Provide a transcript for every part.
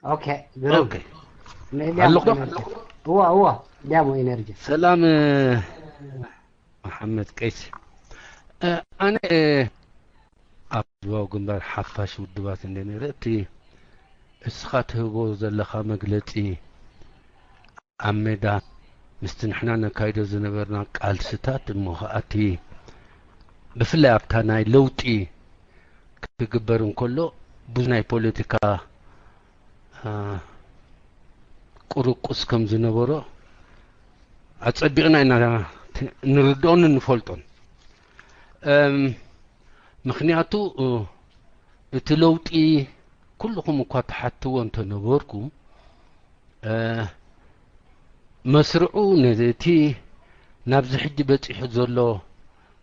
ኦኬ፣ ግሩም። ኦኬ። ሜድያ ኣለኹ ዶ? ኤነርጂ። እዋ፣ እዋ፣ ዲያሞ ኤነርጂ። ሰላም፣ እ፣ መሓመድ ቀይሲ። እ፣ ኣነ፣ እ፣ ኣብ ህዝባዊ ግንባር ሓፋሽ ውድባት እንደ ነረ፣ እቲ እስኻ ትህቦ ዘለኻ መግለጺ ኣብ ሜዳ ምስቲ ንሕና ነካይዶ ዝነበርና ቃልስታት እሞ ኸኣ እቲ ብፍላይ ኣብታ ናይ ለውጢ ክግበር እንከሎ ብዙ ናይ ፖለቲካ፣ አ፣ ቁርቁስ ከም ዝነበሮ ኣጸቢቕና ኢና ት-፣ ንርድኦን እንፈልጦን። እም፣ ምኽንያቱ፣ እ፣ እቲ ለውጢ ኩልኹም እኳ ትሓትዎ እንተነበርኩም፣ እ፣ መስርዑ ነቲ ናብዚ ሕጂ በጺሑ ዘሎ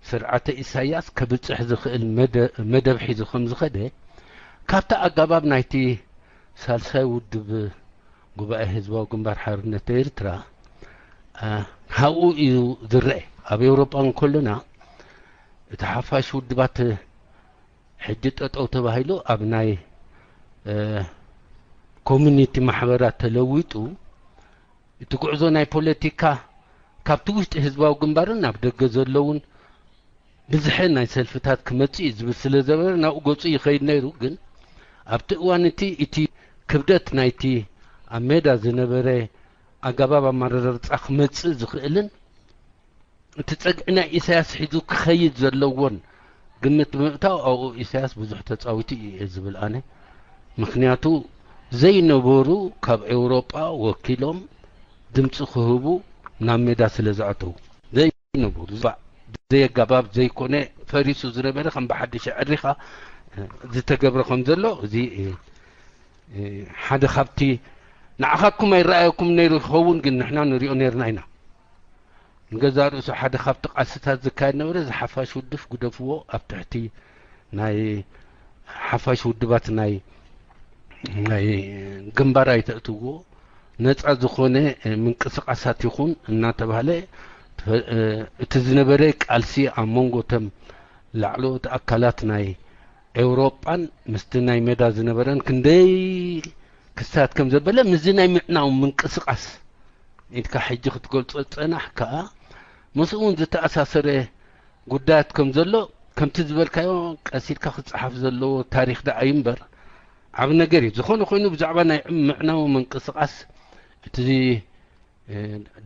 ስርዓተ ኢሳያስ ከብጽሕ ዝኽእል መደ-፣ መደብ ሒዙ ከም ዝኸደ፣ ካብቲ ኣገባብ ናይቲ ሳልሳይ ውድብ ጉባኤ ህዝባዊ ግንባር ሓርነት ኤርትራ፣ እ፣ ካብኡ እዩ ዝረአ። ኣብ ኤውሮጳ እንከሎና እቲ ሓፋሽ ውድባት ሕጂ ጠጠው ተባሂሉ ኣብ ናይ፣ እ፣ ኮሚኒቲ ማሕበራት ተለዊጡ፣ እቲ ጉዕዞ ናይ ፖለቲካ ካብቲ ውሽጢ ህዝባዊ ግንባርን ናብ ደገ ዘለውን ብዝሐ ናይ ሰልፍታት ክመጽእ እዩ ዝብል ስለ ዘበረ ናብኡ ገጹ ይኸይድ ነይሩ። ግን ኣብቲ እዋን እቲ፣ እቲ ክብደት ናይቲ ኣብ ሜዳ ዝነበረ ኣገባብ ኣመራርጻ ክመጽእ ዝኽእልን እቲ ጸግዒ ናይ ኢሳያስ ሒዙ ክኸይድ ዘለዎን ግምት ብምእታው ኣብኡ ኢሳያስ ብዙሕ ተጻዊቱ እዩ እየ ዝብል ኣነ። ምኽንያቱ ዘይነበሩ ካብ ኤውሮጳ ወኪሎም ድምጺ ክህቡ ናብ ሜዳ ስለ ዝኣተዉ። ዘይነበሩ፣ ዘይ ኣገባብ ዘይኮነ ፈሪሱ ዝነበረ ከም ብሓድሽ ኣዕሪኻ ዝተገብረ ከም ዘሎ እዚ፣ እ፣ እ፣ ሓደ ካብቲ ንዓኻትኩም ኣይረኣየኩም ነይሩ ይኸውን፣ ግን ንሕና ንሪኦ ነይርና ኢና። ንገዛእ ርእሱ ሓደ ካብቲ ቃልስታት ዝካየድ ነበረ፣ እዚ ሓፋሽ ውድብ ግደፍዎ፣ ኣብ ትሕቲ ናይ ሓፋሽ ውድባት ናይ፣ ናይ ግንባር ኣይተእትዎ፣ ነጻ ዝኾነ፣ እ፣ ምንቅስቃሳት ይኹን እናተባህለ፣ እ፣ እቲ ዝነበረ ቃልሲ ኣብ መንጎ እቶም ላዕለዎት ኣካላት ናይ ኤውሮጳን ምስቲ ናይ ሜዳ ዝነበረን ክንደይ ክሳት ከም ዘበለ፣ ምስዚ ናይ ምዕናው ምንቅስቃስ ኢልካ ሕጂ ክትገልጾ ዝጸናሕካ፣ ምስኡ እውን ዝተኣሳሰረ ጉዳያት ከም ዘሎ፣ ከምቲ ዝበልካዮ ቀስ ኢልካ ክጸሓፍ ዘለዎ ታሪኽ ደኣ እዩ እምበር፣ ዓቢ ነገር እዩ። ዝኾነ ኮይኑ ብዛዕባ ናይ ምዕናው ምንቅስቃስ እቲ እ፣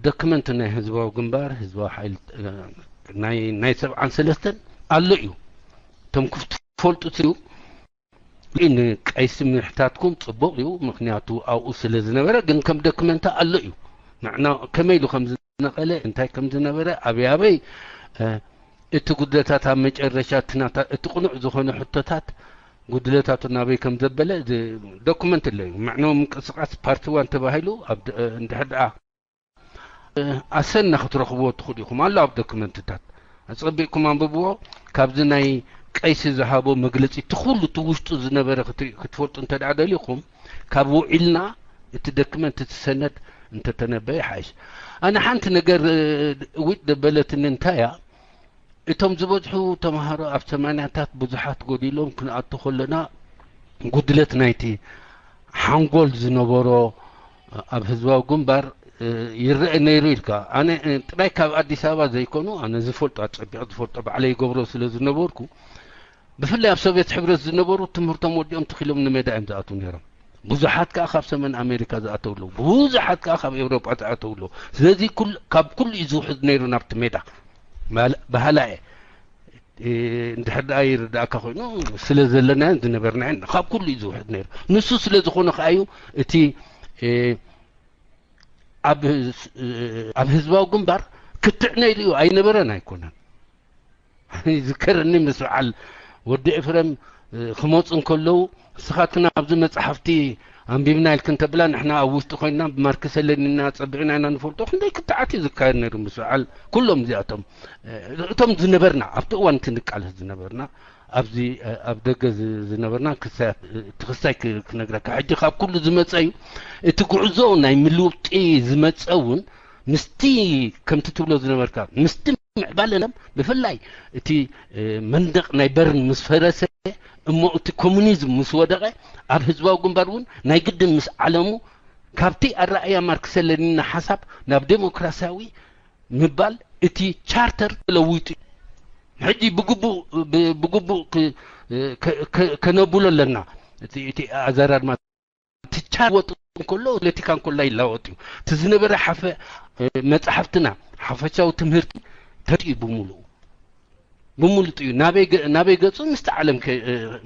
ዶክመንት ናይ ህዝባዊ ግንባር፣ ህዝባዊ ሓይሊ፣ እ፣ ናይ፣ ናይ ሰብዓን ሰለስተን ኣሎ እዩ። እቶም ክትፈልጡ ትዩ፣ ንቀይሲ ምሕታትኩም ጽቡቕ እዩ፣ ምኽንያቱ ኣብኡ ስለ ዝነበረ፣ ግን ከም ዶክመንት ኣሎ እዩ። ምዕና-፣ ከመይ ኢሉ ከም ዝነቐለ፣ እንታይ ከም ዝነበረ፣ ኣበይ ኣበይ፣ እ፣ እቲ ጉድለታት ኣብ መጨረሻ እቲ ናታ፣ እቲ ቅኑዕ ዝኾነ ሕቶታት፣ ጉድለታቱ ናበይ ከም ዘበለ፣ እዚ ዶክመንት ኣሎ እዩ። ምዕናው ምንቅስቃስ ፓርቲ ዋን ተባሂሉ፣ ኣብ ድ-፣ እ፣ እንድሕር ደኣ ኣሰና ክትረኽብዎ ትኽእሉ ኢኹም። ኣሎ ኣብ ዶክመንትታት። ኣጸቢቕኩም ኣንብብዎ። ካብዚ ናይ ቀይሲ ዝሃቦ መግለጺ፣ እቲ ኩሉ እቲ ውሽጡ ዝነበረ ክት-፣ ክትፈልጡ እንተ ደኣ ደሊኹም፣ ካብ ውዒልና እቲ ዶክመንት፣ እቲ ሰነድ እንተተነበየ ይሓይሽ። ኣነ ሓንቲ ነገር፣ እ፣ ዊጥ ደበለትኒ እንታይ እያ፣ እቶም ዝበዝሑ ተምሃሮ ኣብ ሰማንያታት ብዙሓት ጎዲሎም ክንኣቱ ከለና፣ ጉድለት ናይቲ ሓንጎል ዝነበሮ ኣብ ህዝባዊ ግንባር፣ እ፣ ይረአ ነይሩ ኢልካ። ኣነ፣ እ፣ ጥራይ ካብ ኣዲስ ኣበባ ዘይኮኑ፣ ኣነ ዝፈልጦ፣ ኣጸቢቐ ዝፈልጦ፣ ባዕለይ ይገብሮ ስለ ዝነበርኩ፣ ብፍላይ ኣብ ሶቭየት ሕብረት ዝነበሩ ትምህርቶም ወዲኦም ትኺሎም ንሜዳ እዮም ዝኣትዉ ነይሮም። ብዙሓት ከኣ ካብ ሰሜን ኣሜሪካ ዝኣተዉ ኣለዉ። ብዙሓት ከኣ ካብ ኤውሮጳ ዝኣተዉ ኣለዉ። ስለዚ ኩል-፣ ካብ ኩሉ እዩ ዝውሕዝ ነይሩ ናብቲ ሜዳ። ማለ-፣ በሃላ እየ። እ፣ እንድሕር ደኣ ይርዳእካ ኮይኑ፣ ስለ ዘለናዮን ዝነበርናዮን ካብ ኩሉ እዩ ዝውሕድ ነይሩ። ንሱ ስለ ዝኾነ ከኣ እዩ እቲ፣ እ፣ ኣብ፣ እ፣ ኣብ ህዝባዊ ግንባር ክትዕነ ኢሉ እዩ ኣይነበረን ኣይኮነን። ይዝከረኒ ምስ በዓል ወዲ ኤፍረም፣ እ፣ ክመጹ እንከለዉ፣ ንስኻትክን ኣብዚ መጽሓፍቲ ኣንቢብና ኢልክን ተብላ፣ ንሕና ኣብ ውሽጢ ኮይንና ብማርክሰ ሌኒንና ጸቢዕና ኢና ንፈልጦ። ክንደይ ክትዓት እዩ ዝካየድ ነይሩ ምስ በዓል ኩሎም እዚኣቶም፣ እ፣ እቶም ዝነበርና፣ ኣብቲ እዋን እቲ ንቃለስ ዝነበርና፣ ኣብዚ፣ እ፣ ኣብ ደገ ዝ-፣ ዝነበርና ክሳያት፣ እ፣ እቲ ክሳይ ክ-፣ ክነግረካ። ሕጂ ካብ ኩሉ ዝመጸ እዩ። እቲ ጉዕዞ ናይ ምልውጢ ዝመጸ እውን ምስቲ ከምቲ ትብሎ ዝነበርካ፣ ምስቲ ምዕባለና፣ ብፍላይ እቲ፣ እ፣ መንደቕ ናይ በርን ምስ ፈረሰ፣ እሞ እቲ ኮሙኒዝም ምስ ወደቐ ኣብ ህዝባዊ ግንባር እውን ናይ ግድን ምስ ዓለሙ ካብቲ ኣረኣያ ማርክሰ ለኒና ሓሳብ ናብ ዴሞክራሲያዊ ምባል እቲ ቻርተር ለዊጡ እዩ። ሕጂ ብግቡእ ብ- ብግቡእ ክ- ከ- ከ- ከነብሎ ኣለና። እቲ እቲ ኣዘራርማ እቲ ቻርተር ወጥ እንከሎ ፖለቲካ እንከሎ ይላወጥ እዩ። እቲ ዝነበረ ሓፈ መፅሓፍትና ሓፈሻዊ ትምህርቲ ተጥዩ ብምሉኡ ብምሉጥ እዩ ናበይ ገ- ናበይ ገፁ ምስቲ ዓለም ከ-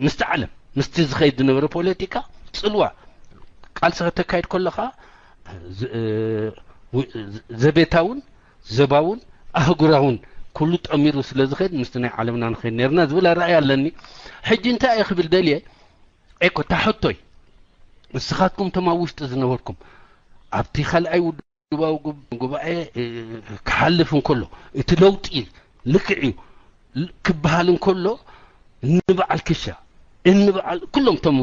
ምስቲ ዓለም ምስቲ ዝኸይድ ዝነበረ ፖለቲካ ፅልዋ ቃልሲ ከተካይድ ከለኻ ዝ- ው- ዘቤታውን ዘባውን ኣህጉራውን ኩሉ ጠሚሩ ስለ ዝኸይድ ምስቲ ናይ ዓለምና ንኸይድ ነርና ዝብል ኣረኣያ ኣለኒ። ሕጂ እንታይ እየ ክብል ደልየ? ኤኮ እታ ሕቶይ ንስኻትኩም እቶም ኣብ ውሽጢ ዝነበርኩም ኣብቲ ካልኣይ ውድባዊ ጉብ- ጉባኤ እ፣ ክሓልፍ እንከሎ እቲ ለውጢ ልክዕ እዩ ል- ክበሃል እንከሎ እንበዓል ክሻ እንበዓል ኩሎም እቶም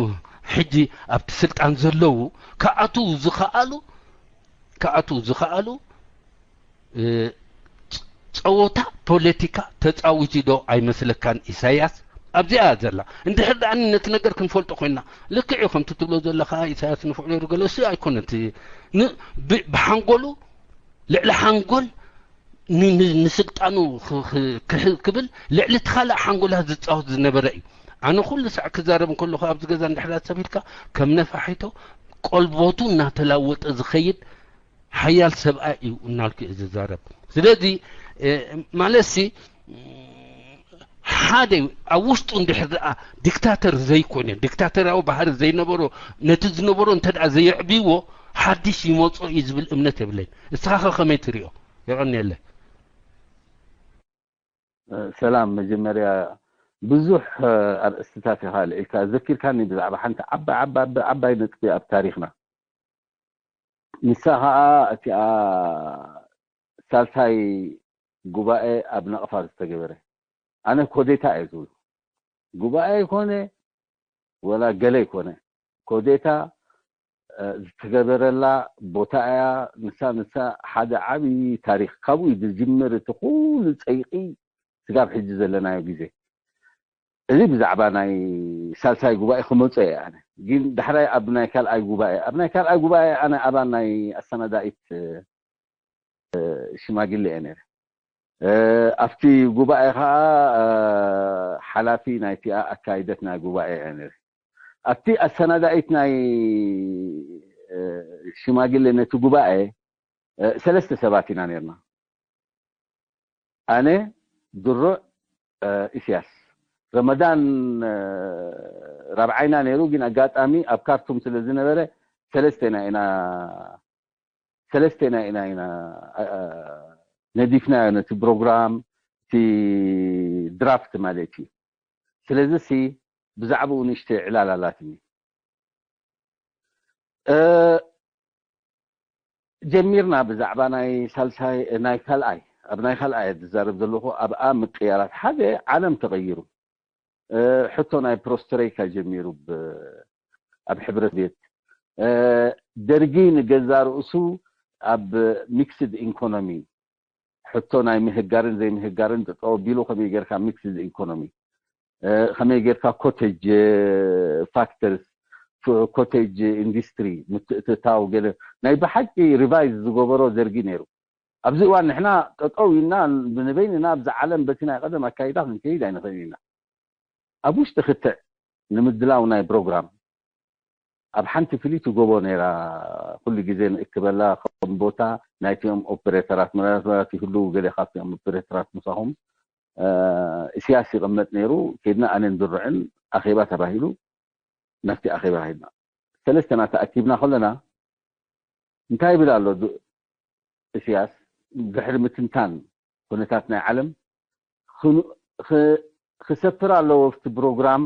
ሕጂ ኣብቲ ስልጣን ዘለዉ ክኣትዉ ዝኸኣሉ ክኣትዉ ዝኸኣሉ እ፣ ጸወታ ፖለቲካ ተጻዊቱ ዶ ኣይመስለካን ኢሳያስ? ኣብዚኣ እያ ዘላ። እንድሕር ደኣ ነቲ ነገር ክንፈልጦ ኮይና ልክዕ እዩ ከምቲ ትብሎ ዘለኻ ኢሳያስ ንፉዕ ነይሩ ገለ እሱ ኣይኮነን እቲ ን- ብ- ብሓንጎሉ ልዕሊ ሓንጎል ን- ን- ንስልጣኑ ክ- ክ- ክህ- ክብል ልዕሊ እቲ ካልእ ሓንጎላት ዝጻወት ዝነበረ እዩ። ኣነ ኩሉ ሳዕ ክዛረብ እንከለኹ ኣብዚ ገዛ እንድሕር ኣሰቢልካ ከም ነፋሒቶ ቆልቦቱ እናተላወጠ ዝኸይድ ሓያል ሰብኣይ እዩ እናልኩ እየ ዝዛረብ። ስለዚ ማለትሲ ሓደ ኣብ ውሽጡ እንድሕር ደኣ ዲክታተር ዘይኮነ ዲክታተራዊ ባህሪ ዘይነበሮ ነቲ ዝነበሮ እንተ ደኣ ዘየዕብይዎ ሓድሽ ይመጾ እዩ ዝብል እምነት የብለይን። እስኻ ከ ከመይ ትሪኦ? የቐንየለ። ሰላም፣ መጀመርያ ብዙሕ ኣርእስትታት ኢኻ ኣልዒልካ ዘኪርካኒ ብዛዕባ ሓንቲ ዓባይ ዓባይ ዓባይ ነጥቢ ኣብ ታሪኽና። ንሳ ኸዓ እቲኣ ሳልሳይ ጉባኤ ኣብ ናቕፋ ዝተገበረ። ኣነ ኮዴታ እየ ዝብሉ። ጉባኤ ይኮነ ወላ ገለ ይኮነ ኮዴታ ዝተገበረላ ቦታ እያ። ንሳ ንሳ ሓደ ዓብዪ ታሪክ ካብኡ እዩ ዝጅምር እቲ ኩሉ ፀይቂ ስጋብ ሕጂ ዘለናዮ ግዜ። እዚ ብዛዕባ ናይ ሳልሳይ ጉባኤ ክመፀ እየ ኣነ። ግን ዳሕራይ ኣብ ናይ ካልኣይ ጉባኤ ኣብ ናይ ካልኣይ ጉባኤ ኣነ ኣባል ናይ ኣሰናዳኢት ሽማግለ እየ ነይረ። ኣብቲ ጉባኤ ከዓ ሓላፊ ናይቲኣ ኣካይደት ናይ ጉባኤ እየ ነይረ። ኣብቲ ኣሰናዳኢት ናይ ሽማግሌ ነቲ ጉባኤ ሰለስተ ሰባት ኢና ነርና። ኣነ፣ ድሩዕ፣ ኢስያስ። ረመዳን ራብዓይና ነይሩ፣ ግን ኣጋጣሚ ኣብ ካርቱም ስለ ዝነበረ ሰለስቴና ኢና ሰለስቴና ኢና ኢና ነዲፍናዮ ነቲ ፕሮግራም፣ እቲ ድራፍት ማለት እዩ። ስለዚ ሲ ብዛዕባኡ ንእሽተይ ዕላል ኣላትኒ። ጀሚርና ብዛዕባ ናይ ሳልሳይ ናይ ካልኣይ ኣብ ናይ ካልኣይ ዝዛረብ ዘለኹ ኣብኣ ምቅያራት ሓደ ዓለም ተቐይሩ። ሕቶ ናይ ፕሮስትረይካ ጀሚሩ ኣብ ሕብረት ቤት ደርጊ ንገዛ ርእሱ ኣብ ሚክስድ ኢኮኖሚ ሕቶ ናይ ምህጋርን ዘይምህጋርን ጠጠው ኣቢሉ ከመይ ጌርካ ሚክስድ ኢኮኖሚ ከመይ ጌርካ ኮቴጅ ፋክተርስ ኮቴጅ ኢንዱስትሪ ምትእትታው ገለ ናይ ብሓቂ ሪቫይዝ ዝገበሮ ደርጊ ነይሩ። ኣብዚ እዋን ንሕና ጠጠው ኢልና ንበይንና ኣብዛ ዓለም በቲ ናይ ቀደም ኣካይዳ ክንከይድ ኣይንኽእል ኢና። ኣብ ውሽጢ ክትዕ ንምድላው ናይ ፕሮግራም ኣብ ሓንቲ ፍልይቲ ጎቦ ነይራ ኩሉ ግዜ ንእክበላ ከም ቦታ ናይቲኦም ኦፕሬተራት ምናልባት ይህልው ገለ ካብቲኦም ኦፕሬተራት ምሳኹም እስያስ ይቕመጥ ነይሩ። ከድና ኣነን ድርዕን ኣኼባ ተባሂሉ ናብቲ ኣኼባ ሄድና። ሰለስተና ተኣኪብና ከለና እንታይ ይብል ኣሎ እስያስ ድሕሪ ምትንታን ኩነታት ናይ ዓለም ክሰፍር ኣለዎ ኣብቲ ፕሮግራም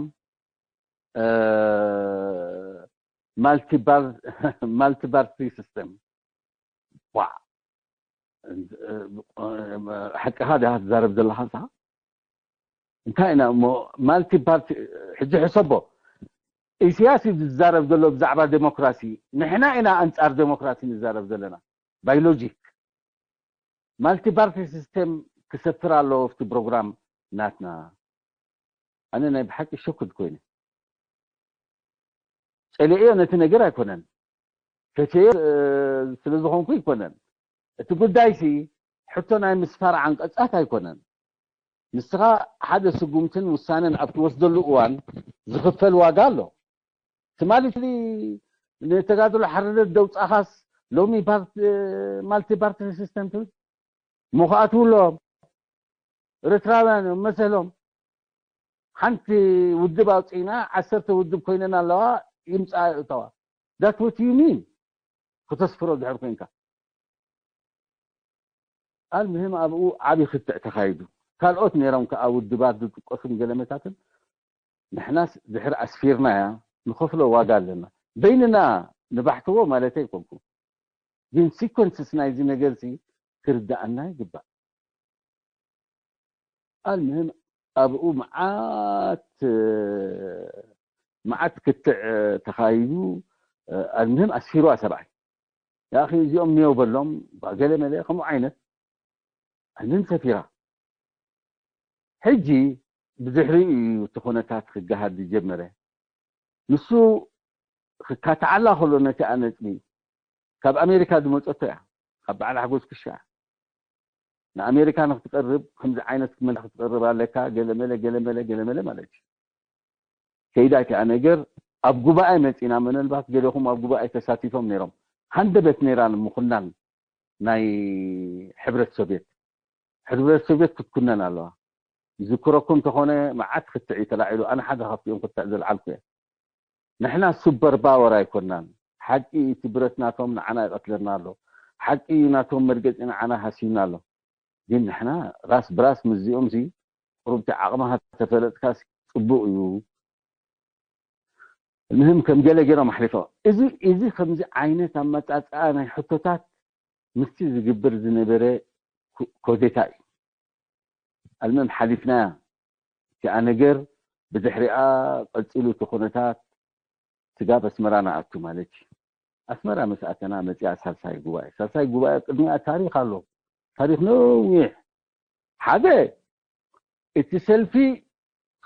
ማልቲፓርቲ ሲስተም። ሓቅኻ ዲኻ ትዛረብ ዘለኻ ንስኻ? እንታይ ኢና እሞ ማልቲፓርቲ ሕጂ ሕሰቦ። ኢስያስ እዩ ዝዛረብ ዘሎ ብዛዕባ ዴሞክራሲ። ንሕና ኢና ኣንጻር ዴሞክራሲ ንዛረብ ዘለና ባይ ሎጂክ። ማልቲፓርቲ ሲስተም ክሰፍር ኣለዎ ኣብቲ ፕሮግራም ናትና። ኣነ ናይ ብሓቂ ሸኩድ ኮይነ። ጸሊእዮ ነቲ ነገር ኣይኮነን፣ ፈትዮ ስለ ዝኾንኩ ኣይኮነን። እቲ ጉዳይሲ ሕቶ ናይ ምስፋር ዓንቀጻት ኣይኮነን። ንስኻ ሓደ ስጉምትን ውሳነን ኣብ ትወስደሉ እዋን ዝኽፈል ዋጋ ኣሎ። ትማሊ ንተጋድሎ ሓርነት ደውጻኻስ ሎሚ ማልቲ ፓርቲ ሲስተም ትብል? እሞ ከኣትውሎም ኤርትራውያን እዮም መሰሎም። ሓንቲ ውድብ ኣውፅእና ዓሰርተ ውድብ ኮይነን ኣለዋ፣ ይምፃ እተዋ። That what you mean? ክተስፍሮ ድሕር ኮይንካ። ኣልምህም ኣብኡ ዓብዪ ክትዕ ተኻይዱ። ካልኦት ነይሮም ከዓ ውድባት ዝጥቀሱን ገለመታትን። ንሕናስ ድሕር ኣስፊርናያ ንኸፍሎ ዋጋ ኣለና። በይንና ንባሕትዎ ማለት ኣይኮንኩም፣ ግን ሲኮንስስ ናይዚ ነገርሲ ክርዳኣና ይግባእ። ኣልምህም ኣብኡ መዓት መዓት ክትዕ ተኻይዱ። ኣልምህም ኣስፊርዋ ሰብኣይ ያኺ እዚኦም ኒዮ በሎም። ገለ መለ ከምኡ ዓይነት ኣልምህም ሰፊራ። ሕጂ ብድሕሪኡ እዩ እቲ ኩነታት ክገሃድ ዝጀመረ። ንሱ ክካትዓላ ከሎ ነቲ ኣነጽቢ ካብ ኣሜሪካ ዝመጸቶ እያ፣ ካብ በዓል ሓጎስ ክሻ እያ። ንኣሜሪካ ንክትቀርብ ከምዚ ዓይነት መልእኽቲ ክትቀርብ ኣለካ፣ ገለመለ ገለመለ ገለመለ ማለት እዩ። ከይዳ እቲኣ ነገር ኣብ ጉባኤ መጺና፣ መነልባት ገለኹም ኣብ ጉባኤ ተሳቲፎም ነይሮም። ሃንደበት ነይራ ንምኹናን ናይ ሕብረት ሶቪየት። ሕብረት ሶቪየት ክትኩነን ኣለዋ። ዝክረኩም እንተኾነ መዓት ክትዕ እዩ ተላዒሉ፣ ኣነ ሓደ ካብቲኦም ክትዕ ዘልዓልኩ እየ። ንሕና ሱፐር ፓወር ኣይኮናን። ሓቂ እቲ ብረት ናቶም ንዓና ይቐትለና ኣሎ። ሓቂ እዩ ናቶም መርገጺ ንዓና ሃሲዩና ኣሎ። ግን ንሕና ራስ ብራስ ምስዚኦም ሲ ቁሩብቲ ዓቕምኻ ተፈለጥካ ጽቡቕ እዩ። ንህም ከም ገለ ገይሮም ኣሕሊፎ። እዚ እዚ ከምዚ ዓይነት ኣመጻጽኣ ናይ ሕቶታት ምስቲ ዝግበር ዝነበረ ኮ- ኮዴታ እዩ። ኣልመም ሓሊፍናያ። እቲኣ ነገር ብድሕሪኣ ቀጺሉ እቲ ኩነታት ስጋብ ኣስመራ ንኣቱ ማለት እዩ። ኣስመራ ምስ ኣተና መጺኣ ሳልሳይ ጉባኤ። ሳልሳይ ጉባኤ ቅድሚኣ ታሪኽ ኣሎ። ታሪኽ ነዊሕ። ሓደ እቲ ሰልፊ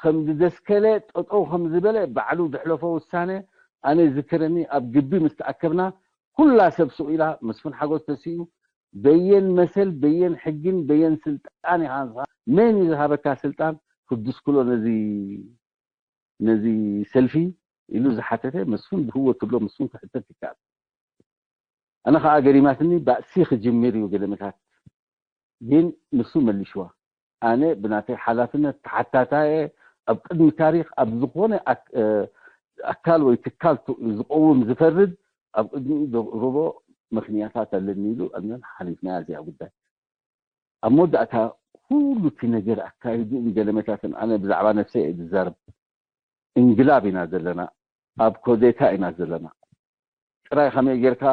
ከም ዝደስከለ ጠጠው ከም ዝበለ ባዕሉ ዘሕለፎ ውሳነ ኣነ ዝክረኒ ኣብ ግቢ ምስ ተኣከብና ኩላ ሰብ ስቕ ኢላ መስፍን ሓጎስ ተሲኡ በየን መሰል በየን ሕግን በየን ስልጣን ኢኻ መን እዩ ዝሃበካ ስልጣን ክትድስክሎ ነዚ ነዚ ሰልፊ ኢሉ ዝሓተተ መስፍን ብህወት ትብሎ መስፍን ክሕተት ይከኣል ኣነ ከዓ ገሪማትኒ ባእሲ ክጅምር እዩ ገለመታት ግን ንሱ መሊሽዋ ኣነ ብናተይ ሓላፍነት ተሓታታየ ኣብ ቅድሚ ታሪክ ኣብ ዝኾነ ኣካል ወይ ትካል ዝቀውም ዝፈርድ ኣብ ቅድሚኡ ዘቅርቦ ምክንያታት ኣለኒ ኢሉ እነን ሓሊፍናያ እዚኣ ጉዳይ ኣብ መወዳእታ ኩሉ እቲ ነገር ኣካይዱ ገለመታትን ኣነ ብዛዕባ ነፍሰይ እየ ዝዛረብ እንግላብ ኢና ዘለና ኣብ ኮዴታ ኢና ዘለና ጥራይ ከመይ ጌርካ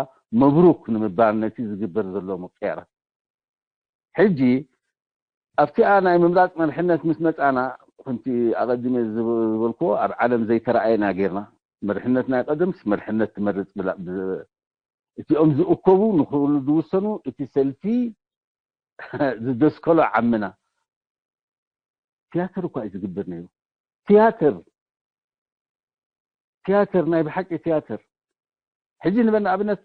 መብሩክ ንምባል ነቲ ዝግበር ዘሎ ምቅያራት ሕጂ ኣብቲኣ ናይ ምምራፅ መርሕነት ምስ መፃና ከምቲ ኣቐዲመ ዝበልክዎ ኣብ ዓለም ዘይተረኣየና ጌርና መርሕነት ናይ ቀደምስ መርሕነት ትመርፅ እቲኦም ዝእከቡ ንክብሉ ዝውሰኑ እቲ ሰልፊ ዝደስከሎ ዓምና ትያትር እኳ እዩ ዝግበር ነይሩ ትያትር ትያትር ናይ ብሓቂ ትያትር ሕጂ ንበል ንኣብነት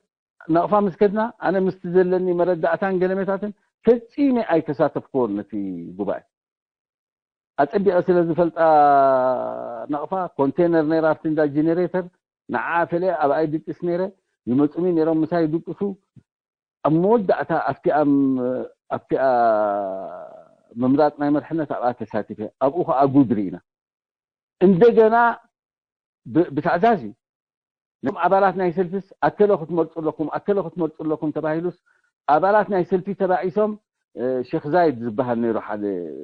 ናቕፋ ምስ ከድና ኣነ ምስቲ ዘለኒ መረዳእታን ገለመታትን ፈጺመ ኣይተሳተፍክዎን ነቲ ጉባኤ ኣጸቢቐ ስለ ዝፈልጣ ናቕፋ ኮንቴነር ነይራ ኣብቲ እንዳ ጀኔሬተር ንዓ ፈለ ኣብኣ ይድቅስ ነይረ ይመፁኒ ነይሮም ምሳይ ይድቅሱ ኣብ መወዳእታ ኣብቲኣ ኣብቲኣ ምምራፅ ናይ መርሕነት ኣብኣ ተሳቲፈ ኣብኡ ከዓ ጉድ ርኢና እንደገና ብትዕዛዝ እዩ ነቶም ኣባላት ናይ ሰልፊስ ኣከለ ክትመርፁ ኣለኩም ኣከለ ክትመርፁ ኣለኩም ተባሂሉስ ኣባላት ናይ ሰልፊ ተባኢሶም ሼክ ዛይድ ዝበሃል ነይሩ ሓደ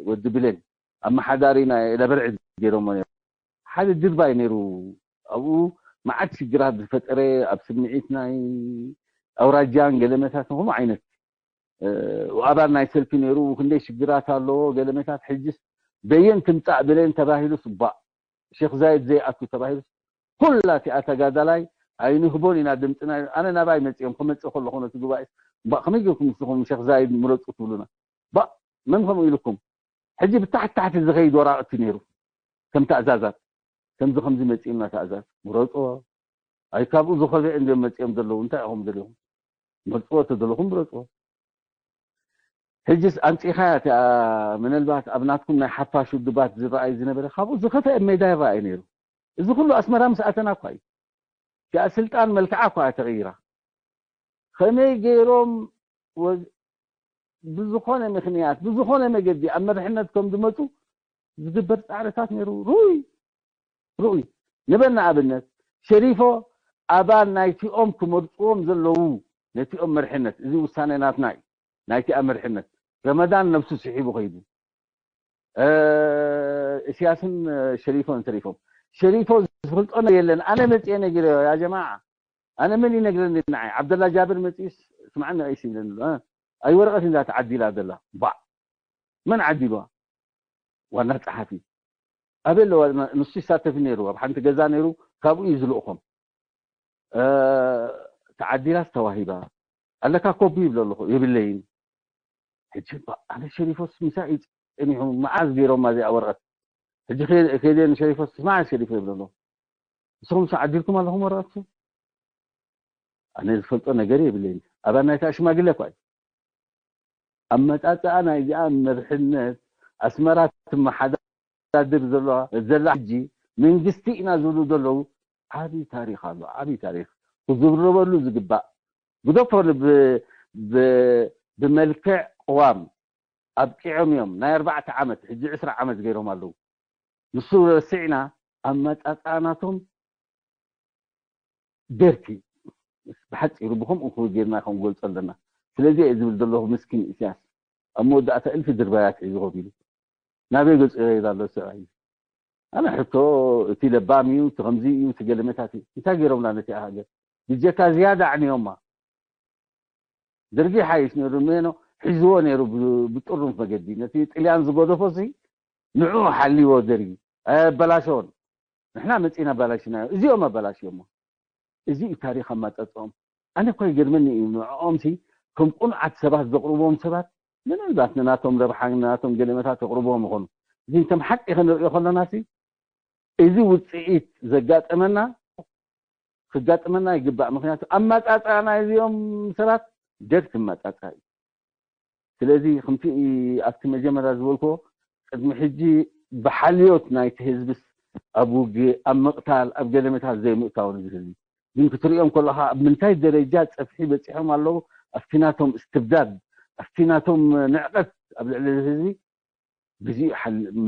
ወዲ ብሌን ኣመሓዳሪ ናይ ለበርዒ ገይሮሞ ነይሩ ሓደ ድርባይ ነይሩ ኣብኡ መዓት ሽግራት ዝፈጠረ ኣብ ስምዒት ናይ ኣውራጃን ገለመታትን ከምኡ ዓይነት ኣባል ናይ ሰልፊ ነይሩ ክንደይ ሽግራት ኣለዎ ገለመታት ሕጅስ በየን ትምፃእ ብሌን ተባሂሉስ ባእ ሼክ ዛይድ ዘይኣቱ ተባሂሉስ ኩላ እቲኣ ተጋዳላይ ኣይንህቦን ኢና ድምፅና ኣነ ናባይ መፂኦም ክመፅእ ከለኹ ነቲ ጉባኤ ባእ ከመይ ጌርኩም ንስኹም ሼክ ዛይድ ምረፁ ትብሉና ባእ መን ከምኡ ኢልኩም ሕጂ ብታሕቲ ታሕቲ ዝኸይድ ወራቕቲ ነይሩ ከም ታእዛዛት ከምዚ ከምዚ መፂኡና ታእዛዝ ምረፅዎ። ኣይ ካብኡ ዝኸፍኤ እንዲዮም መፂኦም ዘለዉ። እንታይ ኢኹም ደሊኹም? መርፅዎ ተደለኹም ምረፅዎ። ሕጅስ ኣምፂኻያ እቲኣ ምናልባት ኣብ ናትኩም ናይ ሓፋሽ ውድባት ዝረኣይ ዝነበረ ካብኡ ዝኸፍአ ሜዳ ይረኣይ ነይሩ። እዚ ኩሉ ኣስመራ ምስ ኣተና እኳ እዩ። እቲኣ ስልጣን መልክዓ እኳ እያ ተቐይራ። ከመይ ገይሮም ወ- ብዝኾነ ምኽንያት ብዝኾነ መገዲ ኣብ መርሕነት ከም ዝመፁ ዝግበር ፃዕርታት ነይሩ ርኡይ ርኡይ ንበል ንኣብነት ሸሪፎ ኣባል ናይቲኦም ክመርፅዎም ዘለዉ ነቲኦም መርሕነት እዚ ውሳነ ናትና እዩ ናይቲኣ መርሕነት ረመዳን ነብሱ ስሒቡ ከይዱ እስያስን ሸሪፎን ተሪፎም ሸሪፎ ዝፈልጦ ነገር የለን ኣነ መፅየ ነጊረዮ ያ ጀማዓ ኣነ መን ይነግረኒ ንዓይ ዓብደላ ጃብር መፅዩስ ስምዓኒ ቀይስ ይብለኒ ኣሎ ኣይ ወረቐት እንዳ ተዓዲላ ዘላ ባዕ መን ዓዲልዋ ዋና ፀሓፊ ኣበይ ኣለዋ ንሱ ይሳተፍ ነይሩ ኣብ ሓንቲ ገዛ ነይሩ ካብኡ እዩ ዝልእኾም ተዓዲላስ ተዋሂባ ኣለካ ኮፒ ይብሎ ኣለኹ የብለይን ሕጂ ኣነ ሸሪፎስ ምሳይ እዩ ፀኒሑ መዓዝ ገይሮማ እዚኣ ወረቐት ሕጂ ከይደ ንሸሪፎስ ስማዕ ሸሪፎ ይብሎ ኣለኹ ንስኹም ስ ዓዲልኩም ኣለኹም ወረቐት ኣነ ዝፈልጦ ነገር የብለይን ኣባ ናይታ ሽማግለ እኳ እዩ ኣመፃፅኣ ናይዚኣ መርሕነት ኣስመራ ትመሓዳድር ዘለዋ ዘላ ሕጂ መንግስቲ ኢና ዝብሉ ዘለዉ ዓብዪ ታሪክ ኣሎ ዓብዪ ታሪክ ክዝረበሉ ዝግባእ ግደፎ ብመልክዕ ቅዋም ኣብቂዖም እዮም ናይ ኣርባዕተ ዓመት ሕጂ ዕስራ ዓመት ገይሮም ኣለዉ ንሱ ረሲዕና ኣመፃፅኣ ናቶም ደርፊ ብሓፂሩ ብከምኡ ጌርና ክንገልፆ ኣለና ስለዚ እየ ዝብል ዘለኹ ምስኪን እስያስ ኣብ መወዳእታ እልፊ ድርባያት ሒዙ ከፊሉ ናበይ ገፁ ይረይድ ኣሎ ሰብኣይ ኣነ ሕቶ እቲ ለባም እዩ እቲ ከምዚ እዩ እቲ ገለመታት እዩ እንታይ ገይሮምና ነቲ ሃገር ብጀካ ዝያዳ ኣዕንዮማ ደርጊ ሓይሽ ነይሩ ሜኖ ሒዝዎ ነይሩ ብጥሩፍ መገዲ ነቲ ጥልያን ዝገደፎ ሲ ንዑ ሓልዎ ደርጊ ኣበላሸዎን ንሕና መፂና ኣበላሽናዮ እዚኦም ኣበላሽዮሞ እዚ እዩ ታሪክ ኣማፀፅኦም ኣነ እኳ ይገርመኒ እዩ ንዕኦም ሲ ከም ቁኑዓት ሰባት ዘቕርብዎም ሰባት ምናልባት ንናቶም ረብሓ ንናቶም ገለመታት የቕርብዎም ይኾኑ ግን ከም ሓቂ ክንሪኦ ከለና ሲ እዚ ውፅኢት ዘጋጠመና ክጋጥመና ይግባእ ምክንያቱ ኣመፃፅኣ ናይዚኦም ሰባት ደርፊ መፃፅኣ እዩ ስለዚ ከምቲ ኣብቲ መጀመርያ ዝበልክዎ ቅድሚ ሕጂ ብሓልዮት ናይቲ ህዝብስ ኣብ ውግእ ኣብ ምቕታል ኣብ ገለመታት ዘይምእታው ነዚ ህዝቢ ግን ክትሪኦም ከለካ ኣብ ምንታይ ደረጃ ፀፍሒ በፂሖም ኣለዉ ኣብቲ ናቶም እስትብዳድ ኣብቲ ናቶም ንዕቀት ኣብ ልዕሊ ህዝቢ ግዜኡ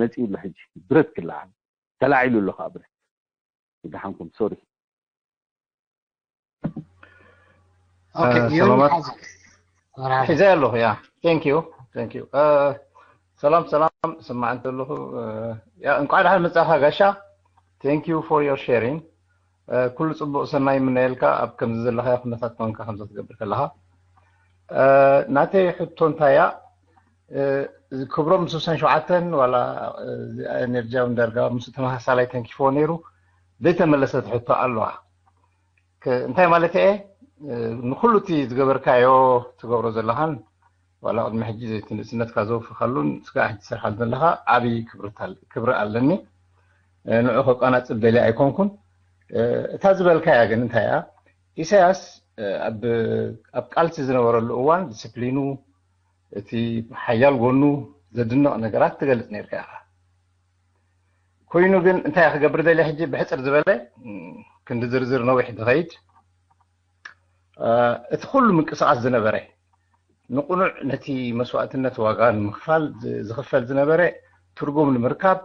መፂኡ ኣሎ ሕጂ ብረት ክለዓል ተላዒሉ ኣሎ ከዓ ብረት ይደሓንኩም ሶሪ ሰላማት ሒዘ ኣለኹ ያ thank you thank you ሰላም ሰላም ስማዕ እንተለኹ ያ እንኳዕ ደሓን መጻኻ ጋሻ thank you for your sharing ኩሉ ጽቡቕ ሰናይ ምነየልካ ኣብ ከምዚ ዘለኻዮ ኩነታት ኮንካ ከምዚ ክትገብር ከለኻ ናተይ ሕቶ እንታያ ክብሮም ስሳን ሸውዓተን ዋላ ኤነርጃውን ዳርጋ ምስ ተመሳሳላይ ተንኪፎ ነይሩ ዘይተመለሰት ሕቶ ኣለዋ እንታይ ማለት እየ ንኩሉ እቲ ዝገበርካዮ ትገብሮ ዘለኻን ዋላ ቅድሚ ሕጂ እቲ ንእስነትካ ዘውፍኻሉን ስጋዕ ሕጂ ትሰርሓሉ ዘለኻ ዓብዪ ክብሪ ኣለኒ ንዑ ከቋናፅብ ደልየ ኣይኮንኩን እታ ዝበልካያ ግን እንታይ እያ ኢሳያስ ኣብ ቃልሲ ዝነበረሉ እዋን ዲስፕሊኑ እቲ ሓያል ጎኑ ዘድንቕ ነገራት ትገልፅ ነርካ ኢኻ ኮይኑ ግን እንታይ ክገብር ደልየ ሕጂ ብሕፅር ዝበለ ክንዲ ዝርዝር ነዊሕ ዝኸይድ እቲ ኩሉ ምንቅስቃስ ዝነበረ ንቁኑዕ ነቲ መስዋእትነት ዋጋ ንምክፋል ዝኽፈል ዝነበረ ትርጉም ንምርካብ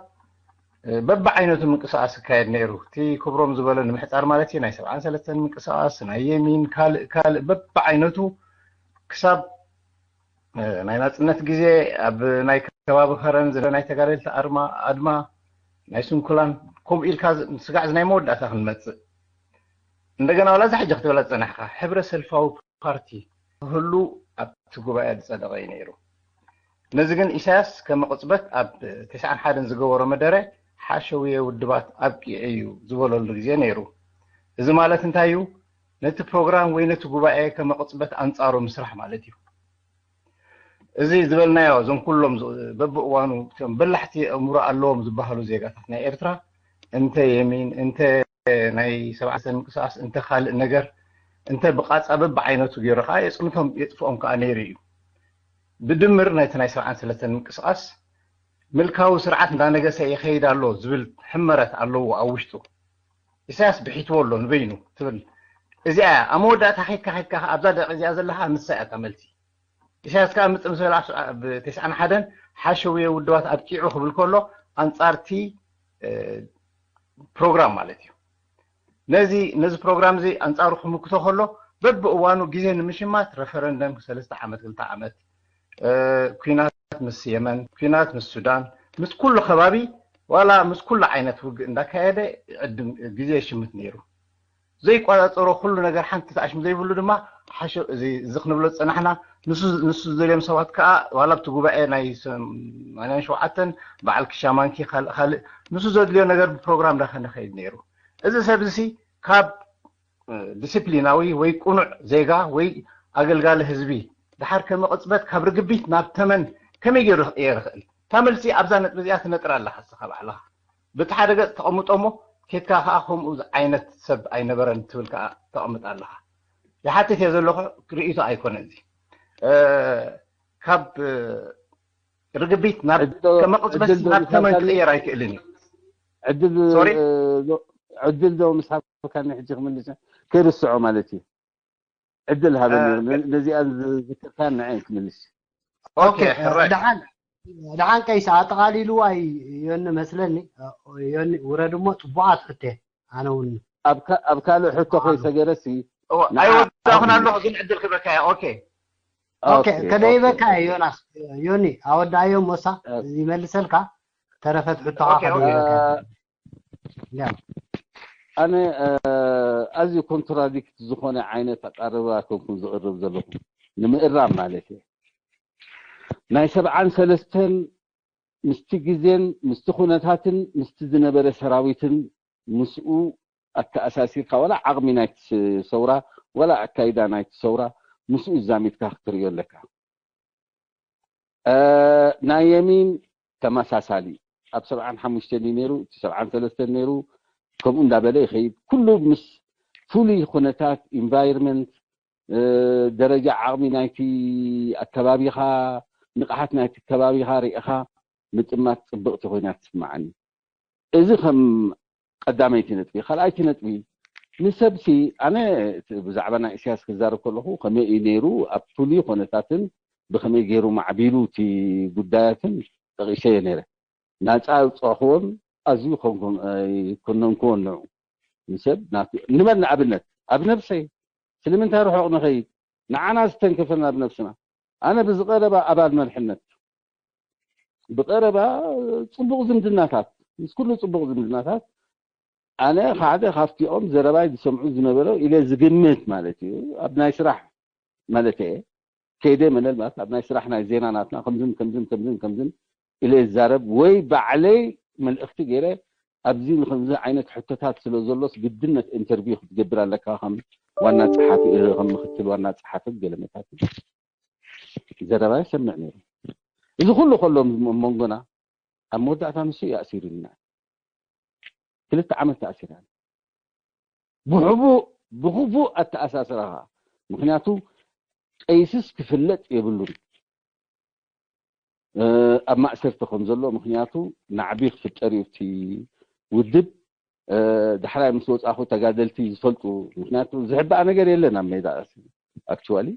በብዓይነቱ ምንቅስቃስ ይካየድ ነይሩ እቲ ክብሮም ዝበሎ ንምሕፃር ማለት እዩ ናይ ሰብዓን ሰለስተን ምንቅስቃስ ናይ የሚን ካልእ ካልእ በብዓይነቱ ክሳብ ናይ ናፅነት ግዜ ኣብ ናይ ከባቢ ከረን ዝረ ናይ ተጋደልቲ ኣርማ ኣድማ ናይ ስንኩላን ከምኡ ኢልካ ስጋዕ ናይ መወዳእታ ክንመፅእ እንደገና ዋላ እዛ ሕጂ ክትበላ ዝፀናሕካ ሕብረ ሰልፋዊ ፓርቲ ክህሉ ኣብቲ ጉባኤ ዝፀደቐ እዩ ነይሩ ነዚ ግን ኢሳያስ ከመቕፅበት ኣብ ተስዓን ሓደን ዝገበሮ መደረ ሓሸውየ ውድባት ኣብቂዑ እዩ ዝበለሉ ግዜ ነይሩ እዚ ማለት እንታይ እዩ ነቲ ፕሮግራም ወይ ነቲ ጉባኤ ከመቕፅበት ኣንፃሩ ምስራሕ ማለት እዩ እዚ ዝበልናዮ እዞም ኩሎም ዝ- በብእዋኑ እቶም በላሕቲ ኣእምሮ ኣለዎም ዝበሃሉ ዜጋታት ናይ ኤርትራ እንተ የሚን እንተ ናይ ሰብዓ ሰለስተ ምንቅስቃስ እንተ ካልእ ነገር እንተ ብቃጻ በብዓይነቱ ገይሩ ከዓ የጽንቶም የጥፍኦም ከዓ ነይሩ እዩ። ብድምር ናይቲ ናይ ሰብዓን ሰለስተን ምንቅስቃስ ምልካዊ ስርዓት እንዳነገሰ ይኸይድ ኣሎ ዝብል ሕመረት ኣለዎ ኣብ ውሽጡ። ኢሳያስ ብሒትዎ ኣሎ ንበይኑ ትብል እዚኣ እያ። ኣብ መወዳእታ ኬድካ ኬድካ ኣብዛ ደቂ እዚኣ ዘለካ ንሳ እያ እታ መልሲ። ኢሳያስ ከዓ ምጽእ ምስ በላ ኣብ ተስዓን ሓደን ሓሸውየ ውድባት ኣብቂዑ ክብል ከሎ ኣንጻርቲ ፕሮግራም ማለት እዩ። ነዚ ነዚ ፕሮግራም እዚ ኣንጻሩ ክምክቶ ከሎ በብእዋኑ ግዜ ንምሽማት ረፈረንደም ሰለስተ ዓመት ክልተ ዓመት ኩናት ምስ የመን ኩናት ምስ ሱዳን ምስ ኩሉ ከባቢ ዋላ ምስ ኩሉ ዓይነት ውግእ እንዳካየደ ይዕድም ግዜ ይሽምት ነይሩ። ዘይቋጻጸሮ ኩሉ ነገር ሓንቲ ተኣሽሙ ዘይብሉ ድማ ሓሸ እዚ እዚ ክንብሎ ዝጸናሕና ንሱ ንሱ ዝደልዮም ሰባት ከዓ ዋላ ኣብቲ ጉባኤ ናይ ሰማንያን ሸውዓተን በዓል ክሻማንኪ ካልእ ካልእ ንሱ ዘድልዮ ነገር ብፕሮግራም ዳኸ ንኸይድ ነይሩ። እዚ ሰብ እዚ ካብ ዲስፕሊናዊ ወይ ቁኑዕ ዜጋ ወይ ኣገልጋሊ ህዝቢ ድሓር ከመ ቅጽበት ካብ ርግቢት ናብ ተመን ከመይ ገይሩ ክቕየር ይኽእል? እታ መልሲ ኣብዛ ነጥቢ እዚኣ ትነጥር ኣለኻ እስኻ ባዕልኻ። በቲ ሓደ ገጽ ተቐምጦ እሞ ኬድካ ከዓ ከምኡ ዓይነት ሰብ ኣይነበረን ትብል ከዓ ተቐምጥ ኣለኻ። ይሓትት እየ ዘለኹ ርእይቶ ኣይኮነ እዚ። ካብ ርግቢት ናብ ከመ ቅጽበት ናብ ተመን ክቕየር ኣይክእልን እዩ። ዕድል ዕድል ዶ ምስ ሃብካኒ ሕጂ ክምልስ ከይርስዖ ማለት እዩ። ዕድል ሃበኒ ነዚኣ ዝዝክርካ ንዐ ክምልስ ደሓን ደሓን ቀይስ ኣጠቓሊልዋ ዮኒ መስለኒ። ዮኒ ውረድ እሞ ጽቡቓት ሕቶ ኣነ እውን ኣብ ካልእ ሕቶ ከይሰገረሲ ኣይወዳኹን ኣለኹ ግን ዕድል ክበካ እያ። ኦኬ ኦኬ ከደይበካ እየ ዮናስ። ዮኒ ኣወዳእዮ ሞሳ ይመልሰልካ። ተረፈት ሕቶኻ ከደይበካ ኣነ ኣዝዩ ኮንትራዲክት ዝኾነ ዓይነት ኣቃርባ ኣይኮንኩን ዝቕርብ ዘለኹ ንምእራም ማለት እየ። ናይ ሰብዓን ሰለስተን ምስቲ ግዜን ምስቲ ኩነታትን ምስቲ ዝነበረ ሰራዊትን ምስኡ ኣተኣሳሲርካ ዋላ ዓቕሚ ናይቲ ሰውራ ዋላ ኣካይዳ ናይቲ ሰውራ ምስኡ ዛሚድካ ክትርእዮ ኣለካ። ናይ የሚን ተመሳሳሊ ኣብ ሰብዓን ሓሙሽተን እዩ ነይሩ፣ እቲ ሰብዓን ሰለስተን ነይሩ፣ ከምኡ እንዳበለ ይኸይድ። ኩሉ ምስ ፍሉይ ኩነታት ኢንቫይሮንመንት ደረጃ ዓቕሚ ናይቲ ኣከባቢኻ ንቕሓት ናይቲ ከባቢኻ ርኢኻ ምጥማት ጽብቕቲ ኮይና ትስምዓኒ። እዚ ከም ቀዳመይቲ ነጥቢ። ካልኣይቲ ነጥቢ ንሰብሲ ኣነ ብዛዕባ ናይ ኢሳያስ ክዛረብ ከለኹ ከመይ እዩ ነይሩ ኣብ ፍሉይ ኮነታትን ብኸመይ ገይሩ ማዕቢሉ እቲ ጉዳያትን ጠቒሰዮ ነይረ። ናፃ ኣውፃእኽዎን ኣዝዩ ኮነንክዎን ንዑ ንሰብ ንበል ንኣብነት ኣብ ነብሰይ ስለምንታይ ርሑቕ ንኸይድ ንዓና ዝተንከፈና ብነብስና ኣነ ብዝቐረባ ኣባል መርሕነት ብቐረባ ፅቡቕ ዝምድናታት ምስ ኩሉ ፅቡቕ ዝምድናታት ኣነ ሓደ ካብቲኦም ዘረባይ ዝሰምዑ ዝነበረ ኢለ ዝግምት ማለት እዩ ኣብ ናይ ስራሕ ማለት እየ ከይደ መለልባት ኣብ ናይ ስራሕ ናይ ዜና ናትና ከምዝን ከምዝን ከምዝን ከምዝን ኢለ ይዛረብ ወይ ባዕለይ መልእኽቲ ገይረ ኣብዚ ንከምዚ ዓይነት ሕቶታት ስለ ዘሎስ ግድነት ኢንተርቪው ክትገብር ኣለካ ከም ዋና ፀሓፊ ከም ምክትል ዋና ፀሓፊ ገለመታት ዘረባ ይሰምዕ ነይሩ። እዚ ኩሉ ከሎ መንጎና ኣብ መወዳእታ ንሱ እዩ ኣእሲሩና። ክልተ ዓመት ተኣሲራ። ብሕቡእ ብኽፉእ ኣተኣሳስራ ከዓ ምክንያቱ ቀይስስ ክፍለጥ የብሉን ኣብ ማእሰርቲ ከም ዘሎ ምክንያቱ ናዕቢ ክፍጠር እዩ እቲ ውድብ ዳሕራይ ምስ ወፃኹ ተጋደልቲ ዝፈልጡ ምክንያቱ ዝሕባእ ነገር የለን ኣብ ሜዳ actually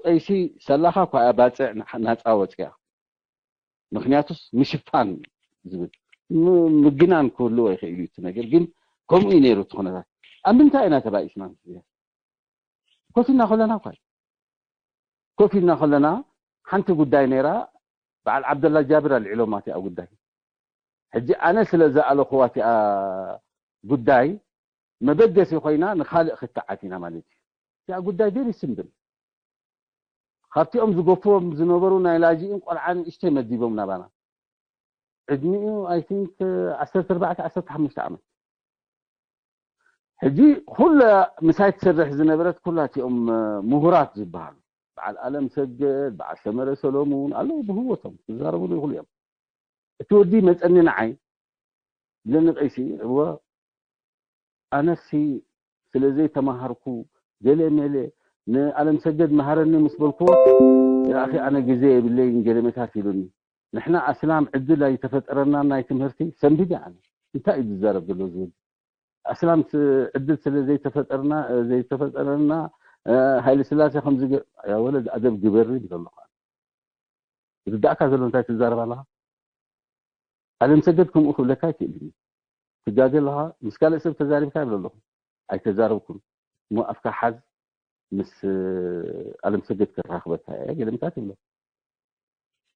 ቀይሲ ሰላኻ እኳ እያ ባፅዕ ናፃ ወፅያ ምክንያቱስ ምሽፋን ዝብል ምግናን ክህልዎ ይኽእል እዩ እቲ ነገር ግን ከምኡ እዩ ነይሩ እቲ ኩነታት ኣብ ምንታይ ኢና ተባኢስና ኮፍ ኢልና ከለና እኳ ኮፍ ኢልና ከለና ሓንቲ ጉዳይ ነይራ በዓል ዓብደላ ጃብር ኣልዒሎማ እቲኣ ጉዳይ ሕጂ ኣነ ስለ ዝኣለኽዋ እቲኣ ጉዳይ መበገሲ ኮይና ንኻልእ ክትዓት ኢና ማለት እዩ እቲኣ ጉዳይ very simple ካብቲኦም ዝገፍዎም ዝነበሩ ናይ ላጅኢን ቆልዓ ንእሽተይ መዲቦም ናባና ዕድሚኡ I think ዓሰርተ ኣርባዕተ ዓሰርተ ሓሙሽተ ዓመት ሕጂ ኩላ ምሳይ ትሰርሕ ዝነበረት ኩላቲኦም ምሁራት ዝበሃሉ በዓል ኣለም ሰገድ፣ በዓል ሰመረ ሰሎሙን ኣለዉ ብህወቶም ክዛረቡሉ ይኽእሉ እዮም። እቲ ወዲ መጸኒ ንዓይ፣ ብለኒ ቀይሲ፣ እወ፣ ኣነሲ ስለ ዘይተማሃርኩ፣ ገለ መለ፣ ንኣለም ሰገድ መሃረኒ ምስ በልክዎ፣ ያኣኺ ኣነ ግዜ የብለይን ገለመታት ኢሉኒ። ንሕና ኣስላም ዕድል ኣይተፈጠረና ናይ ትምህርቲ ሰንቢደ ኣነ። እንታይ እዩ ዝዛረብ ዘሎ ዝብል? ኣስላም ስ-፣ ዕድል ስለ ዘይተፈጠርና፣ ዘይተፈጠረና፣ እ፣ ሃይለ ስላሴ ከምዚ ገ-፣ ያ ወለድ ኣደብ ግበሪ ይብል ኣለኹ። ዝርዳእካ ዘሎ እንታይ ትዛረብ ኣለኻ? ኣለም ሰገድ ከምኡ ክብለካ ኣይክእልን እዩ። ትጋገ ኣለኻ፣ ምስ ካልእ ሰብ ተዛሪብካ ይብል ኣለኹ። ኣይተዛረብኩን። እሞ ኣፍካ ሓዝ፣ ምስ፣ እ፣ ኣለም ሰገድ ከራኽበካ እየ፣ ገለምታት ይብሎ።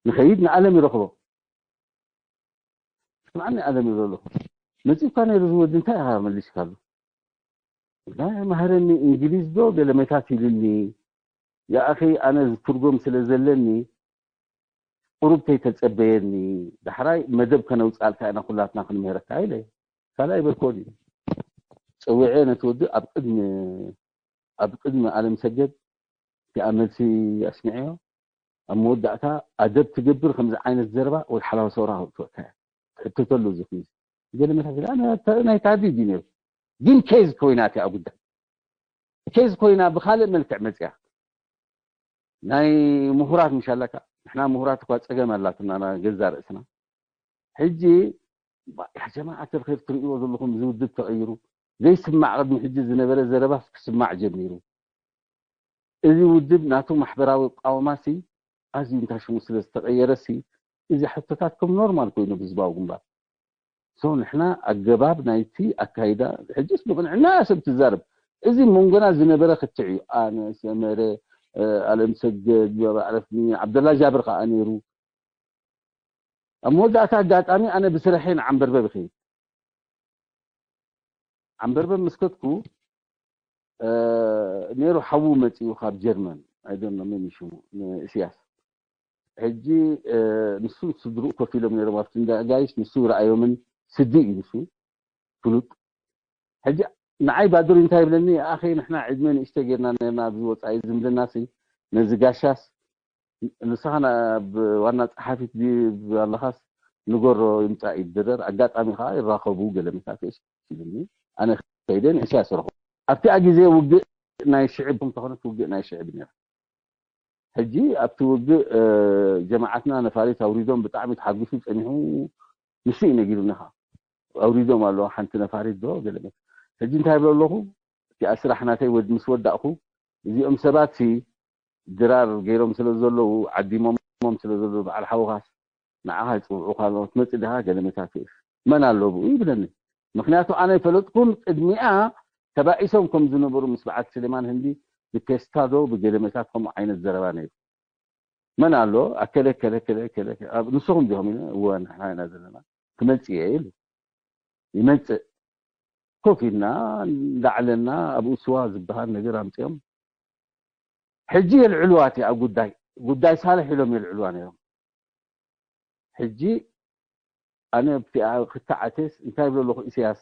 ንኸይድ ንኣለም ይረኽቦ። ስምዓኒ ኣለም ይብሎ ኣለኹ። መጺኡካ ነይሩ ዝወዲ እንታይ ኢኻ መሊስካሉ? ናይ መሃረኒ እንግሊዝ ዶ ገለመታት ኢሉኒ። ያኣኺ ኣነ ዝትርጎም ስለ ዘለኒ ቁሩብ ተይተጸበየኒ። ዳሕራይ መደብ ከነውጽኣልካ ኢና ኩላትና ክንምህረካ ኢለ። ካልኣይ በልኮ ድዩ? ጸዊዐ ነቲ ወዲ ኣብ ቅድሚ፣ ኣብ ቅድሚ ኣለም ሰገድ እቲኣ መልሲ ኣስሚዐዮ። ኣብ መወዳእታ ኣደብ ትገብር ከምዚ ዓይነት ዘረባ ወድ ሓላው ሰውራ ክትወካ እያ። ትሕትተሉ እዚ ኩሉ። ገለ መታት ኣነ ናይ ታዲ ድዩ ነይሩ? ግን ኬዝ ኮይና እቲኣ ጉዳይ። ኬዝ ኮይና ብኻልእ መልክዕ መጽያ። ናይ ምሁራት ምሽ ኣለካ። ንሕና ምሁራት እኳ ጸገም ኣላትና ና ገዛ ርእስና። ሕጂ ባ-፣ ያ ጀማዓት ኣልኸይር ትርእይዎ ዘለኹም እዚ ውድብ ተቐይሩ። ዘይስማዕ ቅድሚ ሕጂ ዝነበረ ዘረባስ ክስማዕ ጀሚሩ። እዚ ውድብ ናቱ ማሕበራዊ ኣቃውማሲ ኣዝዩ እንታይ ሽሙ ስለ ዝተቐየረሲ፣ እዚ ሕቶታት ከም ኖርማል ኮይኑ ብህዝባዊ ግንባር። So ንሕና ኣገባብ ናይቲ ኣካይዳ፣ ሕጅስ ብቕንዕና እያ ሰብ ትዛረብ። እዚ መንጎና ዝነበረ ክትዕ እዩ። ኣነ፣ ሰመረ፣ እ፣ ኣለም ሰገድ፣ ባባ ዕረፍኒ፣ ዓብደላ ጃብር ከኣ ነይሩ። ኣብ መወዳእታ ኣጋጣሚ ኣነ ብስራሐይ ንዓንበርበብ ይኸይድ። ዓንበርበብ ምስ ከድኩ፣ እ፣ ነይሩ ሓዉ መጺኡ ካብ ጀርመን፣ I don't know መን እዩ ሽሙ፣ ንእስያስ። ሕጂ፣ እ፣ ንሱን ስድርኡ ኮፍ ኢሎም ነይሮም ኣብቲ እንዳ ጋይስ፣ ንሱ ይረኣዮምን ስዲ እዩ ንሱ፣ ፍሉጥ። ሕጂ ንዓይ ባዱሪ እንታይ ይብለኒ፣ ኣኸይ ንሕና ዕድመ ንእሽቶ ጌርና ነርና ኣብዚ ወጻኢ ዝምድናሲ፣ ነዚ ጋሻስ ንስኻ ናብ ዋና ጸሓፊት ዲ-፣ ኣለኻስ ንገሮ ይምጻእ ይድረር፣ ኣጋጣሚ ከኣ ይራኸቡ ገለ መታተሽ ኢሉኒ። ኣነ ከይደ ንእሽያ ስርሑ። ኣብቲኣ ግዜ ውግእ ናይ ሽዕብ እንተኾነት ውግእ ናይ ሽዕብ ነይራ። ሕጂ ኣብቲ ውግእ፣ እ፣ ጀማዓትና ነፋሪት ኣውሪዶም ብጣዕሚ ተሓጒሱ ጸኒሑ ንሱ እዩ ነጊሩኒ ኸዓ። ኣውሪዶም ኣለዉ ሓንቲ ነፋሪት ዶ ገለ መት-፣ ሕጂ እንታይ ይብሎ ኣለኹ? እቲኣ ስራሕ ናተይ ወድ-፣ ምስ ወዳእኹ እዚኦም ሰባት ሲ ድራር ገይሮም ስለ ዘለዉ ዓዲሞሞም ስለ ዘለዉ በዓል ሓውኻስ ንዓኻ ይጽውዑኻ ኣለዉ። ትመጽእ ዲኻ? ገለ መታትእስ መን ኣሎ ብኡ ይብለኒ። ምኽንያቱ ኣነ ኣይፈለጥኩን። ቅድሚኣ ተባኢሶም ከም ዝነበሩ ምስ በዓል ስሌማን ህንዲ ብቴስታ ዶ ብገለ መታት ከምኡ ዓይነት ዘረባ ነይሩ። መን ኣሎ? ኣከለ፣ ከለ፣ ከለ፣ ከለ፣ ከለ። ኣብ ንስኹም ዲኹም? ኢለ፣ እወ፣ ንሕና ኢና ዘለና። ክመጽእ እየ ኢሉ። ይመጽእ። ኮፍ ኢልና፣ እንዳዕለልና፣ ኣብኡ ስዋ ዝበሃል ነገር ኣምጺኦም። ሕጂ የልዕልዋ እቲኣ ጉዳይ፣ ጉዳይ ሳልሕ ኢሎም የልዕልዋ ነይሮም። ሕጂ ኣነ ኣብቲኣ ክተዓተስ እንታይ ይብሎ ኣለኹ? ኢሳያስ፣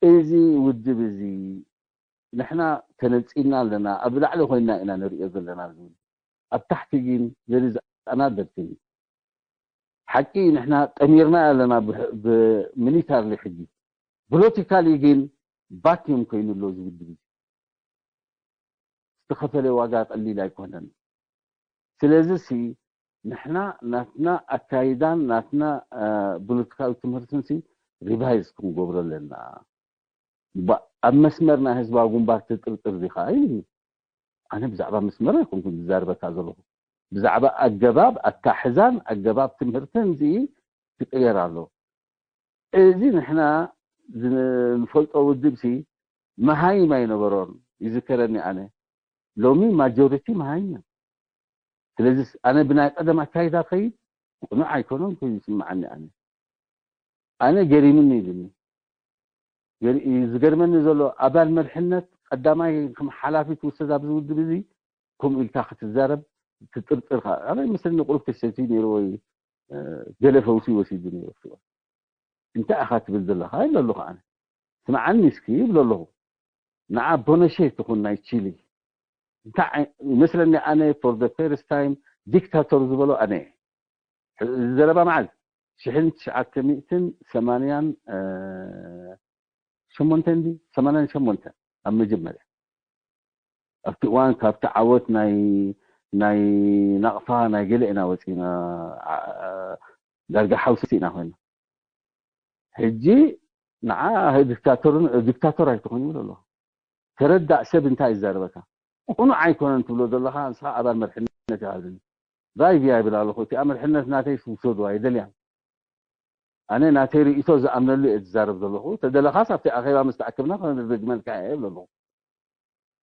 እዚ ውድብ እዚ ንሕና ተነጺልና ኣለና፣ ኣብ ላዕሊ ኮይንና ኢና ንርእዮ ዘለና ዝብል። ኣብ ታሕቲ ግን there is another thing። ሓቂ ንሕና ጠሚርና ኣለና ብ-፣ ብሚሊታሪ ሕጊ። ፖለቲካሊ ግን ቫክዩም ኮይኑ ኣሎ እዚ ውድብ እዚ። ዝተኸፈለ ዋጋ ቀሊል ኣይኮነን። ስለዚ ሲ ንሕና ናትና ኣካይዳን ናትና፣ እ፣ ፖለቲካዊ ትምህርትን ሲ ሪቫይዝ ክንገብሮ ኣለና። ባ-፣ ኣብ መስመር ናይ ህዝባዊ ግንባር ትጥርጥር ዲኻ? ኢሉኒ። ኣነ ብዛዕባ መስመር ኣይኮንኩን ዝዛረበካ ዘለኹ። ብዛዕባ ኣገባብ ኣታሕዛን ኣገባብ ትምህርትን እዚ ክቅየር ኣሎ። እዚ ንሕና ዝን-፣ ንፈልጦ ውድብ ሲ መሃይም ኣይነበሮን፣ ይዝከረኒ ኣነ። ሎሚ ማጆሪቲ መሃይም እዮም። ስለዚ ኣነ ብናይ ቀደም ኣካይዳ ከይድ ቅኑዕ ኣይኮነን ኮይኑ ይስምዓኒ ኣነ። ኣነ ገሪሙኒ ኢሉኒ። ገሪ-፣ ዝገርመኒ ዘሎ ኣባል መርሕነት ቀዳማይ ከም ሓላፊ ትውሰድ ኣብዚ ውድብ እዚ ከምኡ ኢልካ ክትዛረብ ትጥርጥር ከኣ። ኣነ ይመስለኒ ቁሩብ ተሰትዩ ነይሩ ወይ፣ እ፣ ገለ ፈውሲ ወሲዱ ነይሩ። እንታይ ኢኻ ትብል ዘለኻ? ኢለ ኣለኹ ኣነ። ስምዓኒ እስኪ ይብል ኣለኹ። ንዓ ቦነሼ ትኹን ናይ ቺሊ። እንታይ ይመስለኒ ኣነ for the first time ዲክታቶር ዝበሎ ኣነ። ዘረባ መዓዝ ሽሕን ትሽዓተ ሚእትን ሰማንያን ሸሞንተን ዲ ሰማንያን ሸሞንተን ኣብ መጀመርያ ኣብቲ እዋን ካብቲ ዓወት ናይ ናይ ናቕፋ ናይ ገለ ኢና ወፂና። ዳርጋ ሓውሲ ኢና ኮይና። ሕጂ ንዓ ዲክታቶር ዲክታቶር ኣይትኾን ይብል ኣሎ። ተረዳእ ሰብ እንታይ ይዛረበካ? ቁኑዕ ኣይኮነን ትብሎ ዘለኻ ንስኻ ኣባል መርሕነት ይሃብኒ ራይቭ እያ ይብል ኣለኹ። እቲኣ መርሕነት ናተይ ስውሰዱ ኣይደልያን። ኣነ ናተይ ርእቶ ዝኣምነሉ እየ ዝዛረብ ዘለኹ። ተደለኻስ ኣብቲ ኣኼባ ምስ ተኣከብና ክነደግመልካ እየ ይብል ኣለኹ።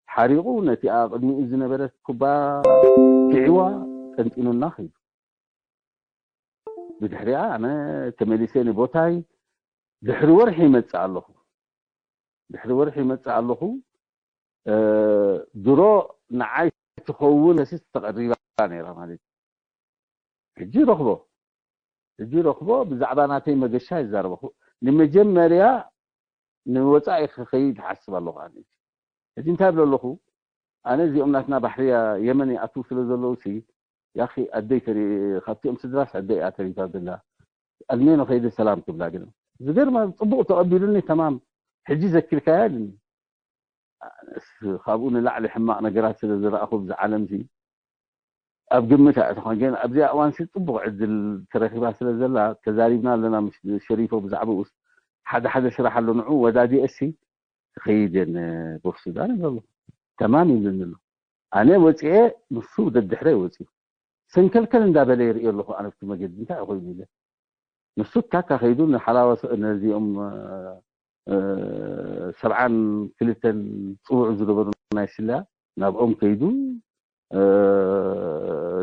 ሓሪቑ ነቲኣ ቅድሚኡ ዝነበረት ኩባ ኪዕዋ ጠንጢኑና ኸይዱ። ብድሕሪኣ ኣነ ተመሊሰ ንቦታይ ድሕሪ ወርሒ ይመጽእ ኣለኹ። ድሕሪ ወርሒ ይመጽእ ኣለኹ። ድሮ ንዓይ ትኸውን መሲስ ተቐሪባ ነይራ ማለት እዩ። ሕጂ ረኽቦ ሕጂ ረኽቦ ብዛዕባ ናተይ መገሻ ይዛረበኹ። ንመጀመርያ ንወፃኢ ክኸይድ ሓስብ ኣለኹ ኣነ። ሕጂ እንታይ ብሎ ኣለኹ? ኣነ እዚኦም ናትና ባሕርያ የመን ይኣትዉ ስለ ዘለዉ ሲ ያኺ ኣደይ ተሪ ካብቲኦም ስድራስ ኣደይ እያ ተሪፋ ብላ ኣልሜኖ ከይደ ሰላም ክብላ ግን ዝገርማ ጽቡቕ ተቐቢሉኒ። ተማም ሕጂ ዘኪርካያ ኢሉኒ። ካብኡ ንላዕሊ ሕማቕ ነገራት ስለ ዝረኣኹ ብዚ ዓለም ሲ ኣብ ግምት ኣእተኾን ግን ኣብዚኣ እዋን ሲ ጽቡቕ ዕድል ተረኺባ ስለ ዘላ ተዛሪብና ኣለና ምስ ሸሪፎ ብዛዕባኡ። ሓደ ሓደ ስራሕ ኣሎ ንዑ ወዳዲኤ ሲ ክኸይድ እየ ንቦፍ ሱዳን ይብሎ ኣለኹ። ተማም ይብለኒ ኣሎ። ኣነ ወፂኤ ንሱ ደድሕረይ ወፂኡ ሰንከልከል እንዳበለ ይርኢ ኣለኹ። ኣነ ኣብቲ መገዲ እንታይ ኮይኑ ኢለ ንሱ ታካ ከይዱ ንሓላዋ ነዚኦም ሰብዓን ክልተን ፅውዑ ዝነበሩ ናይ ስላ ናብኦም ከይዱ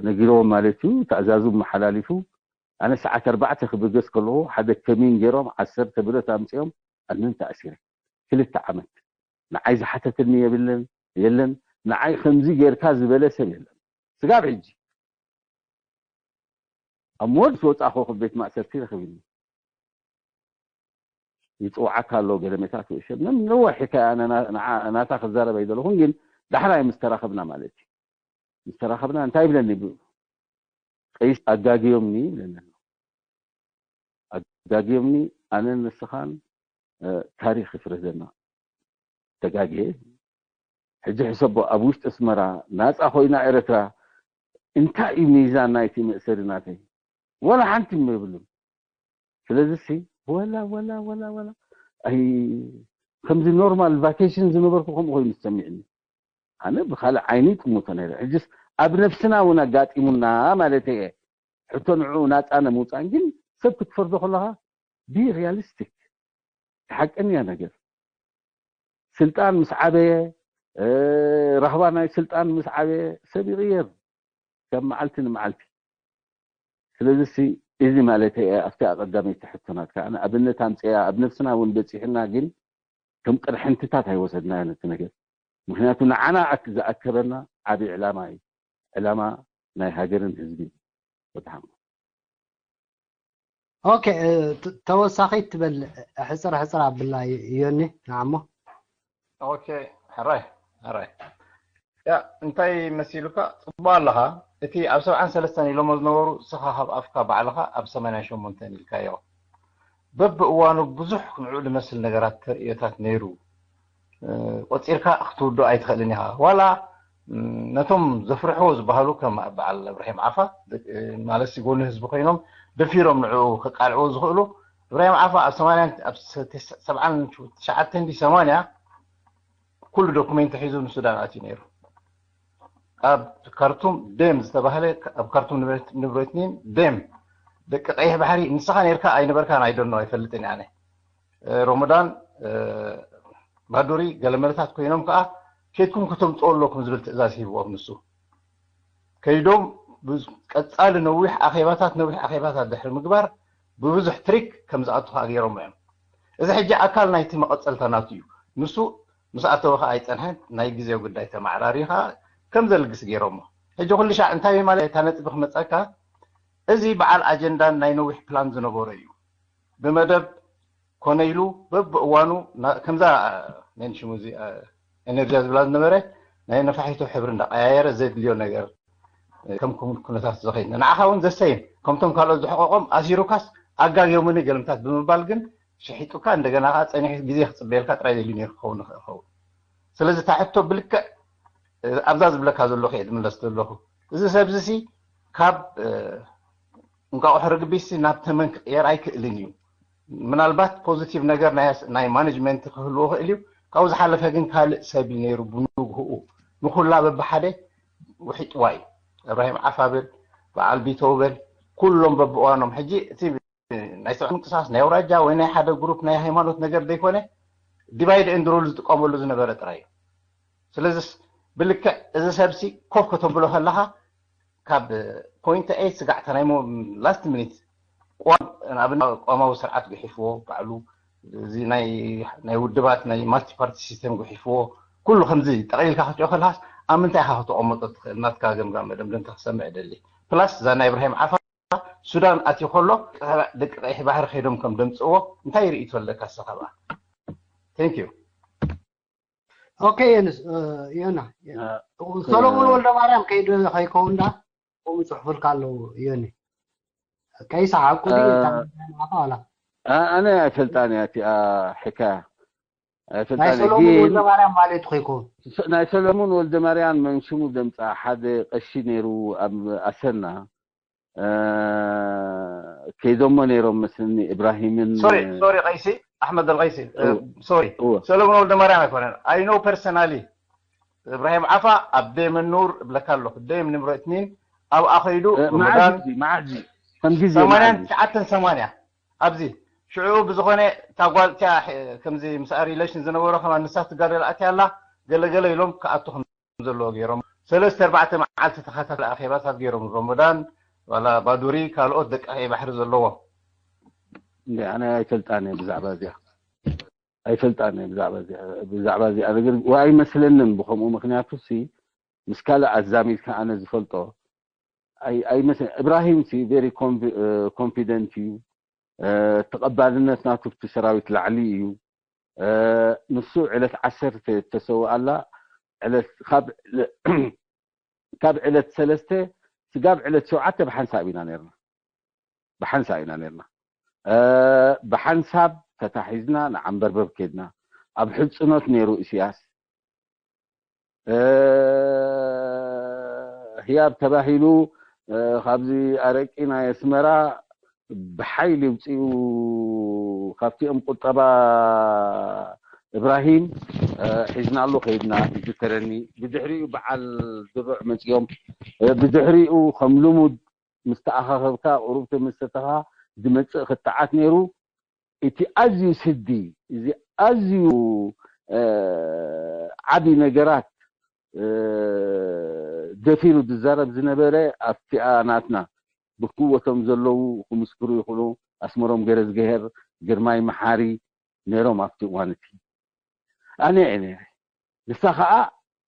ነጊርዎም ማለት እዩ። ትእዛዙ መሓላሊፉ ኣነ ሰዓት ኣርባዕተ ክብገስ ከለኹ ሓደ ከሚን ገይሮም ዓሰርተ ብረት ኣምፅኦም ኣንን ተኣሲረ ክልተ ዓመት። ንዓይ ዝሓተትኒ የብለን የለን። ንዓይ ከምዚ ጌርካ ዝበለ ሰብ የለን። ስጋብ ሕጂ ኣብ ሞድ ዝወፃእኹ ቤት ማእሰርቲ ረኺብኒ ይፅውዓካ ኣሎ ገለሜታት ውእሸ ምንም ነዋሕ ሕካያ ናታ ክዛረብ ኣይደለኹን ግን ዳሕራይ ምስ ተራኸብና ማለት እዩ። ምስ ተራኸብና እንታይ ይብለኒ ቀይስ ኣጋግዮምኒ ይብለኒ ኣሎ። ኣጋግዮምኒ ኣነን ንስኻን ታሪኽ ይፍረዘና። ተጋግየ ሕጂ ሕሰቦ ኣብ ውሽጢ ኣስመራ ናፃ ኮይና ኤረትራ እንታይ እዩ ሚዛን ናይቲ መእሰሪ ናተይ? ወላ ሓንቲ የብሉን። ስለዚ ሲ ወላ ወላ ወላ ወላ ኣይ ከምዚ ኖርማል ቫኬሽን ዝነበርኩ ከምኡ ኮይኑ ዝሰሚዕኒ። ኣነ ብካልእ ዓይኒ ጥሙተ ነይረ። ሕጅስ ኣብ ነፍስና እውን ኣጋጢሙና ማለት እየ። ሕቶ ንዕኡ ናፃ ንምውፃን ግን ሰብ ክትፈርዶ ከለካ ቢ ሪያሊስቲክ ሓቀኛ ነገር ስልጣን ምስ ዓበየ ራህባ ናይ ስልጣን ምስ ዓበየ ሰብ ይቕየር ካብ መዓልቲ ንመዓልቲ። ስለዚ እዚ ማለት ኣብቲ ኣቐዳመይቲ ሕቶ ናትካ ኣነ ኣብነት ኣምፅያ ኣብ ነፍስና እውን በፂሕና ግን ከም ቅርሕንትታት ኣይወሰድናዮ ነቲ ነገር። ምክንያቱ ንዓና ዝኣከበና ዓብዪ ዕላማ እዩ። ዕላማ ናይ ሃገርን ህዝብን ወድሓንኩም። ኦኬ ተወሳኺት ትበል ሕፅር ሕፅር ኣብላ ዮኒ ንዓሞ። ኦኬ ሕራይ ሕራይ ያ እንታይ መሲሉካ ፅቡቅ ኣለኻ። እቲ ኣብ ሰብዓን ሰለስተን ኢሎሞ ዝነበሩ እስኻ ካብ ኣፍካ ባዕልኻ ኣብ ሰማንያን ሸሞንተን ኢልካዮ። በብእዋኑ ብዙሕ ንዕኡ ዝመስል ነገራት ተርእዮታት ነይሩ። ቆፂርካ ክትውዶ ኣይትኽእልን ኢኻ ዋላ ነቶም ዘፍርሕዎ ዝበሃሉ ከም በዓል እብራሂም ዓፋ ማለት ጎኒ ህዝቢ ኮይኖም ደፊሮም ንዕኡ ከቃልዕዎ ዝኽእሉ እብራሂም ዓፋ ኣብ ሰማንያን ኣብ ሰብዓን ትሽዓተን ዲ ሰማንያ ኩሉ ዶኩሜንት ሒዙ ንሱዳን ኣትዩ ነይሩ ኣብ ካርቱም ደም ዝተባህለ ኣብ ካርቱም ንብረትኒን ደም ደቂ ቀይሕ ባሕሪ ንስኻ ነርካ ኣይነበርካን ኣይደኖ ኣይፈልጥን ኣነ ሮመዳን ባዱሪ ገለመለታት ኮይኖም ከዓ ኬድኩም ከተምፅኦ ኣለኩም ዝብል ትእዛዝ ሂብዎም ንሱ ከይዶም ቀፃሊ ነዊሕ ኣኼባታት ነዊሕ ኣኼባታት ድሕሪ ምግባር ብብዙሕ ትሪክ ከም ዝኣቱ ከዓ ገይሮም እዮም እዚ ሕጂ ኣካል ናይቲ መቐፀልታ ናቱ እዩ ንሱ ምስ ኣተወ ከዓ ኣይፀንሐን ናይ ግዜ ጉዳይ ተማዕራሪ ከዓ ከም ዘልግስ ገይሮሞ ሕጂ ኩሉ ሻዕ እንታይ ማለት እታ ነጥቢ ክመፀካ እዚ በዓል ኣጀንዳን ናይ ነዊሕ ፕላን ዝነበሮ እዩ ብመደብ ኮነ ኢሉ በብእዋኑ ከምዛ ናይ ሽሙ እዚ ኤነርጂያ ዝብላ ዝነበረ ናይ ነፋሒቶ ሕብሪ እንዳቀያየረ ዘድልዮ ነገር ከም ኩነታት ዝኸይድ ንዓኻ እውን ዘሰይም ከምቶም ካልኦት ዝሕቆቆም ኣሲሩካስ ኣጋግዮምኒ ገልምታት ብምባል ግን ሽሒጡካ እንደገና ከዓ ፀኒሑ ግዜ ክፅበየልካ ጥራይ ደልዩ ነይሩ ክኸውን ይኽእል ይኸውን። ስለዚ እታ ሕቶ ብልክዕ ኣብዛ ዝብለካ ዘለኹ እየ ዝምለስ ዘለኹ። እዚ ሰብ እዚ ካብ እንቋቑሖ ርግቢሲ ናብ ተመን ክቕየር ኣይክእልን እዩ። ምናልባት ፖዚቲቭ ነገር ናይ ማኔጅመንት ክህልዎ ክእል እዩ። ካብኡ ዝሓለፈ ግን ካልእ ሰብ እዩ ነይሩ። ብንግህኡ ንኩላ በብሓደ ውሒጥዋ እዩ። እብራሂም ዓፋ በል፣ በዓል ቢተው በል፣ ኩሎም በብእዋኖም። ሕጂ እቲ ናይ ሰብኣዊ ምንቅስቃስ ናይ ኣውራጃ ወይ ናይ ሓደ ግሩፕ ናይ ሃይማኖት ነገር ዘይኮነ ዲቫይድ ኤንድ ሩል ዝጥቀመሉ ዝነበረ ጥራይ እዩ። ስለዚስ ብልክዕ እዚ ሰብሲ ኮፍ ከተብሎ ከለኻ ካብ ፖይንት ኤይት ስጋዕ እታ ናይ ላስት ሚኒት ንኣብነት ቅዋማዊ ስርዓት ጉሒፍዎ ባዕሉ እዚ ናይ ውድባት ናይ ማልቲ ፓርቲ ሲስተም ጉሒፍዎ ኩሉ ከምዚ ጠቕሊልካ ክትሪኦ ከለኻስ ኣብ ምንታይ ኢኻ ከተቐመጦ ትኽእል? ናትካ ገምጋም መደምደምታ ክሰምዕ እደሊ። ፕላስ እዛ ናይ እብራሂም ዓፋ ሱዳን ኣትዩ ከሎ ደቂ ቀይሕ ባሕሪ ከይዶም ከም ደምፅእዎ እንታይ ርእይቶ ኣለካ ንስኻ ብኣ? Thank you። ኦኬ የንስ ዮና ሰሎሞን ወልደ ማርያም ከይድ ከይከውን ዳ ከምኡ ይፅሕፉልካ ኣለዉ። ዮኒ ቀይሳ ሓቁ ድዩ? እታ ናፋ ዋላ ኣነ ኣይፈልጣን እያ እቲኣ ሕካያ ናይ ኣይፈልጣን እየ። ሰሎሞን ግን ወልደ ማርያም ማለት ከይከውን ስ- ናይ ሰሎሞን ወልደ ማርያም መንሽሙ ደምፃ ሓደ ቀሺ ነይሩ ኣብ ኣሰና እ፣ ከይዶሞ ነይሮም መስልኒ እብራሂምን ሶሪ ሶሪ ቀይሲ ኣሕመድ ኣልቀይሲ እወ። ሶሪ እወ። ሰሎሞን ወልደ ማርያም ኣይኮነን። I know personally እብራሂም ዓፋ ኣብ ደየም ኑር እብለካ ኣለኹ። ደየም ንምሮ እትኒን ኣብኣ ከይዱ እ፣ መዓዝ ሮመዳን እዩ መዓዝ እዩ ከም ግዜ ሰማንያን መዓዝ እዩ? ትሽዓተን ሰማንያ ኣብዚ ሽዑ ብዝኾነ እታ ጓል እቲኣ ሕ- ከምዚ ምስኣ ሪሌሽን ዝነበሮ ከማ ንሳ ትጋደል ኣትያ ኣላ ገለገለ ኢሎም ክኣቱ ከም ዘለዎ ገይሮም ሰለስተ ኣርባዕተ መዓልቲ ተኸታተለ ኣኼባታት ገይሮም ሮመዳን ዋላ ባዱሪ ካልኦት ደቂ ቀይ ባሕሪ ዘለዎ እንደ ኣነ ኣይፈልጣን እየ ብዛዕባ እዚኣ ኣይፈልጣን እየ ብዛዕባ እዚኣ ብዛዕባ እዚኣ ነገር ኣይመስለንን ብከምኡ ምክንያቱ ሲ ምስ ካልእ ኣዛሚድካ ኣነ ዝፈልጦ ኣይ- ኣይመስለ እብራሂም ሲ ቨሪ ኮንፊደንት እዩ እ፣ ተቐባልነት ናቱ ብቲ ሰራዊት ላዕሊ እዩ እ፣ ንሱ ዕለት ዓሰርተ ተሰውኣላ ዕለት ካብ ካብ ዕለት ሰለስተ ስጋብ ዕለት ሸውዓተ ብሓንሳብ ኢና ነርና ብሓንሳብ ኢና ነርና እ፣ ብሓንሳብ ተታሒዝና ንዓንበርበብ ከድና ኣብ ሕፅኖት ነይሩ እስያስ እ፣ ህያብ ተባሂሉ እ፣ ካብዚ ኣረቂ ናይ ኣስመራ ብሓይሊ ውፅኡ ካብቲኦም ቁጠባ እብራሂም እ፣ ሒዝናሉ ከይድና ይዝከረኒ ብድሕሪኡ በዓል ድሩዕ መፂኦም እ፣ ብድሕሪኡ ከም ልሙድ ምስ ተኣኻኸብካ ቁሩብ ተመሰተኻ ዝመፅእ ክትዓት ነይሩ እቲ ኣዝዩ ስዲ እዚ ኣዝዩ እ፣ ዓቢ ነገራት እ፣ ደፊሩ ዝዛረብ ዝነበረ ኣብቲኣ ናትና ብክወቶም ዘለዉ ክምስክሩ ይኽእሉ ኣስመሮም ገረዝግሄር ግርማይ መሓሪ ነይሮም ኣብቲ እዋን እቲ ኣነ እየ ነይረ ንሳ ከዓ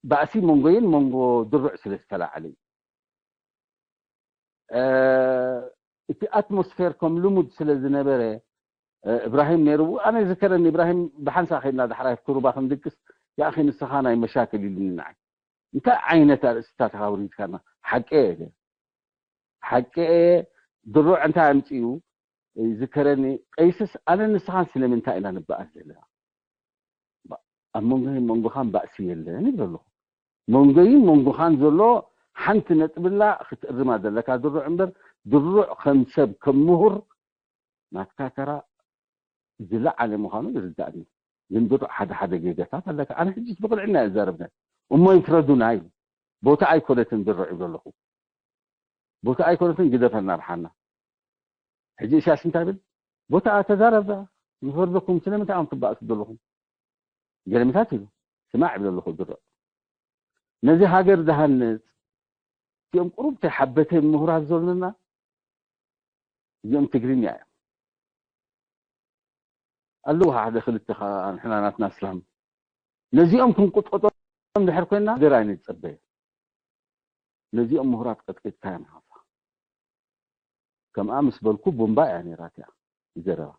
ባእሲ መንጎይን መንጎ ድሩዕ ስለ ዝተላዓለ እዩ እቲ ኣትሞስፌር ከም ልሙድ ስለ ዝነበረ እብራሂም ነይሩ ኣነ ዝከረኒ እብራሂም ብሓንሳ ከይድና ዳሕራይ ኩሩባ ክንድቅስ ያእኺ ንስኻ ናይ መሻክል ኢሉኒ ንዓይ እንታይ ዓይነት ኣርእስታት ኢኻ ውሪድካና ሓቂ እየ ሓቂ እየ ድሩዕ እንታይ ኣምፅኡ ዝከረኒ ቀይስስ ኣነ ንስኻን ስለምንታይ ኢና ንበኣስ ዘለና ኣብ መንጎ መንጎኻን ባእሲ የለን ይብለሉ መንጎይን መንጎኻን ዘሎ ሓንቲ ነጥብላ ክትእርማ ዘለካ ድሩዕ እምበር ድሩዕ ከም ሰብ ከም ምሁር ናትካ ተራ ዝለዓለ ምዃኑ ይርዳእኒ ግን ድሩዕ ሓደ ሓደ ጌጋታት ኣለካ ኣነ ሕጂ ብቕልዕና እዛረብና እሞ ይፍረዱና እዩ ቦታ ኣይኮነትን ድሩዕ ይብለለኹ ቦታ ኣይኮነትን ግደፈና ብሓና ሕጂ ኢሳያስ እንታይ ብል ቦታ ተዛረብ ንፈርደኩም ስለምንታይ ኣም ትባእሱ ዘለኹም ገለምታት ኢሉ ስማዕ ይብለ ኣለኹ ድሮ ነዚ ሃገር ዝሃንፅ እዚኦም ቁሩብ ተሓበተ ምሁራት ዘሎና እዚኦም ትግርኛ እዮም ኣለዉ ሓደ ክልተ ከዓ ንሕና ናትና እስላም ነዚኦም ክንቁጠጦም ድሕር ኮይና ሃገር ኣይንፀበ ነዚኦም ምሁራት ቀጥቂጥካ እዮም ሓፋ ከምኣ ምስ በልኩ ቡምባ እያ ነይራ እቲኣ ዘረባ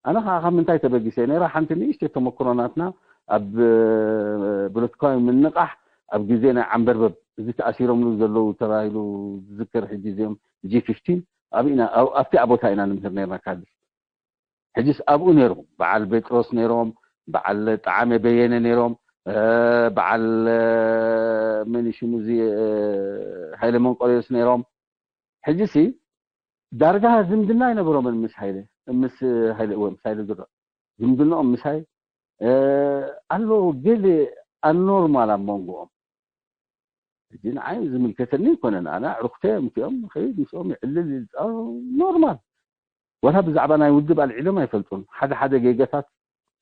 ኣነ ከዓ ካብ ምንታይ ተበጊሰ ነይራ ሓንቲ ንእሽተይ ተመክሮ ናትና ኣብ ብረትኳዊ ምንቓሕ ኣብ ግዜ ናይ ዓንበርበብ እዚ ተኣሲሮምሉ ዘለዉ ተባሂሉ ዝዝከር ሕጂ እዚኦም ጂ ፊፍቲን ኣብና ኣብቲ ቦታ ኢና ንምህር ነርና ካድር ሕጅስ ኣብኡ ነይሮም በዓል ጴጥሮስ ነይሮም በዓል ጣዓመ በየነ ነይሮም በዓል መን ሽሙ እዚ ሃይለ መንቆሪዮስ ነይሮም ሕጅሲ ዳርጋ ዝምድና ኣይነበሮምን ምስ ሃይለ ምስ ሃይለ እወ ምስ ሃይለ ዝረ ዝምድንኦም ምሳይ ኣሎ ገለ ኣኖርማል ኣብ መንጎኦም ሕጂ ንዓይ ዝምልከተኒ ኣይኮነን ኣነ ኣዕሩኽተ ምትኦም ኸይድ ምስኦም ይዕልል ኖርማል ወላ ብዛዕባ ናይ ውድብ ኣልዒሎም ኣይፈልጡን ሓደ ሓደ ጌጋታት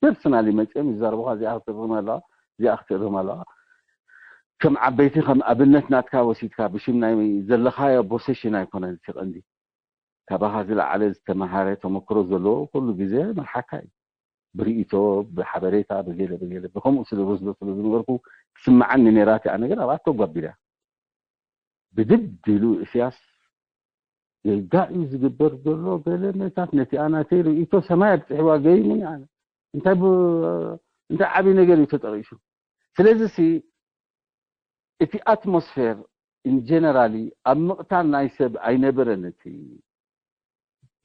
ፐርሰናሊ መፅኦም ይዛረቡኻ እዚኣ ክትእርም ኣለዋ እዚኣ ክትእርም ኣለዋ ከም ዓበይቲ ከም ኣብነት ናትካ ወሲድካ ብሽም ናይ ዘለኻዮ ፖሴሽን ኣይኮነን እቲ ቀንዲ ካባኻ ዝለዓለ ዝተመሃረ ተመክሮ ዘለዎ ኩሉ ግዜ መልሓካ እዩ ብርእይቶ ብሓበሬታ ብገለ ብገለ ብከምኡ ስለ ወስዶ ስለ ዝነበርኩ ትስምዓኒ ነይራ እቲኣ ነገር ኣብኣ ተጓቢላ ብድድ ኢሉ እስያስ ጌጋ እዩ ዝግበር ዘሎ ገለ መታት ነቲኣ ናተይ ርእይቶ ሰማይ ኣብፅሕዋ ገይሙኒ ኣነ እንታይ እንታይ ዓብዪ ነገር እዩ ተጠቂሱ ስለዚ ሲ እቲ ኣትሞስፌር ኢንጀነራሊ ኣብ ምቕታል ናይ ሰብ ኣይነበረን እቲ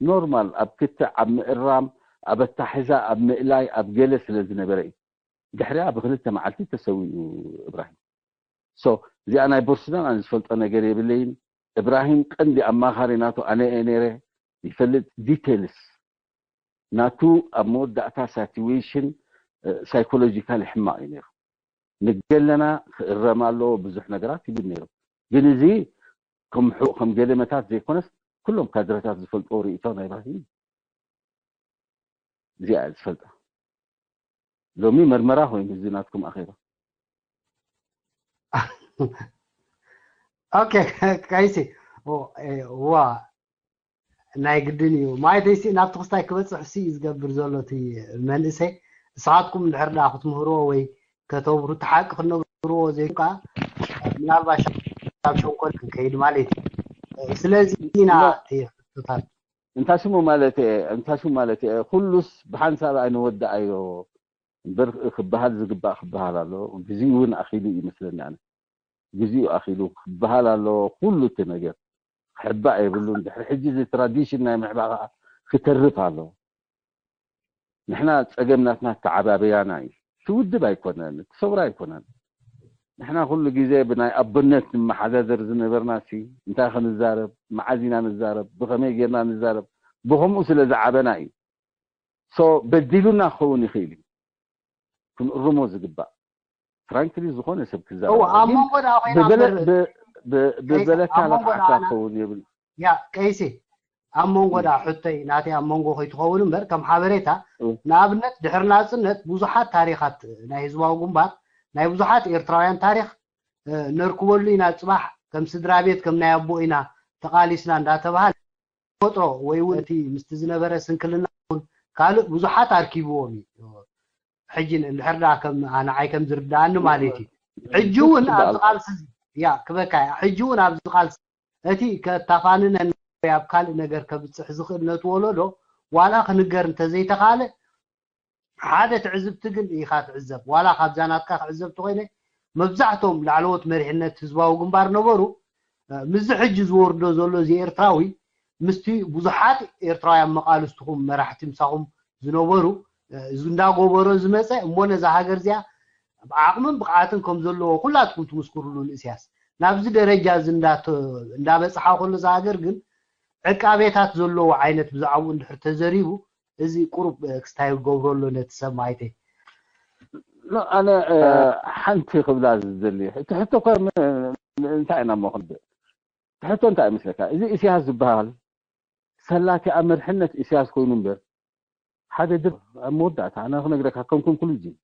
ኖርማል ኣብ ክትዕ ኣብ ምእራም ኣብ ኣታሕዛ ኣብ ምእላይ ኣብ ገለ ስለ ዝነበረ እዩ ድሕሪኣ ብክልተ መዓልቲ ተሰዊኡ እብራሂም ሶ እዚኣ ናይ ቦርሱዳን ኣነ ዝፈልጦ ነገር የብለይን እብራሂም ቀንዲ ኣማኻሪ ናቱ ኣነ እየ ነይረ ይፈልጥ ዲቴልስ ናቱ ኣብ መወዳእታ ሳቲዌሽን ሳይኮሎጂካሊ ሕማቕ እዩ ነይሩ ንገለና ክእረም ኣለዎ ብዙሕ ነገራት ይብል ነይሩ ግን እዚ ከም ሕቕ ከም ገለመታት ዘይኮነስ ኩሎም ካድረታት ዝፈልጥዎ ርእይቶ ናይ ባህሊ እዚኣ እየ ዝፈልጣ ሎሚ መርመራ ኮይኑ እዚ ናትኩም ኣኼባ ኦኬ ቀይሲ ዋ ናይ ግድን እዩ ማይተይሲ ናብቲ ክስታይ ክበፅሕ ሲ እዩ ዝገብር ዘሎ እቲ መንእሰይ ንስኻትኩም እንድሕር ዳ ክትምህርዎ ወይ ከተብሩ እቲ ሓቂ ክነግርዎ ዘይኮን ከዓ ምናልባት ናብ ሸንኮል ክንከይድ ማለት እዩ ስለዚ ኢና ሕቶታት እንታይ ሽሙ ማለት እየ እንታይ ሽሙ ማለት እየ ኩሉስ ብሓንሳብ ኣይንወድኣዮ እምበር ክበሃል ዝግባእ ክበሃል ኣሎ ግዜኡ እውን ኣኺሉ እዩ ይመስለኒ ኣነ ግዜኡ ኣኺሉ ክበሃል ኣለዎ ኩሉ እቲ ነገር ክሕባእ የብሉን ድሕሪ ሕጂ እዚ ትራዲሽን ናይ ምሕባእ ከዓ ክተርፍ ኣለዎ ንሕና ፀገም ናትና ተዓባበያና እዩ እቲ ውድብ ኣይኮነን እቲ ሰውራ ኣይኮነን ንሕና ኩሉ ግዜ ብናይ ኣቦነት ንመሓዳደር ዝነበርና ሲ እንታይ ክንዛረብ መዓዝ ኢና ንዛረብ ብኸመይ ጌርና ንዛረብ ብኸምኡ ስለ ዝዓበና እዩ ሶ በዲሉና ክኸውን ይኽእል እዩ ክንእርሞ ዝግባእ ፍራንክሊ ዝኾነ ሰብ ክዛረብ ኣብ መንጎ ደኣ ኮይና ብበለካ ለክዓካ ክኸውን የብል ያ ቀይሲ ኣብ መንጎ ደኣ ሕቶይ ናተይ ኣብ መንጎ ከይትኸውን እምበር ከም ሓበሬታ ንኣብነት ድሕሪ ናፅነት ብዙሓት ታሪኻት ናይ ህዝባዊ ግንባር ናይ ብዙሓት ኤርትራውያን ታሪክ ነርክበሉ ኢና ፅባሕ ከም ስድራ ቤት ከም ናይ ኣቦ ኢና ተቃሊስና እንዳተባሃለ ፈጥሮ ወይ እውን እቲ ምስቲ ዝነበረ ስንክልና እውን ካልእ ብዙሓት ኣርኪብዎም እዩ ሕጂ እንድሕር ዳ ከም ንዓይ ከም ዝርዳኣኒ ማለት እዩ ሕጂ እውን ኣብዚ ቃልሲ ያ ክበካ ሕጂ እውን ኣብዚ ቃልሲ እቲ ከታፋንነን ኣብ ካልእ ነገር ከብፅሕ ዝኽእል ነቲ ወለዶ ዋላ ክንገር እንተዘይተኻለ ሓደ ትዕዝብቲ ግን ኢኻ ትዕዘብ ዋላ ካብዛ ናትካ ክዕዘብ ተኮይነ መብዛሕቶም ላዕለዎት መሪሕነት ህዝባዊ ግንባር ነበሩ ምስዚ ሕጂ ዝወርዶ ዘሎ እዚ ኤርትራዊ ምስቲ ብዙሓት ኤርትራውያን መቃልስትኹም መራሕቲ ምሳኹም ዝነበሩ እንዳጎበሮ ዝመፀ እሞ ነዛ ሃገር እዚኣ ዓቕምን ብቕዓትን ከም ዘለዎ ኩላትኩም ትምስክርሉ ንእስያስ ናብዚ ደረጃ እዚ እንዳበፅሓ ከሎ እዛ ሃገር ግን ዕቃቤታት ዘለዎ ዓይነት ብዛዕባኡ እንድሕር ተዘሪቡ እዚ ቁሩብ ክስታይ ገብረሎ ነቲ ሰብ ማይተይ ኣነ ሓንቲ ክብላ ዝደሊ እቲ ሕቶ እኳ እንታይ ኢና እሞ ክንብል እቲ ሕቶ እንታይ ይመስለካ እዚ ኢስያስ ዝበሃል ሰላቲ ኣብ መርሕነት ኢስያስ ኮይኑ እምበር ሓደ ድር ኣብ መወዳእታ ኣነ ክነግረካ ከም ኮንክሉዥን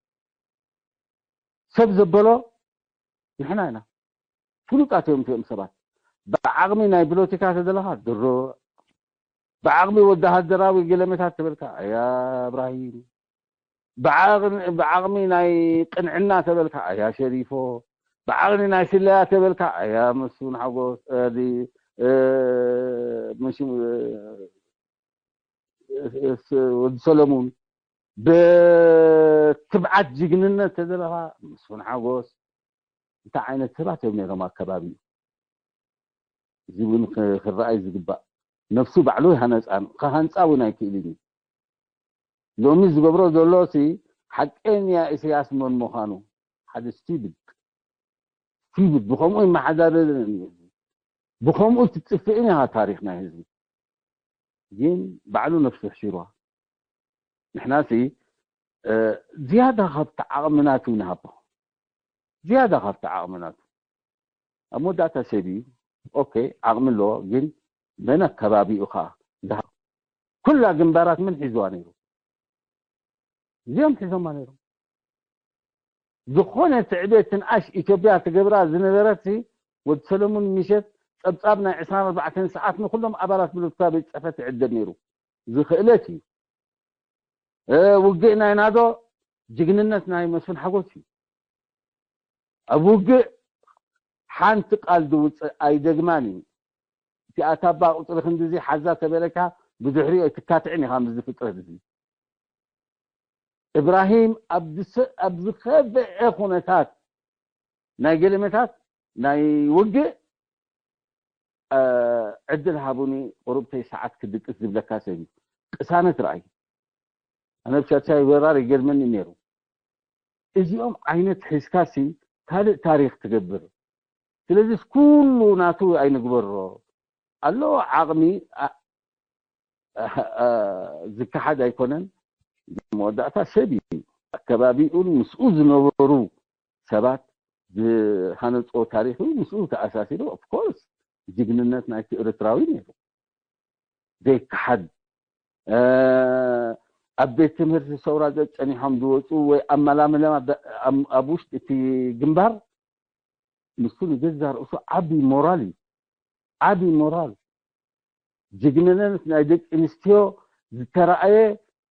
ሰብ ዘበሎ ንሕና ኢና ፍሉጣት እዮም እቲኦም ሰባት ብዓቕሚ ናይ ብሎቲካ ተደለኻ ድሮ ብዓቕሚ ወደሃደራዊ ገለመታት ተበልካ ኣያ እብራሂም ብዓቕሚ ናይ ቅንዕና ተበልካ ኣያ ሸሪፎ ብዓቕሚ ናይ ስለያ ተበልካ ኣያ መስፍን ሓጎስ ወዲ ሰለሙን ብትብዓት ጅግንነት ተዘለኻ፣ መስፍን ሓጎስ እንታይ ዓይነት ሰባት እዮም ነይሮም ኣብ ከባቢኡ? እዚ እውን ክ- ክረኣይ ዝግባእ። ነፍሱ ባዕሉ ይሃነፃን ክሃንፃ እውን ኣይክእልን እዩ። ሎሚ ዝገብሮ ዘሎ ሲ ሓቀኛ ኢሳያስ መን ምዃኑ፣ ሓደ ስቱፒድ ስቱፒድ፣ ብኸምኡ ይመሓዳደር። ብኸምኡ ትጥፍእን ኢኻ ታሪኽ ናይ ህዝቢ። ግን ባዕሉ ነፍሱ ሕሲርዋ። ንሕናሲ ዝያዳ ካብቲ ዓቕሚ ናቱ ንሃቦ። ዝያዳ ካብቲ ዓቕሚ ናቱ። ኣብ መወዳእታ ሰብ እዩ። ኦኬ፣ ዓቕሚ ኣለዎ፣ ግን መን ኣከባቢኡ ከዓ ዝሃ- ኩላ ግንባራት ምን ሒዝዋ ነይሩ? እዚኦም ሒዞማ ነይሮም። ዝኾነ ትዕቤት ትንኣሽ ኢትዮጵያ ትገብራ ዝነበረት ሲ፣ ወዲ ሰለሙን ምሸት ጸብጻብ ናይ ዕስራን ኣርባዕተን ሰዓት ንኹሎም ኣባላት ብሉትካ ቤት ጽሕፈት ይዕደል ነይሩ። ዝኽእለት እዩ። እ፣ ውግእ ናይ ናዶ ጅግንነት ናይ መስፍን ሓጎስ እዩ። ኣብ ውግእ ሓንቲ ቃል ዝውፅእ ኣይደግማን እዩ። እቲኣ ታባ ቁፅሪ ክንድዚ ሓዛ ተበለካ ብድሕሪኡ ኣይትካትዕን ኢኻ ምስዚ ፍጥረት እዚ። እብራሂም ኣብ ዝሰ- ኣብ ዝኸበዐ ኩነታት ናይ ገለመታት ናይ ውግእ እ፣ ዕድል ሃቡኒ ቁሩብተይ ሰዓት ክድቅስ ዝብለካ ሰብ እዩ። ቅሳነት ረኣይ። ኣነ ብሻቻይ ወራር ይገርመኒ ነይሩ። እዚኦም ዓይነት ሒዝካሲ ካልእ ታሪኽ ትገብር። ስለዚስ ኩሉ ናቱ ኣይንግበሮ። ኣለዎ ዓቕሚ ኣ- ኣ- ዝከሓድ ኣይኮነን። መወዳእታ ሰብ እዩ። ኣከባቢኡን ምስኡ ዝነበሩ ሰባት ዝሃነፅዎ ታሪኽ እዩ። ምስኡ ተኣሳሲሩ ኦፍኮርስ ጅግንነት ናይቲ ኤርትራዊ ነይሩ ዘይከሓድ። እ፣ ኣብ ቤት ትምህርቲ ሰውራ ገፅ ፀኒሖም ዝወፁ ወይ ኣመላምለም ኣብ ኣብ ውሽጢ እቲ ግንባር ንሱ ንገዛ ርእሱ ዓቢ ሞራል እዩ። ዓቢ ሞራል። ጅግንነት ናይ ደቂ ኣንስትዮ ዝተራእየ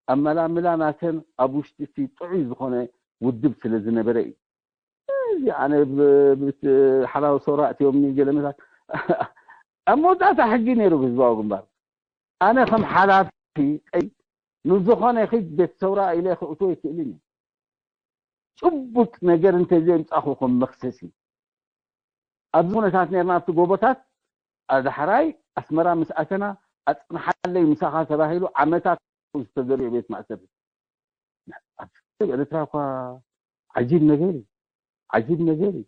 ኣመላምላ ናተን ኣብ ውሽጢ እቲ ጥዑይ ዝኾነ ውድብ ስለ ዝነበረ እዩ። እዚ ኣነ ብ- ብ- ሓላው ሰውራ እትዮም ገለመታት ኣብ መወዳእታ ሕጊ ነይሩ ብህዝባዊ ግንባር። ኣነ ከም ሓላፊ ቀይ ንዝኾነ ኺድ ቤት ሰውራ ኢለ ክእትዎ ይክእልን እዩ። ጭቡጥ ነገር እንተዘየምጻኹ ከም መኽሰሲ ኣብዚ ኩነታት ነርና ኣብቲ ጎቦታት ኣዳሕራይ ኣስመራ ምስ ኣተና ኣጽንሓለይ ምሳኻ ተባሂሉ ዓመታት ዝተዘርኡ ቤት ማእሰርቲ ኣብ ኤርትራ እኳ ዓጂብ ነገር እዩ። ዓጂብ ነገር እዩ።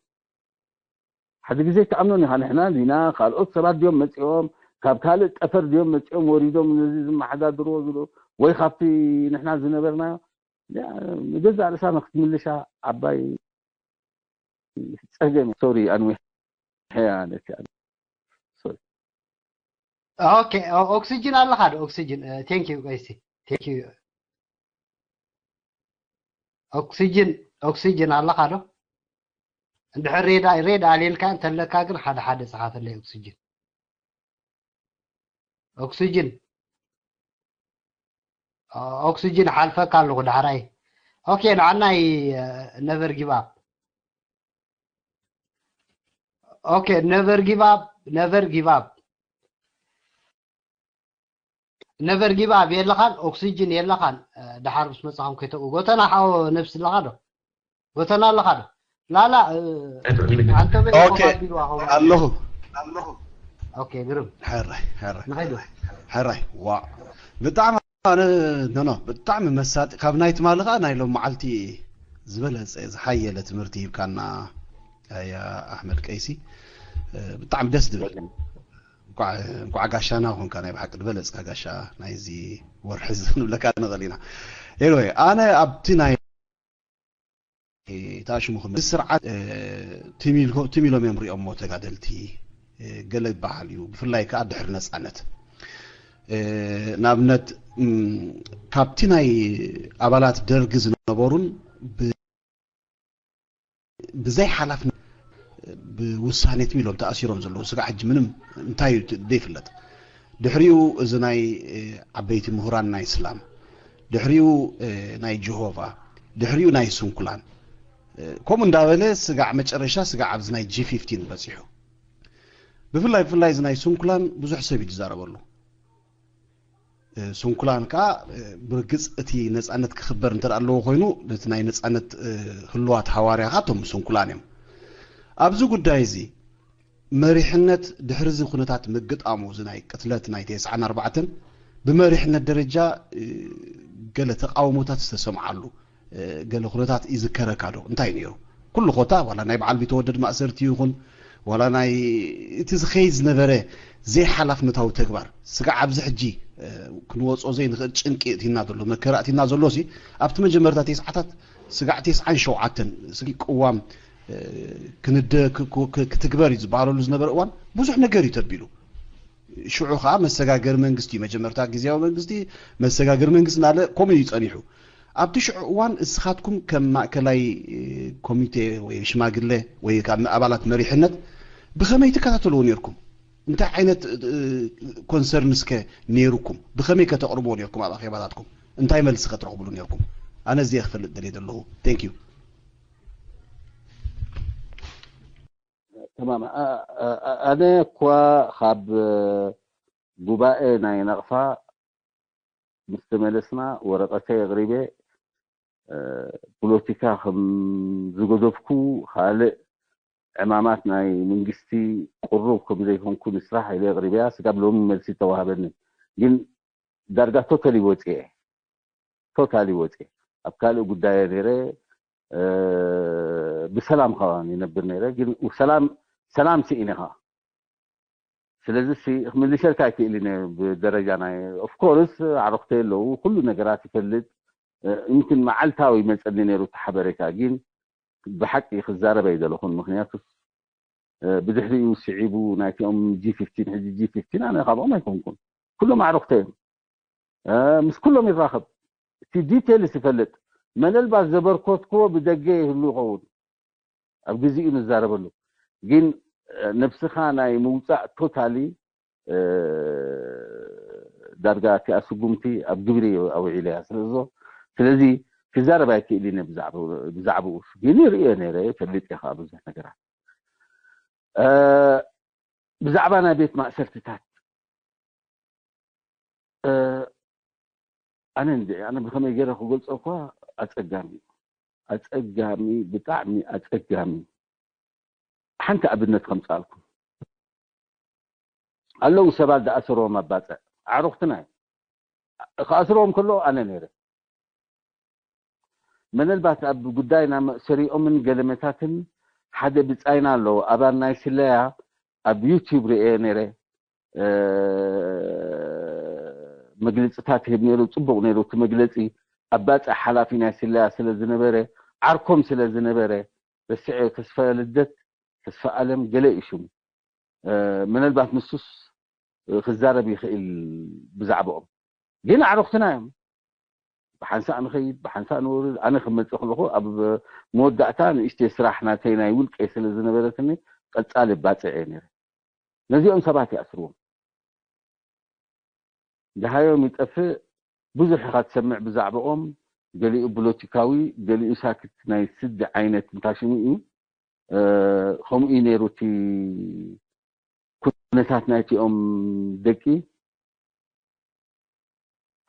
ሓደ ግዜ ትኣምኖን ኢኻ ንሕና ዲና ካልኦት ሰባት ድዮም መጺኦም ካብ ካልእ ጠፈር ድዮም መጺኦም ወሪዶም ነዚ ዝመሓዳድርዎ ዝሎ ወይ ካብቲ ንሕና ዝነበርናዮ ንገዛእ ርእሳ ንክትምልሻ ዓባይ ጸገም ሶሪ ኣንዊሕ ያ ነቲ ሶሪ ኦኬ ኦክሲጅን ኣለካ ዶ ኦክሲጅን ቴንክ ዩ ቀይሲ ቴንክ ዩ ኦክሲጅን ኦክሲጅን ኣለካ ዶ እንድሕር ሬድ ሬድ ኣልየልካ እንተለካ ግን ሓደ ሓደ ጸሓፈለይ ኦክሲጅን ኦክሲጅን ኦክሲጅን ሓልፈካ ኣለኹ ዳሕራይ ኦኬ ንዓናይ ነቨር ጊቭ ኣፕ ኦኬ ነቨር ጊቭ ኣፕ ነቨር ጊቭ ኣፕ ነቨር ጊቭ ኣፕ የለኻን ኦክሲጅን የለኻን ዳሓር ምስ መጻኹም ከይተው ጎተና ሓው ነብሲ ኣለኻ ዶ ጎተና ኣለኻ ዶ ላላ ኣንተ በይ ኦኬ ኣለኹ ኦኬ ግርም ሕራይ ሕራይ ንኸይዱ ሕራይ ዋ ብጣዕሚ ኣነ ኖ ኖ ብጣዕሚ መሳጢ ካብ ናይ ትማሊ ከዓ ናይ ሎም መዓልቲ ዝበለፀ ዝሓየለ ትምህርቲ ሂብካና ኣያ ኣሕመድ ቀይሲ ብጣዕሚ ደስ ዝብል እንኳዕ ጋሻና ኮንካ ናይ ብሓቂ ዝበለፅካ ጋሻ ናይዚ ወርሒ እዚ ክንብለካ ንኽእል ኢና ኤሎይ ኣነ ኣብቲ ናይ ታሽሙ ክምል ስርዓት ትም ኢሎም እዮም ሪኦሞ ተጋደልቲ ገለ ይበሃል እዩ ብፍላይ ከዓ ድሕሪ ነፃነት ንኣብነት ካብቲ ናይ ኣባላት ደርጊ ዝነበሩን ብዘይ ሓላፍነት ብውሳኔ ትም ኢሎም ተኣሲሮም ዘለዉ ስጋዕ ሕጂ ምንም እንታይ እዩ ዘይፍለጥ ድሕሪኡ እዚ ናይ ዓበይቲ ምሁራን ናይ እስላም ድሕሪኡ ናይ ጀሆቫ ድሕሪኡ ናይ ስንኩላን ከምኡ እንዳበለ ስጋዕ መጨረሻ ስጋዕ ኣብዚ ናይ ጂ ፊፍቲን በፂሑ ብፍላይ ብፍላይ እዚ ናይ ስንኩላን ብዙሕ ሰብ እዩ ዝዛረበሉ ስንኩላን ከዓ ብርግፅ እቲ ነፃነት ክኽበር እንተ ኣለዎ ኮይኑ ነቲ ናይ ነፃነት ህልዋት ሃዋርያ ከዓ እቶም ስንኩላን እዮም። ኣብዚ ጉዳይ እዚ መሪሕነት ድሕሪ እዚ ኩነታት ምግጣሙ እዚ ናይ ቅትለት ናይ ተስዓን ኣርባዕተን ብመሪሕነት ደረጃ ገለ ተቃውሞታት ዝተሰምዓሉ ገለ ኩነታት ይዝከረካ ዶ? እንታይ ነይሩ? ኩሉ ኮታ ዋላ ናይ በዓል ቢተወደድ ማእሰርቲ ይኹን ዋላ ናይ እቲ ዝኸይድ ዝነበረ ዘይሓላፍነታዊ ተግባር ስጋዕ ኣብዚ ሕጂ ክንወፅኦ ዘይንኽእል ጭንቂ እቲና ዘሎ መከራ እቲና ዘሎ ሲ ኣብቲ መጀመርታ ተስዓታት ስጋዕ ተስዓን ሸውዓተን ስጊ ቅዋም ክንደ ክትግበር እዩ ዝበሃለሉ ዝነበረ እዋን ብዙሕ ነገር እዩ ተቢሉ። ሽዑ ከዓ መሰጋገሪ መንግስቲ መጀመርታ ግዜያዊ መንግስቲ መሰጋገሪ መንግስቲ እናለ ከምኡ እዩ ጸኒሑ። ኣብቲ ሽዑ እዋን እስኻትኩም ከም ማእከላይ ኮሚቴ ወይ ሽማግለ ወይ ካብ ኣባላት መሪሕነት ብኸመይ ትከታተልዎ ነርኩም? እንታይ ዓይነት ኮንሰርን እስከ ነይሩኩም? ብኸመይ ከተቕርብዎ ነርኩም ኣብ ኣኼባታትኩም? እንታይ መልሲ ከትረኽብሉ ነርኩም? ኣነ እዚየ ክፈልጥ ደልየ ዘለኹ። Thank you። ተማም ኣነ እኳ ካብ ጉባኤ ናይ ናቕፋ ምስ ተመለስና ወረቐተይ ኣቕሪበ ፖለቲካ ከም ዝገደፍኩ ካልእ ዕማማት ናይ መንግስቲ ቅሩብ ከም ዘይኮንኩ ንስራሕ ኢለ ኣቕሪበያ ስጋብ ሎሚ መልሲ ተዋህበኒ ግን ዳርጋ ቶተሊ ወፅየ ቶታሊ ወፅየ ኣብ ካልእ ጉዳየ ነይረ ብሰላም ከዓ ይነብር ነይረ ግን ሰላም ሰላም ስኢነ ከዓ ስለዚ ምልሸልካ ኣይክእል ነ ብደረጃ ናይ ኦፍኮርስ ኣዕሩክተይ ኣለዉ ኩሉ ነገራት ይፈልጥ ይምክን መዓልታዊ ይመፀኒ ነይሩ እቲ ሓበሬታ ግን ብሓቂ ክዛረብ ኣይደለኹን ምክንያቱ ብድሕሪኡ ስዒቡ ናይቲኦም ጂ ፊፍቲን ሕጂ ጂ ፊፍቲን ኣነ ካብኦም ኣይኮንኩን ኩሎም ኣዕሩክተይ እዮም ምስ ኩሎም ይራኸብ እቲ ዲቴልስ ይፈልጥ መነልባት ዘበርከትክዎ ብደገ ይህሉ ይኸውን ኣብ ግዚኡ ንዛረበሉ ግን ነብስኻ ናይ ምውፃእ ቶታሊ ዳርጋ እቲኣ ስጉምቲ ኣብ ግብሪ ኣውዒለያ ስለዞ ስለዚ ክዛረብ ኣይክእል ነ ብዛዕባኡ ግን ይርእዮ ነረ ፈልጥ እየ ከዓ ብዙሕ ነገራት ብዛዕባ ናይ ቤት ማእሰርትታት ኣነ እንደ ኣነ ብከመይ ገይረ ክገልፆ እኳ ኣፀጋሚ ኣፀጋሚ ብጣዕሚ ኣፀጋሚ ሓንቲ ኣብነት ከምፃልኩም ኣለዉ ሰባት ዝኣሰረዎም ኣባፅዕ ኣዕሩክትና እዮም ክኣስረዎም ከለዉ ኣነ ነይረ ምናልባት ኣብ ጉዳይ ናይ መእሰሪኦምን ገለመታትን ሓደ ብጻይና ኣለዉ ኣባል ናይ ስለያ ኣብ ዩቲዩብ ርእየ ነይረ መግለፅታት ይህብ ነይሩ ፅቡቅ ነይሩ እቲ መግለፂ ኣብ ባፅዕ ሓላፊ ናይ ስለያ ስለ ዝነበረ ዓርኮም ስለ ዝነበረ ረስዐ ተስፋ ልደት ተስፋ ኣለም ገለ እዩ ሽሙ ምናልባት ንሱስ ክዛረብ ይኽእል ብዛዕባኦም ግን ኣዕሩኽትና እዮም ብሓንሳእ ንኸይድ ብሓንሳእ ንወርድ ኣነ ክመፅእ ከለኹ ኣብ መወዳእታ ንእሽተይ ስራሕ ናተይ ናይ ውልቀይ ስለ ዝነበረትኒ ቀፃሊ ባፅዕ እየ ነይረ ነዚኦም ሰባት ይኣስርዎም ደሃዮም ይጠፍእ ብዙሕ ኢኻ ትሰምዕ ብዛዕባኦም ገሊኡ ፖለቲካዊ ገሊኡ ሳክት ናይ ስዲ ዓይነት እንታሽሙ እዩ ከምኡ እዩ ነይሩ እቲ ኩነታት ናይቲኦም ደቂ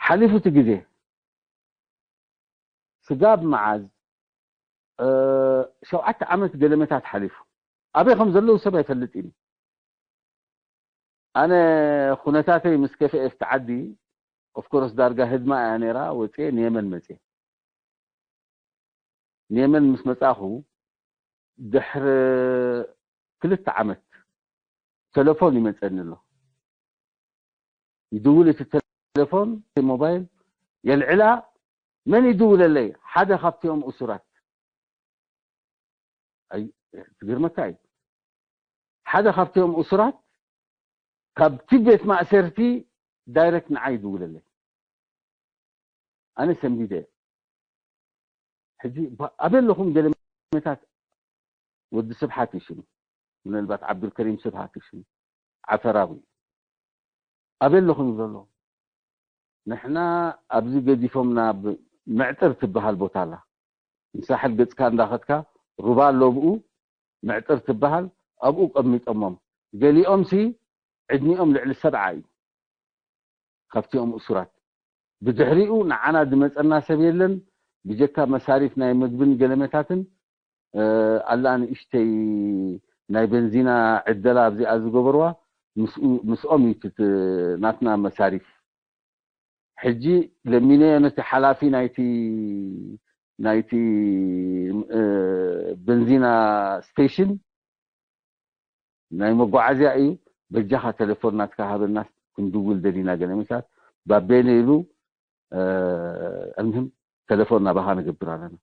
ሓሊፉ እቲ ግዜ ስጋብ መዓዝ ሸውዓተ ዓመት ገለመታት ሓሊፉ ኣበይ ከም ዘለዉ ሰብ ኣይፈልጥ እዩ ኣነ ኩነታተይ ምስ ከፍአ ኣብቲ ዓዲ ኦፍኮርስ ዳርጋ ህድማ እያ ነይራ ወፅየ ንየመን መፅየ ንየመን ምስ መፃኹ ድሕሪ ክልተ ዓመት ተለፎን ይመፀኒ ኣሎ ይድውል እቲ ተለፎን ሞባይል የልዕላ መን ይድውለለይ ሓደ ካብቲኦም እሱራት ትግርመካ እዩ ሓደ ካብቲኦም እሱራት ካብቲ ቤት ማእሰርቲ ዳይረክት ንዓይ ይድውለለይ ኣነ ሰንቢደ ሕጂ ኣበይ ኣለኹም ገለመታት ወዲ ስብሓት እዩ ሽሙ ምናልባት ዓብዱልከሪም ስብሓት እዩ ሽሙ ዓፈራዊ ኣበይ ኣለኹም ይብሎ ኣሎ ንሕና ኣብዚ ገዲፎምና ምዕጥር ትበሃል ቦታ ኣላ ንሳሕል ገፅካ እንዳኸድካ ሩባ ኣሎ ብኡ ምዕጥር ትበሃል ኣብኡ ቀሚጦሞም ገሊኦም ሲ ዕድሚኦም ልዕሊ ሰብዓ እዩ ካብቲኦም እሱራት ብድሕሪኡ ንዓና ዝመጸና ሰብ የለን። ብጀካ መሳሪፍ ናይ ምግብን ገለመታትን ኣላ ንእሽተይ ናይ በንዚና ዕደላ ኣብዚኣ ዝገበርዋ ምስኦም እዩ ናትና መሳሪፍ። ሕጂ ለሚነዮ ነቲ ሓላፊ ናይቲ ናይቲ በንዚና ስቴሽን ናይ መጓዓዝያ እዩ። በጃኻ ተሌፎን ናትካ ሃበናስ ክንድውል ደሊና ገለ ምሳት ባቤነ ኢሉ። እምህም ተሌፎን ናባኻ ንገብር ኣለና።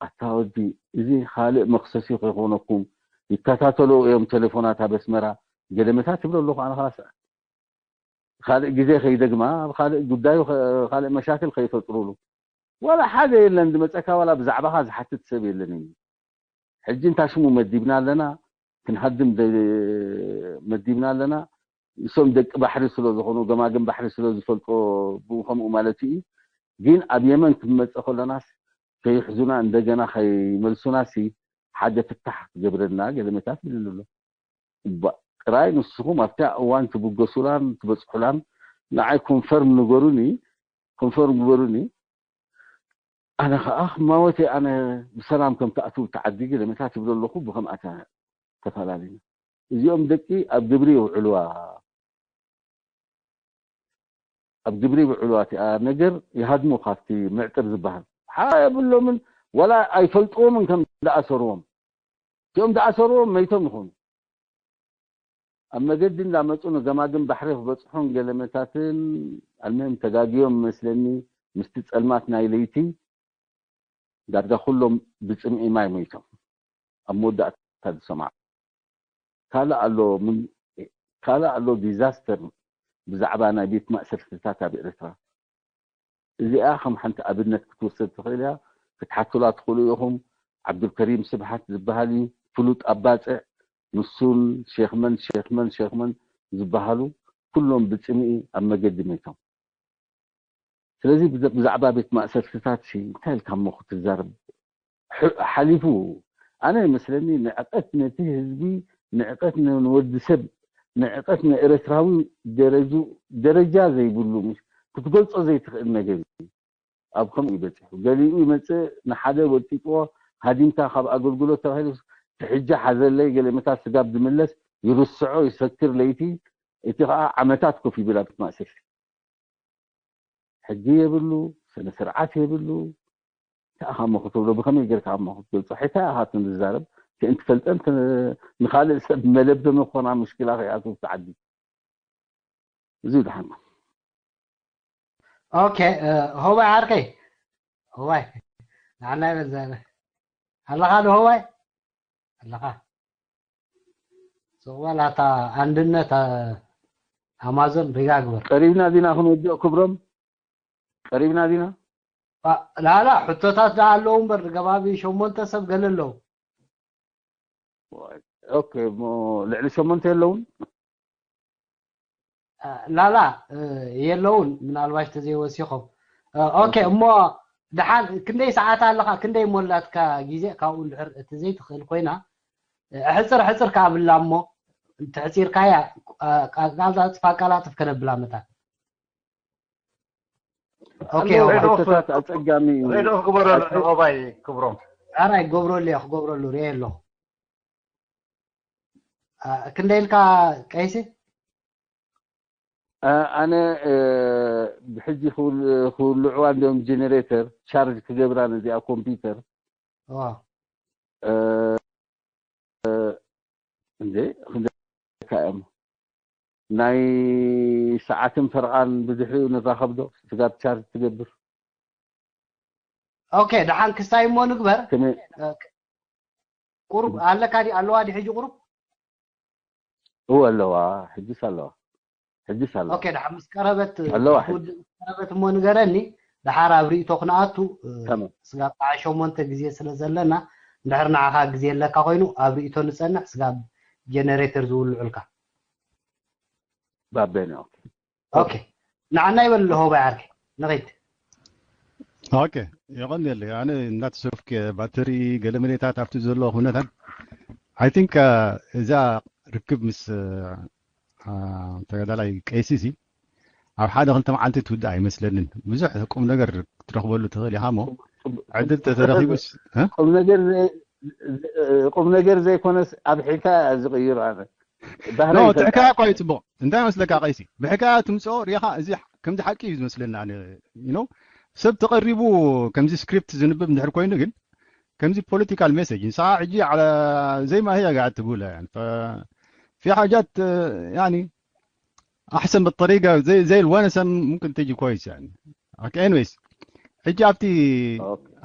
ኣታ ወዲ፣ እዚ ካልእ መኽሰሲ ከይኮነኩም፣ ይከታተሉ እዮም ተሌፎናት ኣብ ኣስመራ ገለመታት ትብሎ ኣለኹ ኣነ። ኻስ ካልእ ግዜ ከይደግማ፣ ኣብ ካልእ ጉዳዩ ካልእ መሻክል ከይፈጥሩሉ። ዋላ ሓደ የለን ዝመፀካ፣ ዋላ ብዛዕባኻ ዝሓትት ሰብ የለን እዩ። ሕጂ እንታ ሽሙ መዲብና ኣለና፣ ክንሃድም መዲብና ኣለና። ንሶም ደቂ ባሕሪ ስለ ዝኾኑ፣ ገማግም ባሕሪ ስለ ዝፈልጦ፣ ብኡ ከምኡ ማለት እዩ። ግን ኣብ የመን ክንመፀ ከለናስ ከይሕዙና፣ እንደገና ከይመልሱናሲ ሓደ ፍታሕ ክገብረልና ገለመታት ይብል ኣሎ። እባ ጥራይ ንስኹም ኣብታ እዋን ትብገሱላን ትበፅሑላን ንዓይ ኮንፈርም ንገሩኒ፣ ኮንፈርም ግበሩኒ። ኣነ ኸዓ ክማወት እየ፣ ኣነ ብሰላም ከም ትኣትው ተዓዲ ገለመታት ይብሎ ኣለኹ። ብኸምኣ ተፈላለዩና። እዚኦም ደቂ ኣብ ግብሪ የውዕልዋ፣ ኣብ ግብሪ ይውዕልዋ እቲኣ ነገር ይሃድሙ ካብቲ ምዕጥር ዝበሃል ሓ የብሎምን። ዋላ ኣይፈልጥዎምን ከም ዝኣሰርዎም። እቲኦም ዝኣሰርዎም መይቶም ይኾኑ። ኣብ መገዲ እንዳመፁ ንገማግም ባሕሪ ክበፅሑን ገለመታትን ኣልምህም ተጋግዮም መስለኒ። ምስቲ ፀልማት ናይ ለይቲ ዳርጋ ኩሎም ብፅምኢ ማይ ሞይቶም። ኣብ መወዳእታ ዝሰማዕ ካልእ ኣሎ ካልእ ኣሎ ዲዛስተር ብዛዕባ ናይ ቤት ማእሰርትታት ኣብ ኤርትራ። እዚኣ ከም ሓንቲ ኣብነት ክትወሰድ ትኽእል እያ። ክትሓቱላ ትኽእሉ ኢኹም። ዓብዱልከሪም ስብሓት ዝበሃል እዩ ፍሉጥ ኣባፅዕ። ንሱን ሼኽመን ሼኽመን ሼኽመን ዝበሃሉ ኩሎም ብፅምኢ ኣብ መገዲ ሞይቶም። ስለዚ ብዛዕባ ቤት ማእሰርትታት ሲ እንታይ ኢልካ እሞ ክትዛረብ? ሓሊፉ ኣነ ይመስለኒ ንዕቀት ነቲ ህዝቢ፣ ንዕቀት ንወዲ ሰብ፣ ንዕቀት ንኤርትራዊ ደረጃ ዘይብሉ ክትገልጾ ዘይትኽእል ነገር እዩ። ኣብ ከምኡ ይበፅሑ። ገሊኡ ይመፅእ ንሓደ ወጢጥዎ ሃዲምካ ካብ ኣገልግሎት ተባሂሉ ትሕጃ ሓዘለይ ገለ መታት ስጋብ ዝምለስ ይርስዖ ይሰክር ለይቲ። እቲ ከዓ ዓመታት ኮፍ ይብል ኣብ ማእሰርቲ። ሕጊ የብሉ፣ ስነ ስርዓት የብሉ። እንታይ ኢኻ እሞ ክትብሎ? ብኸመይ ጌርካ እሞ ክትገልጾ? ሕታ ኢኻ ትዛረብ። ከእንትፈልጠን ንኻልእ ሰብ መለበሚ ክኾና ምሽክላ ከይኣትው ተዓዲ። እዚ ደሓን። ኦኬ፣ ሆባይ ዓርከይ፣ ሆባይ ንዓና ይበል ዘለ ኣለኻ ዶ ሆባይ ኣለኻ? ስቕ በል ኣታ ኣንድነት ኣማዞን ሪጋ ግበር። ቀሪብና ዲና ክንወድኦ ክብሮም? ቀሪብና ዲና? ላላ ሕቶታት ደኣ ኣለዉ እምበር ንገባቢ ሸሞንተ ሰብ ገለ ኣለዉ። ኦኬ እሞ ልዕሊ ሸሞንተ የለውን? ላላ የለውን ምናልባሽ ተዘይወሲኾም። ኦኬ እሞ ደሓን ክንደይ ሰዓት ኣለኻ? ክንደይ ሞላትካ ግዜ? ካብኡ እንድሕር እቲ ዘይትኽእል ኮይና ሕፅር ሕፅር ከኣ ብላ እሞ እንተሕፂርካያ ኣቃላጥፍ ኣቃላጥፍ ከነብላ መታን። ኦኬ ኣለዎ ሕቶታት ኣፀጋሚ እዩ። ሬድኦ ክግበረሉ ንኦባይ ክብሮም። ራይ ክገብረሉ እየ ክገብረሉ ርኤ ኣለኹ። ክንደይ ኢልካ ቀይሲ? ኣነ ብሕጂ ክውልዕዋ እንዲኦም ጀነሬተር ቻርጅ ክገብራ ነዚኣ ኮምፒውተር። እንዴ ክንደካ እዮም ናይ ሰዓትን ፈርቓን ብድሕሪኡ ንራኸብ ዶ ስጋብ ቻርጅ ትገብር። ኦኬ ደሓን ክስታይ እሞ ንግበር። ቁሩብ ኣለካ ዲ ኣለዋ ዲ ሕጂ ቁሩብ? እወ ኣለዋ ሕጅስ ኣለዋ ሕጅስ ኣለዋ። ኦኬ ደሓን ምስ ቀረበት ኣለዋ ሕጂ። ቀረበት እሞ ንገረኒ። ደሓር ኣብ ርእይቶ ክንኣቱ ስጋብ ከዓ ሸሞንተ ግዜ ስለ ዘለና እንድሕር ንዓኻ ግዜ ኣለካ ኮይኑ ኣብ ርእይቶ ንፀንሕ ስጋብ ጀነሬተር ዝውልዑልካ። ባቤነ ኦኬ ኦኬ ንዓና ይበል ሆባይ ዓርከይ ንኺድ። ኦኬ የቐንየለይ ኣነ እናተሰፍክ ባትሪ ገለመሌታት ኣብቲ ዘሎ ኩነታት I think እዛ ርክብ ምስ ተጋዳላይ ቀይሲ ሲ ኣብ ሓደ ክልተ መዓልቲ ትውዳእ ኣይመስለንን። ብዙሕ ቁም ነገር ክትረኽበሉ ትኽእል ኢኻ እሞ ዕድል ተተረኺቡስ፣ እ? ቁም ነገር ዘይ- ቁም ነገር ዘይኮነስ ኣብ ሒልካ ዝቕይሩ ኣነ ባህሪ ኖ ትሕካያ እኳ እዩ ጽቡቕ። እንታይ መስለካ ቀይሲ፣ ብሕካያ ትምፅኦ ሪኻ፣ እዚ ከምዚ ሓቂ እዩ ዝመስለኒ ኣነ። You know፣ ሰብ ተቐሪቡ ከምዚ ስክሪፕት ዝንብብ እንድሕር ኮይኑ ግን ከምዚ ፖለቲካል ሜሴጅ ንስኻ ሕጂ على زي ما هي قاعد تقولها يعني ف في حاجات يعني أحسن بالطريقة زي زي الونسة ممكن تجي كويس يعني. Okay, anyways، ሕጂ ኣብቲ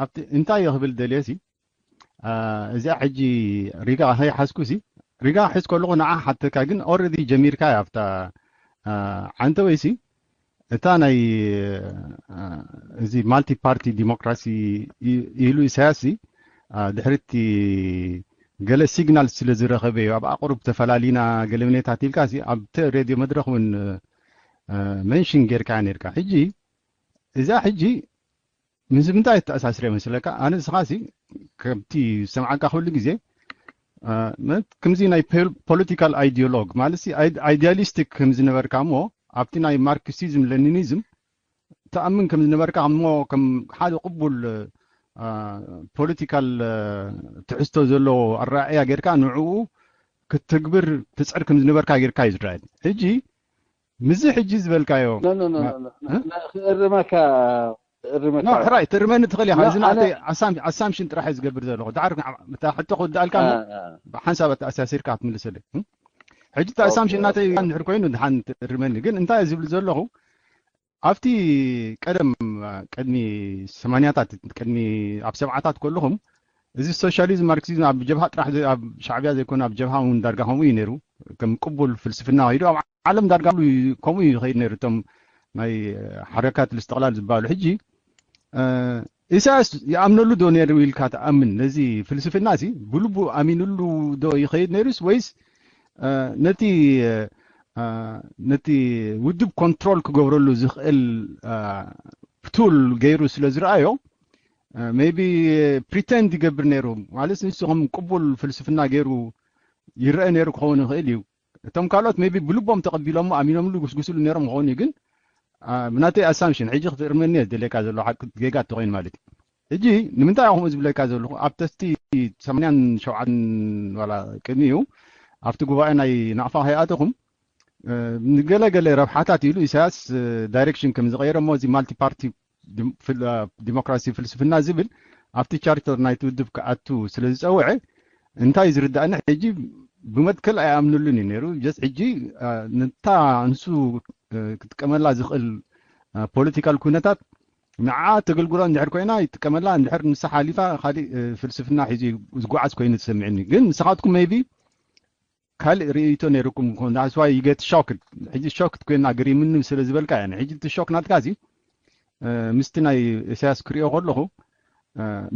ኣብቲ እንታይ ክብል ደልየ ሲ እዚኣ ሕጂ ሪጋ ከይሓዝኩ ሲ ሪጋ ክሕዝ ከለኹ ንዓ ሓተካ ግን ኦረዲ ጀሚርካ ኣብታ ዓንተ ወይሲ እታ ናይ እዚ ማልቲ ፓርቲ ዲሞክራሲ ኢሉ ኢሳያስ ድሕርቲ ገለ ሲግናል ስለ ዝረኸበ እዩ ኣብ ኣቅሩብ ተፈላሊና ገለ ምኔታት ኢልካ ሲ ኣብቲ ሬድዮ መድረክ እውን መንሽን ጌርካ ነርካ ሕጂ እዛ ሕጂ ምስ ምንታይ ተኣሳስረ መስለካ ኣነ ንስኻ ሲ ከምቲ ዝሰምዓካ ኩሉ ግዜ ከምዚ ናይ ፖለቲካል ኣይዲዮሎግ ማለት ሲ ኣይዲያሊስቲክ ከም ዝነበርካ እሞ ኣብቲ ናይ ማርክሲዝም ለኒኒዝም ተኣምን ከም ዝነበርካ እሞ ከም ሓደ ቅቡል ፖለቲካል ትሕዝቶ ዘለዎ ኣረኣእያ ጌርካ ንዕኡ ክትትግብር ትፅዕር ከም ዝነበርካ ጌርካ እዩ ዝረኣየኒ ሕጂ ምዚ ሕጂ ዝበልካዮ ክእርመካ ሕራይ ትእርመኒ ትኽእል ኢኻ እዚ ናተይ ኣሳምሽን ጥራሕ ዝገብር ዘለኹ ዳር ሕቶ ክወድኣልካ ሓንሳብ ኣተኣሳሲርካ ክትምልሰለይ ሕጂ እቲ ኣሳምሽን ናተይ እንድሕር ኮይኑ ድሓን ትእርመኒ ግን እንታይ ዝብል ዘለኹ ኣብቲ ቀደም ቅድሚ ሰማንያታት ቅድሚ ኣብ ሰብዓታት ከለኹም እዚ ሶሻሊዝም ማርክሲዝም ኣብ ጀብሃ ጥራሕ ኣብ ሻዕብያ ዘይኮነ ኣብ ጀብሃ እውን ዳርጋ ከምኡ እዩ ነይሩ ከም ቅቡል ፍልስፍና ከይዱ ኣብ ዓለም ዳርጋ ከምኡ እዩ ይኸይድ ነይሩ እቶም ናይ ሓረካት ልስትቕላል ዝበሃሉ ሕጂ ኢሳያስ ይኣምነሉ ዶ ነይሩ ኢልካ ትኣምን ነዚ ፍልስፍና ሲ ብልቡ ኣሚንሉ ዶ ይኸይድ ነይሩስ ወይስ ነቲ ነቲ ውድብ ኮንትሮል ክገብረሉ ዝኽእል ቱል ገይሩ ስለ ዝረኣዮ maybe pretend ይገብር ነይሩ ማለት ንሱ ከም ቅቡል ፍልስፍና ገይሩ ይረአ ነይሩ ክኸውን ይኽእል እዩ እቶም ካልኦት maybe ብልቦም ተቐቢሎሞ ኣሚኖምሉ ጉስጉስሉ ነይሮም ክኸውን እዩ ግን ብናተይ ኣሳምሽን ሕጂ ክትእርመኒ እየ ዝደልየካ ዘሎ ሓቂ ጌጋ እተኮይኑ ማለት እዩ ሕጂ ንምንታይ ከምኡ ዝብለካ ዘለኹ ኣብ ተስቲ ሰማንያን ሸውዓን ዋላ ቅድሚ እዩ ኣብቲ ጉባኤ ናይ ናቕፋ ከይኣተኹም ንገለገለ ረብሓታት ኢሉ ኢሳያስ ዳይሬክሽን ከም ዝቀየረ እሞ እዚ ማልቲ ፓርቲ ዲሞክራሲ ፍልስፍና ዝብል ኣብቲ ቻርተር ናይቲ ውድብ ክኣቱ ስለ ዝፀውዐ እንታይ ዝርዳእኒ ሕጂ ብመትከል ኣይኣምንሉን እዩ ነይሩ ጀስ ሕጂ ነታ ንሱ ክጥቀመላ ዝኽእል ፖለቲካል ኩነታት ንዓ ተገልግሎ እንድሕር ኮይና ይጥቀመላ እንድሕር ንሳ ሓሊፋ ካሊእ ፍልስፍና ሒዙ ዝጓዓዝ ኮይኑ ተሰሚዕኒ ግን ንስኻትኩም maybe ካልእ ርእይቶ ነይርኩም ይኸውን that's why you get shocked ሕጂ ሾክድ ኮይና ገሪምኒ ስለ ዝበልካ እያ ሕጂ እቲ ሾክ ናትካ እዚ ምስቲ ናይ ኢሳያስ ክሪኦ ከለኹ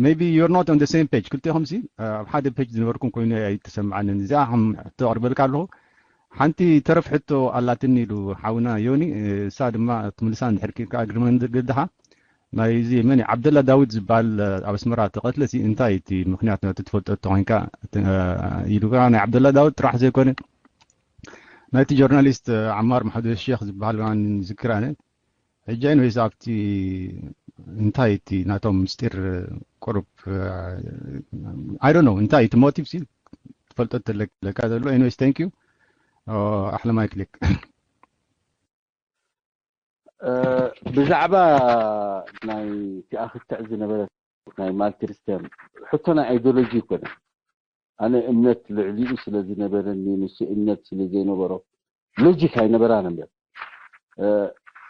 maybe you're not on the same page ክልቲኹም ሲ ኣብ ሓደ ፔጅ ዝነበርኩም ኮይኑ ኣይተሰምዓንን እዚኣ ከም ሕቶ ኣቅርበልካ ኣለኹ ሓንቲ ተረፍ ሕቶ ኣላትኒ ኢሉ ሓውና ዮኒ እሳ ድማ ትምልሳ እንድሕር ክኢልካ እግሪ መንገድኻ ናይዚ መን ዓብደላ ዳውድ ዝበሃል ኣብ ኣስመራ ተቐትለ ሲ እንታይ እቲ ምክንያት ነቲ ትፈልጦ ተኮይንካ ኢሉ ናይ ዓብደላ ዳውድ ጥራሕ ዘይኮነ ናይቲ ጆርናሊስት ዓማር ማሕመድ ሼክ ዝበሃል ዝክር ኣነ ሕጂ ወይስ ኣብቲ እንታይ እቲ ናቶም ምስጢር ቁሩብ I don't know እንታይ እቲ ሞቲቭ ሲ ትፈልጦ ተለካ ዘሎ anyways thank you ኣሕለ ማይክ ሊክ ብዛዕባ ናይ ቲኣኽትዕ ዝነበረ ናይ ማልቲሪስተም ሕቶ ናይ ኣይዲዮሎጂ ይኮነ ኣነ እምነት ልዕሊኡ ስለ ዝነበረኒ ንሱ እምነት ስለ ዘይነበሮ ሎጂክ ኣይነበራን እምበር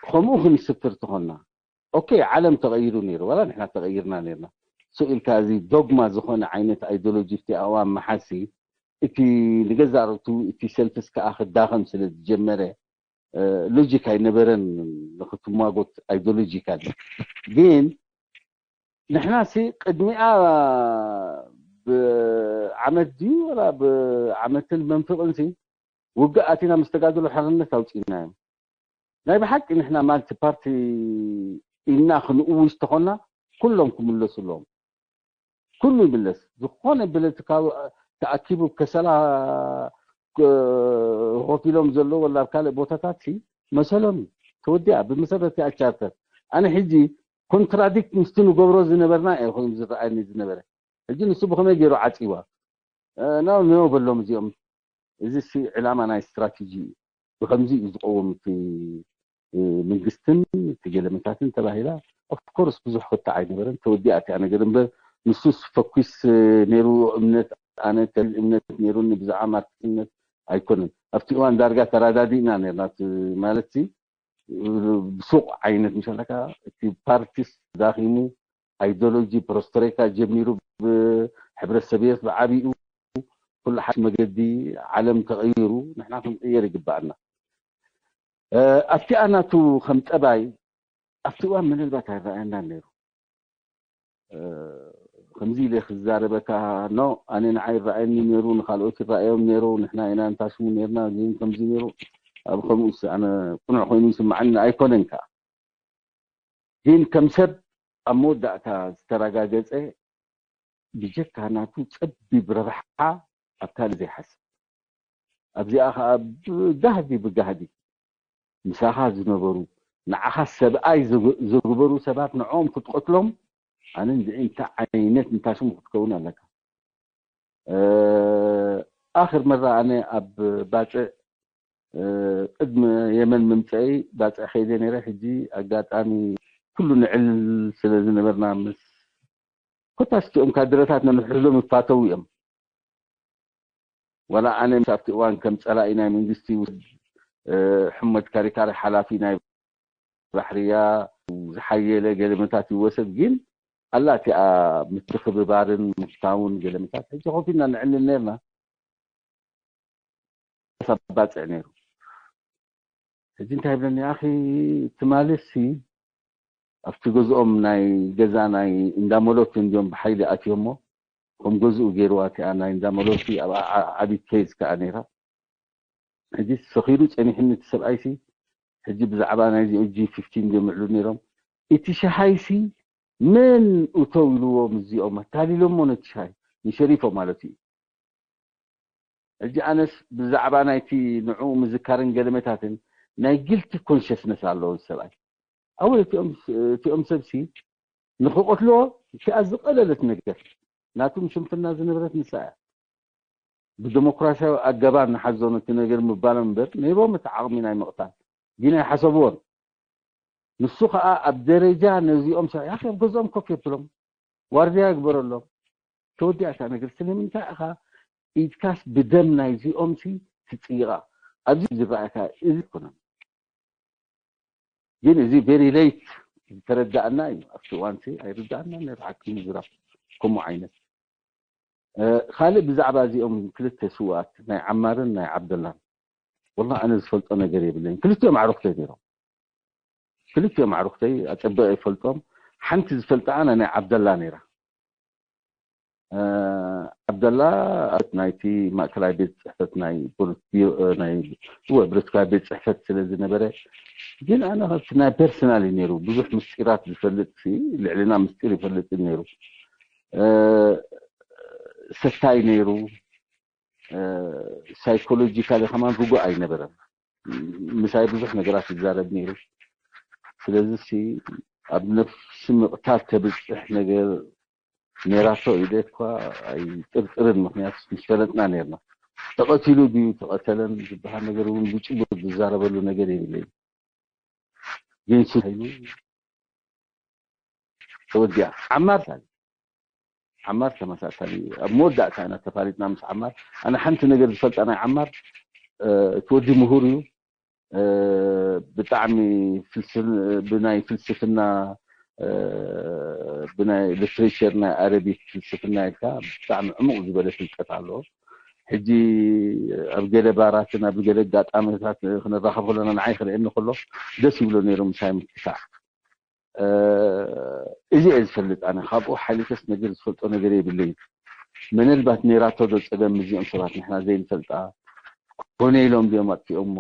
ከምኡ ክንስፍር ተኾንና ኦኬ ዓለም ተቐይሩ ነይሩ ዋላ ንሕና ተቐይርና ነርና ስኢልካ እዚ ዶግማ ዝኾነ ዓይነት ኣይዲዮሎጂ ኣብቲ ኣዋን መሓሲ እቲ ንገዛእ ርእቱ እቲ ሰልፍስ ከዓ ክዳኸም ስለ ዝጀመረ ሎጂክ ኣይነበረን ንክትማጎት ኣይዲዮሎጂካል ግን ንሕና ሲ ቅድሚኣ ብዓመት ድዩ ወላ ብዓመትን መንፍቕን ሲ ውግእ ኣቲና ምስ ተጋድሎ ሓርነት ኣውፂእና እዮም ናይ ብሓቂ ንሕና ማልቲ ፓርቲ ኢልና ክንእውጅ ተኾና ኩሎም ክምለሱ ኣለዎም ኩሉ ይምለስ ዝኾነ ብለትካዊ ተኣኪቡ ከሰላ ኮፍ ኢሎም ዘለዉ ወላ ኣብ ካልእ ቦታታት ሲ መሰሎም እዩ ተወዲኣ ብመሰረት እቲኣ ቻርተር። ኣነ ሕጂ ኮንትራዲክት ምስቲ ንገብሮ ዝነበርና እዩ ኮይኑ ዝረኣየኒ ዝነበረ። ሕጂ ንሱ ብኸመይ ገይሩ ዓፂዋ? እ፣ ናው ነው በሎም እዚኦም። እዚ ሲ ዕላማ ናይ ስትራቴጂ እዩ። ብኸምዚ እዩ ዝቀውም እቲ፣ እ፣ መንግስትን እቲ ገለመታትን ተባሂላ። ኦፍኮርስ ብዙሕ ክትዕ ኣይነበረን፣ ተወዲኣ እቲኣ ነገር እምበር፣ ንሱስ ፈኩስ፣ እ፣ ነይሩ እምነት፣ ኣነ እምነት ነይሩኒ ብዛዕባ ማርክስነት ኣይኮነን። ኣብቲ እዋን ዳርጋ ተራዳዲእና ነርና፣ ማለት ሲ ብሱቕ ዓይነት ምሸለካ እቲ ፓርቲስ ዳኺሙ፣ ኣይዲዮሎጂ ፕሮስትሬካ ጀሚሩ፣ ብሕብረተሰብ የስ ብዓቢኡ ኩሉ ሓሽ መገዲ ዓለም ተቐይሩ፣ ንሕና ክንቅየር ይግባኣና። እ፣ ኣብቲኣ ናቱ ከም ጠባይ ኣብቲ እዋን ምናልባት ኣይረኣየናን ነይሩ። እ፣ ከምዚ ኢለ ክዛረበካ፣ ኖ፣ ኣነ ንዓይ ይረኣየኒ ነይሩ፣ ንኻልኦት ይረኣዮም ነይሩ፣ ንሕና ኢና እንታሽሙ ነይርና፣ ግን ከምዚ ነይሩ፣ ኣብ ከምኡስ ኣነ ቅኑዕ ኮይኑ ይስምዓኒ ኣይኮነን ከኣ። ግን ከም ሰብ ኣብ መወዳእታ ዝተረጋገጸ ብጀካ ናቱ ጸቢብ ረብሓ ኣብ ካልእ ዘይሓስብ። ኣብዚኣ ከኣ ብጋህዲ ብጋህዲ ምሳኻ ዝነበሩ ንዓኻ ሰብኣይ ዝግ-፣ ዝግበሩ ሰባት ንዕኦም ክትቀትሎም ኣነ እንድዒ እንታይ ዓይነት እንታሽሙ ክትከውን ኣለካ። እ፣ ኣኽር መራ ኣነ ኣብ ባጽዕ፣ እ፣ ቅድሚ የመን ምምጸኢ ባጽዕ ከይደ ነይረ። ሕጂ ኣጋጣሚ ኩሉ ንዕልል ስለ ዝነበርና ምስ ኮታስ እቲኦም ካድረታት ነንሕድሕዶም ይፋተው እዮም። ዋላ ኣነ ምስ ኣብቲ እዋን ከም ጸላኢ ናይ መንግስቲ ይውሰድ፣ እ፣ ሕመድ ካሪካሪ ሓላፊ ናይ ባሕርያ ዝሓየለ ገለመታት ይወሰድ፣ ግን ኣላ እቲኣ ምትኽብባርን ምፍታውን ገለመታት። ሕጂ ኮፍ ኢልና ንዕልል ነርና። ሳብ ባጽዕ ነይሩ። ሕጂ እንታይ ይብለኒ፣ ኣኺ ትማልሲ ኣብቲ ገዝኦም ናይ ገዛ ናይ እንዳ መሎቲ እንዲዮም ብሓይሊ ኣትዮሞ፣ ከም ገዝኡ ገይርዋ እቲኣ ናይ እንዳ መሎቲ ኣብ ዓ-፣ ዓ-፣ ዓቢ ኬዝ ከኣ ነይራ። ሕጂ ሰኺሩ ጸኒሕኒ እቲ ሰብኣይሲ። ሕጂ ብዛዕባ ናይዚ ጂ ፊፍቲን እንዲዮም ይዕሉ ነይሮም። እቲ ሸሃይሲ መን እተው ኢልዎም እዚኦም ኣታሊሎሞ ነቲ ሻሂ ንሸሪፎ ማለት እዩ። ሕጂ ኣነስ ብዛዕባ ናይቲ ንዕኡ ምዝካርን ገለመታትን ናይ ጊልቲ ኮንሽስነስ ኣለዎ እዚ ሰብኣይ። ኣወ እቲኦም፣ እቲኦም ሰብሲ ንኽቐትልዎ እቲኣ ዝቐለለት ነገር ናቱ ምስንፍና ዝነበረት ንሳ እያ። ብደሞክራሲያዊ ኣገባብ ንሓዞ ነቲ ነገር ምባሎም እምበር ነይሮም እቲ ዓቕሚ ናይ ምቕታል ግን ኣይሓሰብዎን። ንሱ ኸኣ ኣብ ደረጃ ነዚኦም ሰብ ያኺ ኣብ ገዝኦም ኮፍ የብሎም ዋርድያ ይግበረሎም። ተወዲኣ እታ ነገር ስለምንታይ ኢኻ ኢድካስ ብደም ናይዚኦም ሲ ትጽይቓ? ኣብዚ ዝረኣካ እዚ ኣይኮነን። ግን እዚ ቬሪ ሌት ዝተረዳእና እዩ። ኣብቲ እዋን ሲ ኣይርዳእና ነይሩ ሓቂ ምዝራብ ከምኡ ዓይነት። እ፣ ካልእ ብዛዕባ እዚኦም ክልተ ስውኣት ናይ ዓማርን ናይ ዓብደላን ወላ ኣነ ዝፈልጦ ነገር የብለይን። ክልቲኦም ኣዕሩኽተይ ነይሮም። ክልቲኦም ኣዕሩኽተይ ኣጸበቐ ይፈልጦም። ሓንቲ ዝፈልጣ ኣነ ናይ ዓብደላ ነይራ። እ፣ ዓብደላ ናይቲ ማእከላይ ቤት ጽሕፈት ናይ ፖሊስ ቢሮ፣ እ፣ ናይ፣ እወ፣ ብረትካ ቤት ጽሕፈት ስለ ዝነበረ፣ ግን ኣነ ካብቲ ናይ ፐርሰናል እዩ ነይሩ። ብዙሕ ምስጢራት ዝፈልጥ ሲ፣ ልዕልና ምስጢር ይፈልጥ እዩ ነይሩ። እ፣ ሰታይ ነይሩ። እ፣ ሳይኮሎጂካሊ ከማን ርጉእ ኣይነበረን። ምሳይ ብዙሕ ነገራት ይዛረብ ነይሩ። ስለዚ ሲ ኣብ ነፍሲ ምቕታል ተብጽሕ ነገር ነይራቶ ኢለ እኳ ኣይጥርጥርን፣ ምኽንያቱ ምስ ፈለጥና ነይርና። ተቐቲሉ ድዩ ተቐተለን ዝበሃል ነገር እውን ብጭቡጥ ዝዛረበሉ ነገር የብለይን። ግን ሲ ተወዲኣ ዓማር ታሊ ዓማር ተመሳሳሊ ኣብ መወዳእታ ኢና ተፋሊጥና ምስ ዓማር። ኣነ ሓንቲ ነገር ዝፈልጣ ናይ ዓማር፣ እ፣ እቲ ወዲ ምሁር እዩ። እ፣ ብጣዕሚ ፍልስፍ-፣ ብናይ ፍልስፍና፣ እ፣ ብናይ ሊትሬቸር ናይ ኣረቢክ ፍልስፍና ኢልካ ብጣዕሚ ዕሙቕ ዝበለ ፍልጠት ኣለዎ። ሕጂ ኣብ ገለ ባራትን ኣብ ገለ ኣጋጣሚታት ክንራኸብ ከለና ንዓይ ክርእየኒ ከሎ ደስ ይብሎ ነይሩ ምሳይ ምትሳዕ። እ፣ እዚ እየ ዝፈልጥ ኣነ። ካብኡ ሓሊፈስ ነገር ዝፈልጦ ነገር የብለይን። ምናልባት ነይራቶ ዶ ጸገም ምስዚኦም ሰባት ንሕና ዘይንፈልጣ? ኮነ ኢሎም ድዮም ኣጥፊኦሞ?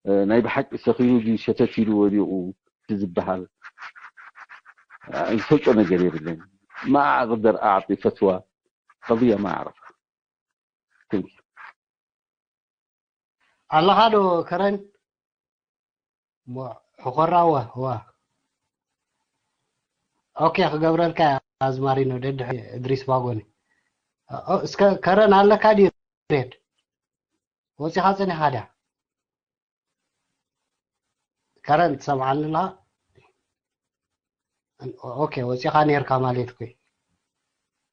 እ፣ ናይ ብሓቂ ሰኺሩ ድዩ ሸተት ኢሉ ወዲቑ እቲ ዝበሃል? እ፣ ዝፈልጦ ነገር የብለይን። ما أقدر أعطي فتوى قضية ما أعرفها. Thank you. ኣለኻ ዶ ከረን? እሞ ሕኾራ ዋ ዋ። ኦኬ፣ ክገብረልካ ኣዝማሪኖ ደድሕ እድሪስ ባጎኒ። ኦ፣ እስከ ከረን ኣለካ ድዩ? ሬድ ወፂኻ ጸኒኻ ድያ? ከረን ትሰምዓኒ ኣለኻ? ኦኬ፣ ወፂኻ ነርካ ማለት እኮ።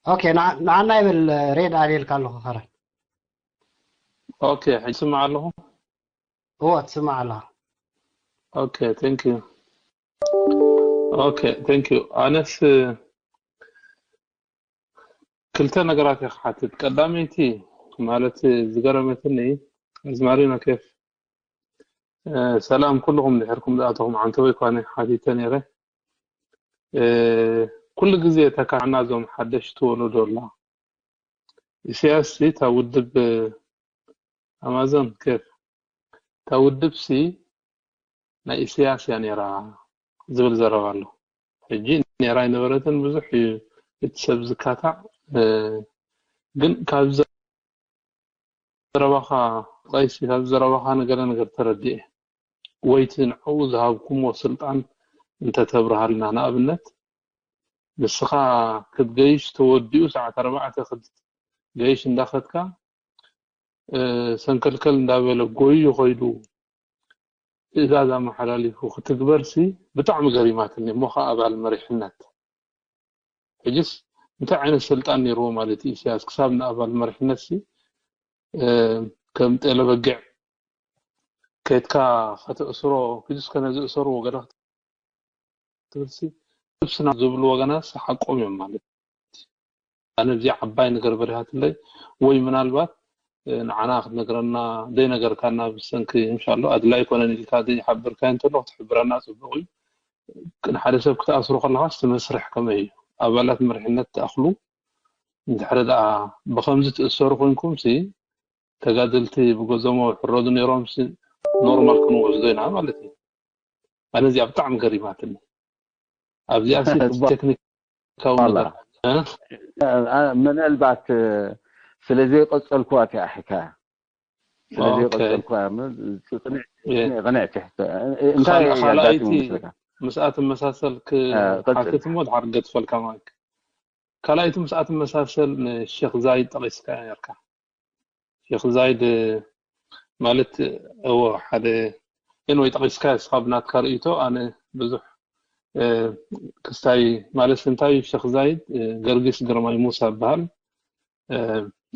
ኦኬ፣ ንዓ- ንዓና ይብል። ሬድ ኣልየልካ ኣለኹ ከረን። ኦኬ፣ ሕጂ ስማዕ ኣለኹ። እዎ፣ ትስማዕ ኣለኻ። ኦኬ፣ thank you። ኦኬ፣ thank you። ኣነስ ክልተ ነገራት እየ ክሓትት። ቀዳመይቲ ማለት ዝገረመትኒ፣ ኣዝማሪኖ ኬፍ፣ እ፣ ሰላም ኩልኹም፣ ድሕርኩም ዝኣተኹም ዓንተቦይ ኳነ ሓቲተ ነይረ። እ፣ ኩሉ ግዜ ተካዕና እዞም ሓደሽቲ ወለዶ ኣላ። ኢሳያስ ሲ እታ ውድብ፣ እ፣ ኣማዞን ኬፍ፣ እታ ውድብ ሲ ናይ ኢሳያስ እያ ነይራ ዝብል ዘረባ ኣሎ። ሕጂ ነይራ ኣይነበረትን ብዙሕ እዩ እቲ ሰብ ዝካታዕ። እ፣ ግን ካብ ዘረባኻ፣ ቃይሲ፣ ካብ ዘረባኻ ንገለ ነገር ተረዲኤ። ወይ እቲ ንዕኡ ዝሃብኩሞ ስልጣን እንተተብርሃልና፣ ንኣብነት ንስኻ ክትገይሽ ተወዲኡ ሰዓት ኣርባዕተ ክትገይሽ እንዳኸድካ፣ እ፣ ሰንከልከል እንዳበለ ጎዩ ኸይዱ ትእዛዝ ኣመሓላሊፉ ክትግበርሲ ብጣዕሚ ገሪማትኒ። እሞ ኸዓ ኣባል መሪሕነት፣ ሕጅስ እንታይ ዓይነት ስልጣን ነይርዎ ማለት እዩ ኢሳያስ? ክሳብ ንኣባል መሪሕነትሲ፣ እ፣ ከም ጤለ በጊዕ ከይድካ ከተእስሮ፣ ኪዱስ ከነ ዝእሰርዎ ገለ ክትብልሲ፣ ነብስና ዝብሉ ወገናት ሓቆም እዮም ማለት እዩ። ኣነ እዚኣ ዓባይ ነገር በሪሃትለይ፣ ወይ ምናልባት፣ እ፣ ንዓና ክትነግረና ዘይነገርካና ብሰንኪ፣ እንሻሎ፣ ኣድላይ ኮነን ኢልካ ዘይሓበርካዮ እንተሎ ክትሕብረና ጽቡቕ እዩ። ንሓደ ሰብ ክትኣስሮ ከለኻስ እቲ መስርሕ ከመይ እዩ? ኣባላት መሪሕነት ትኣኽሉ እንድሕሪ ደኣ ብኸምዚ ትእሰሩ ኮይንኩምሲ፣ ተጋደልቲ ብገዞሞ ይሕረዱ ነይሮምሲ፣ ኖርማል ክንወስዶ ኢና ማለት እዩ። ኣነ እዚኣ ብጣዕሚ ገሪማትኒ። ኣብዚኣ ሲ ቴክኒካዊ ዋላ። ነገር፣ እ? እ፣ እ፣ ምናልባት፣ እ፣ ስለ ዘይቀጸልኩዋ እቲኣ ሕካያ። ስለ ኦኬ። ዘይቀጸልኩዋ፣ ም-፣ ጽ-፣ ጽንዕ-፣ እ፣ ጽንዕ-፣ ጽንዕቲ ሕቶ። እ፣ እንታይ ካል-፣ እዩ ካልኣይቲ ኣጋጢሙ ምስለካ? ምስኣ ትመሳሰል እ፣ ቀጽል። ክሓትት እሞ ድሓር ገድፈልካ ማለት እዩ። ካልኣይቲ ምስኣ ትመሳሰል ንሼክ ዛይድ ጠቒስካ ነርካ። ሼክ ዛይድ ማለት፣ እዎ፣ ሓደ፣ ኤንወይ፣ ጠቒስካ እስኻ ብናትካ ርእይቶ፣ ኣነ ብዙሕ፣ እ፣ ክስታይ ማለት እንታይ፣ ሼክ ዛይድ፣ እ፣ ገርጊስ ግርማይ ሙሳ ይበሃል። እ፣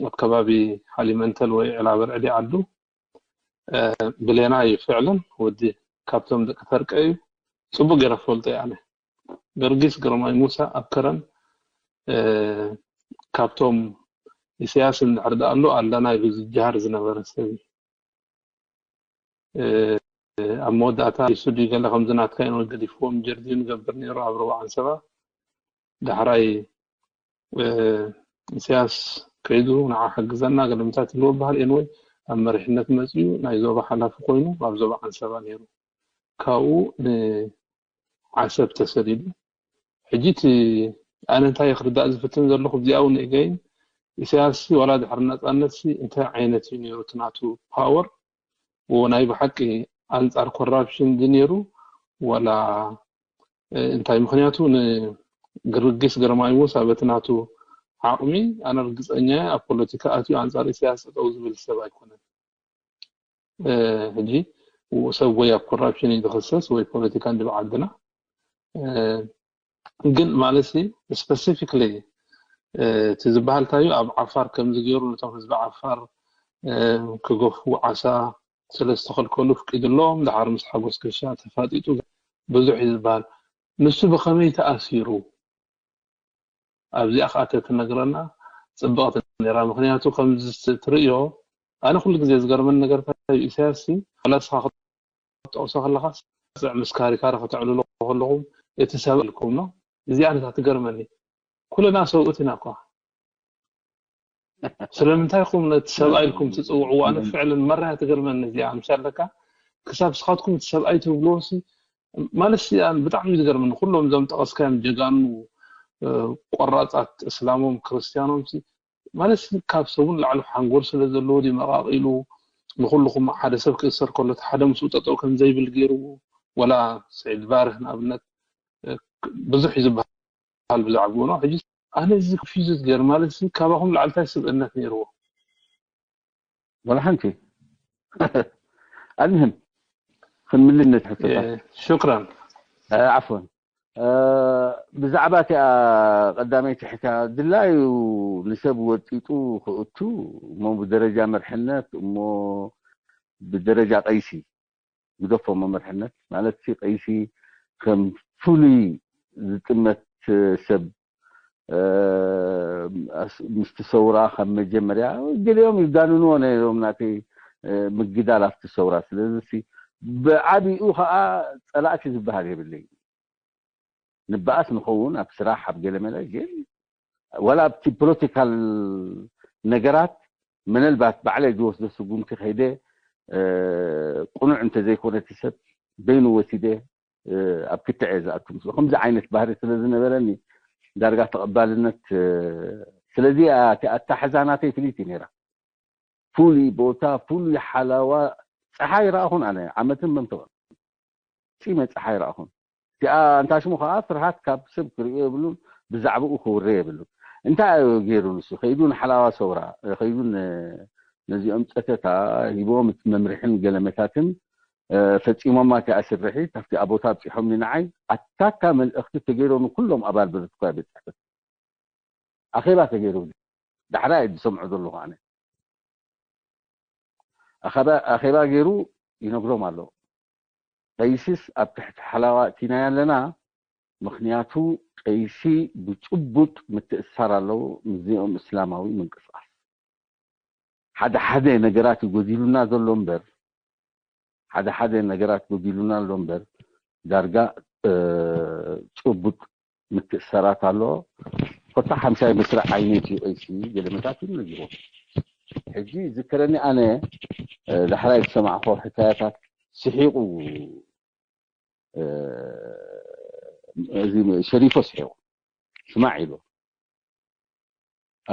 ኣብ ከባቢ ሓሊመንተል ወይ ዕላበርዕዲ ዓዱ፣ እ፣ ብሌና እዩ ፍዕልን ወዲ ካብቶም ደቂ ፈርቀ እዩ። ጽቡቕ ገይረ ክፈልጦ እየ ኣነ። ገርጊስ ግርማይ ሙሳ ኣብ ከረን፣ እ፣ ካብቶም ኢሳያስ እንድሕር ደኣ ኣሎ ኣለና ኢሉ ዝጀሃር ዝነበረ ሰብ እዩ። እ፣ ኣብ መወዳእታ ኢሱ ድዩ ገለ ከምዚ ናትካ ኢንወይ ገዲፍዎም ጀርዲን ይገብር ነይሩ ኣብ ርብዓ ዓንሰባ። ዳሕራይ፣ እ፣ ኢሳያስ ከይዱ ንዓ ሓግዘና ገለምታት ኢልዎ በሃል። ኤንወይ ኣብ መሪሕነት መጺኡ ናይ ዞባ ሓላፊ ኮይኑ ኣብ ዞባ ዓንሰባ ነይሩ። ካብኡ ንዓሰብ ተሰዲዱ። ሕጂ እቲ ኣነ እንታይ ክርዳእ ዝፍትን ዘለኹ፣ እዚኣ እውን እገይን፣ ኢሳያስ ሲ ዋላ ድሕሪ ናጻነት ሲ እንታይ ዓይነት እዩ ነይሩ እቲ ናቱ ፓወር? ዎ ናይ ብሓቂ ኣንጻር ኮራፕሽን ድዩ ነይሩ ዋላ፣ እ፣ እንታይ? ምኽንያቱ ንግርጊስ ግርማይ ሙሳ በቲ ናቱ ዓቕሚ ኣነ ርግጸኛ እየ ኣብ ፖለቲካ ኣትዩ ኣንጻር ኢሳያስ ጠጠው ዝብል ሰብ ኣይኮነን። እ፣ ሕጂ ው-፣ ሰብ ወይ ኣብ ኮራፕሽን እዩ ዝኽሰስ ወይ ፖለቲካ እንዲ ብዓድና። እ፣ ግን ማለት ሲ ስፐሲፊክሊ፣ እ፣ እቲ ዝበሃል እንታይ እዩ? ኣብ ዓፋር ከምዚ ገይሩ ነቶም ህዝቢ ዓፋር፣ እ፣ ክገፉ ዓሳ ስለ ዝተኸልከሉ ፍቂድሎም፣ ደሓር ምስ ሓጎስ ክሻ ተፋጢጡ ብዙሕ እዩ ዝበሃል። ንሱ ብኸመይ ተኣሲሩ? ኣብዚኣ ከዓ ተትነግረና ጽብቕቲ ነይራ። ምኽንያቱ ከምዚ ትርእዮ፣ ኣነ ኩሉ ግዜ ዝገርመኒ ነገር እንታይ እዩ፣ ኢሳያስ ሲ ዋላ ንስኻ ክትጠቕሶ ከለኻ ስዕ ምስ ካሪካሪ ከተዕልሎ ከለኹም እቲ ሰብ ኢልኩም ነው። እዚኣ ነታ ትገርመኒ። ኩልና ሰብኡት ኢና እኳ። ስለምንታይ ኢኹም ነቲ ሰብኣይ ኢልኩም ትጽውዕዎ? ኣነ ፍዕልን መራያ ትገርመኒ እዚኣ። ምሻለካ ክሳብ ስኻትኩም እቲ ሰብኣይ ትብልዎ ሲ ማለት ሲ ኣነ ብጣዕሚ እዩ ዝገርመኒ። ኩሎም እዞም ጠቐስካዮም ጀጋኑ፣ እ፣ ቆራጻት እስላሞም ክርስትያኖም ሲ ማለት ሲ ካብ ሰቡን ላዕሊ ሓንጎል ስለ ዘለዎ ድዩ መቓቒሉ ንኹልኹም ሓደ ሰብ ክእሰር ከሎ እቲ ሓደ ምስኡ ጠጠው ከም ዘይብል ገይርዎ? ወላ ስዒድ ባርህ ንኣብነት ብዙሕ እዩ ዝበሃል ብዛዕባኡ ነው። ሕጂ ኣነ እዚ ኮንፊውዝ ገይሩ ማለት እዚ ካባኹም ላዕሊ እንታይ ስብእነት ነይርዎ? ወላ ሓንቲ ኣልምህም ክንምልነት ሕቶታት ሽክራን ዓፎን ብዛዕባ እቲኣ ቀዳመይቲ ሕታ ድላዩ ንሰብ ወጢጡ ክእቱ እሞ ብደረጃ መርሕነት እሞ ብደረጃ ቀይሲ ግደፎ መመርሕነት ማለት ቀይሲ ከም ፍሉይ ዝጥመት ሰብ ምስቲ ሰውራ ከም መጀመርያ ገሊኦም ይጋንንዎ ነይሮም ናተይ ምግዳል ኣብቲ ሰውራ ስለዚ ብዓቢኡ ከዓ ፀላእቲ ዝበሃል የብለይ ንበኣስ ንኸውን ኣብ ስራሕ ኣብ ገለመለ ግን ወላ ኣብቲ ፖለቲካል ነገራት ምናልባት ባዕለይ ዝወስዶ ስጉምቲ ከይደ ቅኑዕ እንተዘይኮነ እቲ ሰብ በይኑ ወሲደ ኣብ ክትዕ እየ ዝኣቱ ምስ ከምዚ ዓይነት ባህሪ ስለ ዝነበረኒ ዳርጋ ተቐባልነት ስለዚ እቲ ኣታሕዛ ናተይ ፍልይቲ ነይራ ፍሉይ ቦታ ፍሉይ ሓላዋ ፀሓይ ረኣኹን ኣነ ዓመትን መንፈቐን ፂመ ፀሓይ ረኣኹን እቲኣ እንታሽሙ ከዓ ፍርሃት ካብ ሰብ ክርእዮ የብሉን ብዛዕባኡ ክውረ የብሉን እንታይ ገይሩ ንሱ ከይዱ ንሓላዋ ሰውራ ከይዱ ነዚኦም ፀተታ ሂቦም እቲ መምርሕን ገለመታትን ፈፂሞማ እቲኣ ስርሒት ኣብቲኣ ቦታ ኣብፂሖምኒ ንዓይ ኣታካ መልእኽቲ ተገይሮ ንኩሎም ኣባል ብርትኳ ቤት ፅሕፈት ኣኼባ ተገይሩ ዳሕራይ ዝሰምዖ ዘለኹ ኣነ ኣኼባ ገይሩ ይነግሮም ኣሎ ቀይሲስ ኣብ ትሕቲ ሓላዋ እቲናያ ኣለና ምኽንያቱ ቀይሲ ብጭቡጥ ምትእሳር ኣለዎ ምስዚኦም እስላማዊ ምንቅስቃስ ሓደ ሓደ ነገራት ይጎዲሉና ዘሎ እምበር ሓደ ሓደ ነገራት ጎዲሉና ኣሎ እምበር ዳርጋ ጭቡጥ ምትእሰራት ኣሎ ኮታ ሓምሻይ መስርዕ ዓይነት እዩ ቀይሲ ገለመታት እዩ ነጊሩ ሕጂ ዝከረኒ ኣነ ዳሕራይ ዝሰማዕኮ ሕካያታት ስሒቁ እዚ ሸሪፎ ስሒቁ ስማዕ ኢሉ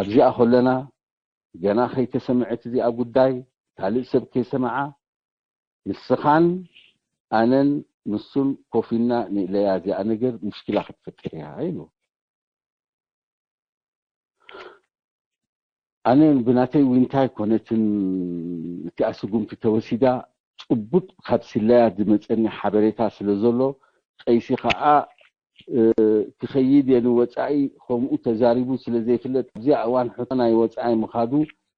ኣብዚኣ ከለና ገና ከይተሰምዐት እዚኣ ጉዳይ ካልእ ሰብ ከይሰምዓ ንስኻን ኣነን ንሱን ኮፍ ኢልና ንእለያ እዚኣ ነገር ሙሽኪላ ክትፈጥር እያ ኢሉ ኣነ ብናተይ ዊንታ ኣይኮነትን እቲኣ ስጉምቲ ተወሲዳ ጭቡጥ ካብ ስለያ ዝመፀኒ ሓበሬታ ስለ ዘሎ ቀይሲ ከዓ ክኸይድ እየ ንወፃኢ ከምኡ ተዛሪቡ ስለ ዘይፍለጥ ኣብዚኣ እዋን ሕቶ ናይ ወፃኢ ምኻዱ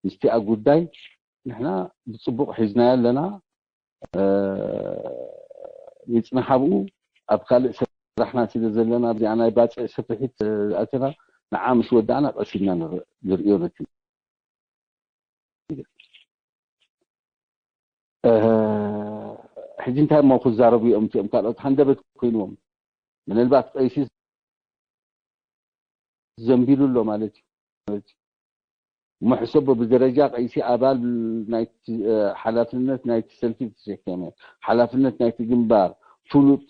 ምስቲኣ ጉዳይ ንሕና ብፅቡቕ ሒዝናዮ ኣለና ይፅናሕ ኣብኡ ኣብ ካልእ ስራሕና ስለ ዘለና ኣብዚኣ ናይ ባፅዕ ስፍሒት ኣትና ንዓ ምስ ወዳእና ቀሲልና ንርእዮ ነቲ ሕጂ እንታይ እሞ ክዛረቡ እዮም እቲኦም ካልኦት ሃንደበት ኮይንዎም ምናልባት ቀይሲ ዘንቢሉ ኣሎ ማለት እዩ እሞ ሕሰቦ ብደረጃ ቀይሲ ኣባል ሓላፍነት ናይቲ ሰልፊ ዝተሸከመ ሓላፍነት ናይቲ ግንባር ፍሉጥ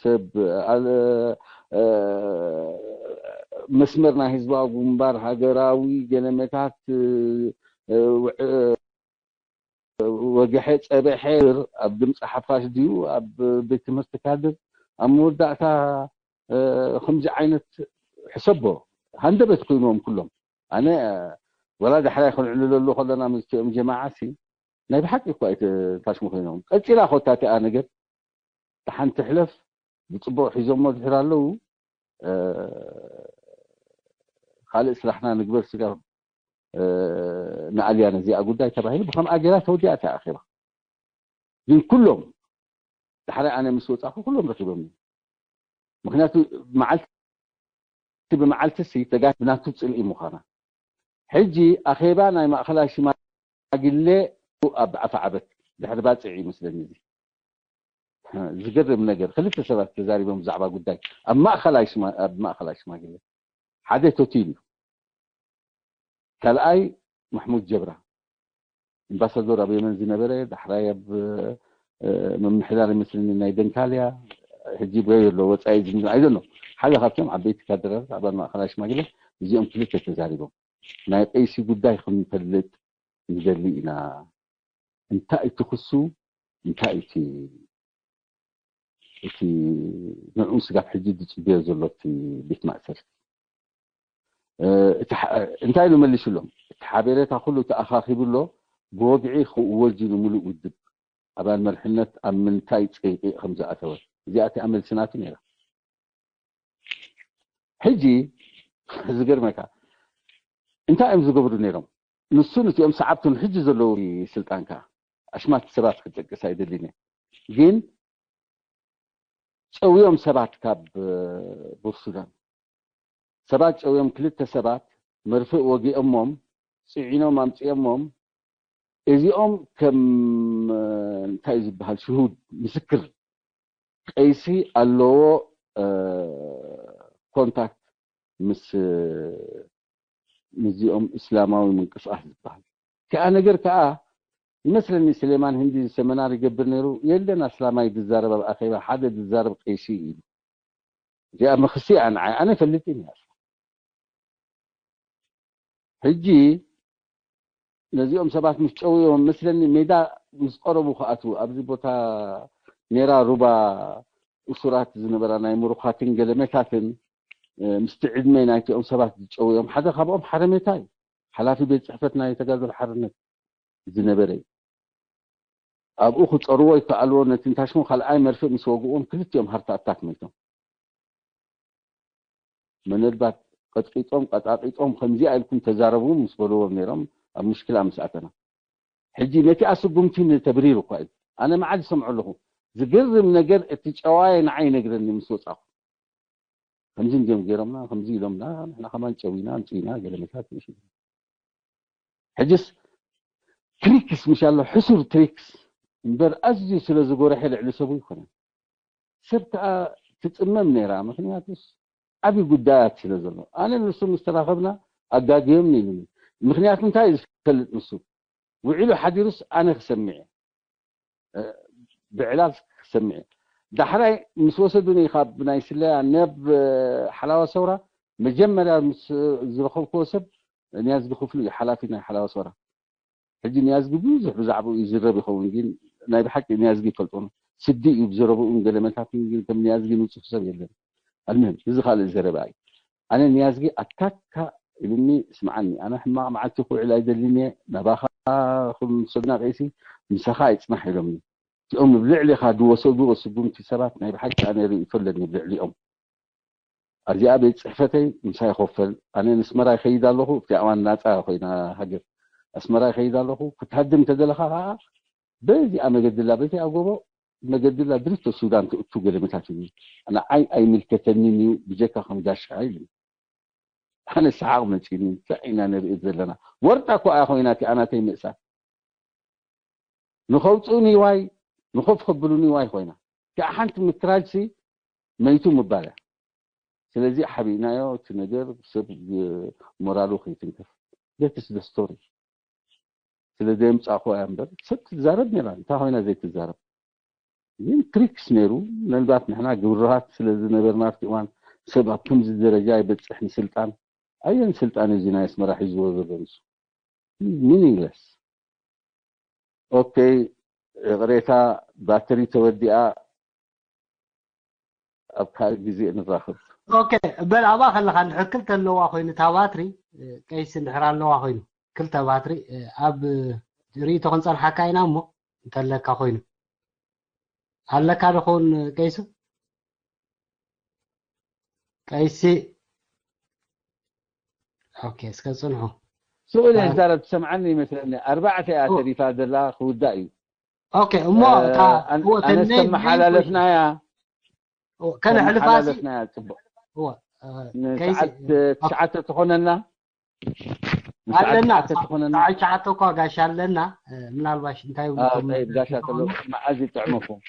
ሰብ መስመር ናይ ህዝባዊ ግንባር ሃገራዊ ገለመታት ወግሐ ጸብሐ ኣብ ድምፂ ሓፋሽ ድዩ ኣብ ቤት ትምህርቲ ካድር ኣብ መወዳእታ ከምዚ ዓይነት ሕሰቦ ሃንደበት ኮይንዎም ኩሎም ኣነ ወላ ዳሕራይ ክንዕልለሉ ከለና ምስኦም ጀማዓ ሲ ናይ ብሓቂ እኳ ታሽሙ ኮይኖም ቀፂላ ኮታ እቲኣ ነገር ሓንቲ ሕለፍ ብፅቡቅ ሒዞሞ ድሕር ኣለዉ ካልእ ስራሕና ንግበር ስጋ ንኣልያ ነዚኣ ጉዳይ ተባሂሉ ብከምኣ ገይራ ተወዲኣ እታ ኣኼባ ግን ኩሎም ዳሕራይ ኣነ ምስ ወፃኹ ኩሎም ረኪቦም ምክንያቱ መዓልቲ ብመዓልቲ ሲ ተጋ ብናቱ ፅልኢ ምዃና ሕጂ ኣኼባ ናይ ማእኸላይ ሽማግሌ ኣብ ዓፋዓበት ድሕሪ ባፅዕ ይመስለኒ እዚ ዝገርም ነገር ክልተ ሰባት ተዛሪቦም ብዛዕባ ጉዳይ ኣብ ማእኸላይ ኣብ ማእኸላይ ሽማግሌ ሓደ ቶቲል እዩ ካልኣይ ማሕሙድ ጀብራ ኣምባሳዶር ኣብ የመን ዝነበረ ዳሕራይ ኣብ ምምሕዳር ይመስለኒ ናይ ደንካልያ ሕጂ ብገይ ኣሎ ወፃኢ ዝምድና ኣይደሎ ሓደ ካብቶም ዓበይቲ ካድራት ኣባል ማእኸላይ ሽማግለ እዚኦም ክልተ ተዛሪቦም ናይ ቀይሲ ጉዳይ ክንፈልጥ ንደሊ ኢና እንታይ እቲ ክሱ እንታይ እቲ እቲ ንዕኡ ስጋብ ሕጂ ዝፅበዮ ዘሎ እቲ ቤት ማእሰርቲ። እ፣ እቲ ሓ-፣ እንታይ ኢሉ መሊሱሎም? እቲ ሓቤሬታ ኩሉ ተኣኻኺቡ ኣሎ፣ ብወግዒ ክእወጅ እዩ ንምሉእ ውድብ ኣባል መርሕነት ኣብ ምንታይ ጸይቂ ከም ዝኣተወ። እዚኣ እቲኣ መልሲ ናቱ ነይራ። ሕጂ ዝገርመካ እንታይ እዮም ዝገብሩ ነይሮም? ንሱን እቲኦም ሰዓብቱን ሕጂ ዘለዉ ስልጣንካ ኣሽማት ሰባት ክጠቅስ ኣይደልን እየ። ግን ጨውዮም ሰባት ካብ ቡር ሱዳን ሰባት ጨውዮም ክልተ ሰባት መርፍእ ወጊኦሞም ጽዒኖም ኣምጺኦሞም። እዚኦም ከም እንታይ ዝበሃል ሽሁድ ምስክር ቀይሲ ኣለዎ። ኮንታክት ምስ ምስዚኦም እስላማዊ ምንቅስቃስ ዝበሃል ከኣ ነገር ከኣ ይመስለኒ። ስሌማን ህንዲ ሰመናር ይገብር ነይሩ። የለን ኣስላማይ ዝዛረብ ኣብ ኣኼባ ሓደ ዝዛረብ ቀይሲ እዩ። እዚኣ መኽሲ እያ ንዓይ፣ ኣነ ፈልጥ እየ። ሕጂ ነዚኦም ሰባት ምስ ጨውዮም መስለኒ ሜዳ ምስ ቀረቡ ክኣትዉ ኣብዚ ቦታ ሜራ ሩባ እሱራት ዝነበራ ናይ ምሩኻትን ገለመታትን ምስቲ ዕድመ ናይቲኦም ሰባት ዝጨውዮም ሓደ ካብኦም ሓረሜታ እዩ። ሓላፊ ቤት ፅሕፈት ናይ ተጋደሎ ሓርነት ዝነበረ እዩ። ኣብኡ ክፀርዎ ይከኣልዎ ነቲ ንታሽሞ ካልኣይ መርፍእ ምስ ወግእዎም ክልቲኦም ሃርት ኣታክ መይቶም። መነልባት ቀጥቂጦም ቀጣቂጦም ከምዚኣ ኢልኩም ተዛረቡ ምስ በልዎም ነይሮም ኣብ ሙሽክላ ምስ ኣተና። ሕጂ ነቲ ኣስጉምቲ ተብሪር እኳ እዩ። ኣነ መዓል ዝሰምዖ ኣለኹ። ዝግርም ነገር እቲ ጨዋየ ንዓይ ይነግረኒ ምስ ወፃኹ። ከምዚ እንዲዮም ገይሮምና ከምዚ ኢሎምና ንሕና ከማን ጨዊና ኣምፅኢና ገለመታት ምሽ ሕጅስ ትሪክስ ምሽ ኣሎ ሕሱር ትሪክስ እምበር ኣዝዩ ስለ ዝጎረሐ ልዕሊ ሰቡ ይኮነን። ሰብ ከዓ ትፅመም ነይራ። ምክንያቱስ ዓብዪ ጉዳያት ስለ ዘሎ ኣነ ንሱ ምስ ተራኸብና ኣጋግዮም ኢሉኒ። ምክንያቱ እንታይ እዩ ዝፈልጥ ንሱ ውዒሉ ሓዲሩስ ኣነ ክሰምዕ እየ። ብዕላል ክሰምዕ እየ። ዳሕራይ ምስ ወሰዱኒ ካብ ናይ ስለያ ናብ ሓላዋ ሰውራ መጀመርያ ምስ ዝረኸብክዎ ሰብ ንያዝጊ ክፍሉ እዩ ሓላፊ ናይ ሓላዋ ሰውራ። ሕጂ ንያዝጊ ብዙሕ ብዛዕባኡ ይዝረብ ይኸውን ግን ናይ ብሓቂ ንያዝጊ ይፈልጦ ስዲ እዩ ብዘረብኡን ገለመታትን ግን ከም ንያዝጊ ንፁፍ ሰብ የለን። ኣልምህም እዚ ካልእ ዘረባ እዩ። ኣነ ንያዝጊ ኣታካ ኢሉኒ ስምዓኒ ኣነ ሕማቕ መዓልቲ ክውዕል ኣይደልን እየ ናባኻ ክምሰድና ቀይሲ ምሳኻ ይፅናሕ ኢሎምኒ። እቲኦም ብልዕሊኻ ዝወሰድዎ ስጉምቲ ሰባት ናይ ብሓቂ ኣነ ርእይቶ ኣለኒ ብልዕሊኦም። ኣብዚኣ ቤት ፅሕፈተይ ምሳይ ኮፈል ኣነ ንስመራ ይኸይድ ኣለኹ። ኣብቲ ኣዋን ናፃ ኮይና ሃገር ኣስመራ ይኸይድ ኣለኹ። ክትሃድም ተደለኻ ከዓ በዚኣ መገድላ በቲ ኣጎቦ መገድላ ድሪቶ ሱዳን ትእቱ ገለመታት እዩ። ንዓይ ኣይምልከተንን እዩ ብጀካ ከም ጋሻ ኢሉ። ኣነ ሰሓቕ መፂኒ እንታይ ኢና ንርኢ ዘለና? ወርጣ እኮ እያ ኮይና እቲ ኣናተይ ምእሳር ንኸውፅኡኒ ዋይ ንኸፍ ከብሉኒ ዋይ ኮይና። እቲኣ ሓንቲ ምክራጅሲ መይቱ ምባል እያ። ስለዚ ሓቢእናዮ እቲ ነገር ሰብ ሞራሉ ከይትንከፍ። That is the story። ስለ ዘየምፃእኩ እያ እምበር ሰብ ትዛረብ ነራ እንታይ ኮይና ዘይትዛረብ ግን ትሪክስ ነይሩ። ምናልባት ንሕና ግብርራት ስለ ዝነበርና ኣብቲ እዋን ሰብ ኣብ ከምዚ ደረጃ ይበፅሕ ንስልጣን ኣየን ስልጣን እዚ ናይ ኣስመራ ሒዝዎ ዘሎ ንሱ ሚኒንግለስ። ኦኬ ይቕሬታ ባትሪ ተወዲኣ ኣብ ካልእ ግዜ ንራኸብ። ኦኬ በል ኣብኣ ከለኻ እንድሕር ክልተ ኣለዋ ኮይኑ እታ ባትሪ ቀይሲ እንድሕር ኣለዋ ኮይኑ ክልተ ባትሪ ኣብ ርእይቶ ክንፀንሓካ ኢና እሞ እንተለካ ኮይኑ ኣለካ ዶ ኸውን ቀይሱ ቀይሲ ኦኬ እስከ ፅንሑ ስኡል ዛረብ ትሰምዓኒ ይመስለኒ ኣርባዕተ እያ ተሪፋ ዘላ ክውዳእ እዩ ኦኬ እሞ ኣነስ ተመሓላለፍናያ ከነሕልፋሲ ተመሓላለፍናያ ፅቡቅ ንሰዓት ትሽዓተ ትኾነና ኣለና ትኾነና ትሽዓተ እኳ ጋሻ ኣለና ምናልባሽ እንታይ ጋሻ ተሎ መዓዝ ይጥዕመኩም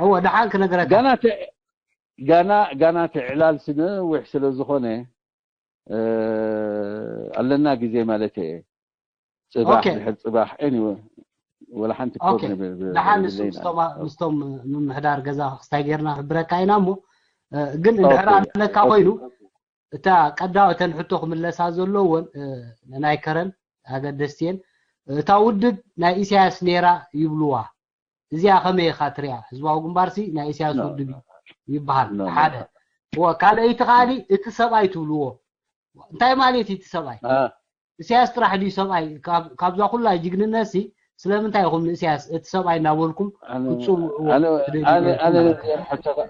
እወ ደሓን ክነግረካ ጋና ጋና ትዕላል ስነዊሕ ስለ ዝኾነ ኣለና ግዜ ማለት እየ ፅባሕ ድሕር ፅባሕ anyway ወላ ሓንቲ ደሓን ንሱ ምስቶም ምምሕዳር ገዛ ክስታይ ጌርና ክሕብረካ ኢና እሞ ግን እንድሕር ኣለካ ኮይኑ እታ ቀዳወ እተን ሕቶ ክምለሳ ዘለወን ናይ ከረን ኣገደስቲ እየን እታ ውድብ ናይ ኢሳያስ ነይራ ይብልዋ እዚኣ ከመይ ኢኻ ትሪኣ ህዝባዊ ግንባርሲ ናይ ኢሳያስ ውድብ እዩ ይበሃል። ሓደ። እወ፣ ካልኣይቲ ከኣኒ እቲ ሰብኣይ ትብልዎ። እንታይ ማለት እዩ እቲ ሰብኣይ? ኢሳያስ ጥራሕ ድዩ ሰብኣይ? ካብ-፣ ካብዛ ኩላ ጅግንነት ሲ ስለምንታይ ኢኹም ንእስያስ እቲ ሰብኣይ እናበልኩም ክትጽውዕዎ ኣነ-፣ ትደልዩ ኣነ-፣ ነይርኩም ኣነ ማለት እዩ? ሕቶ-፣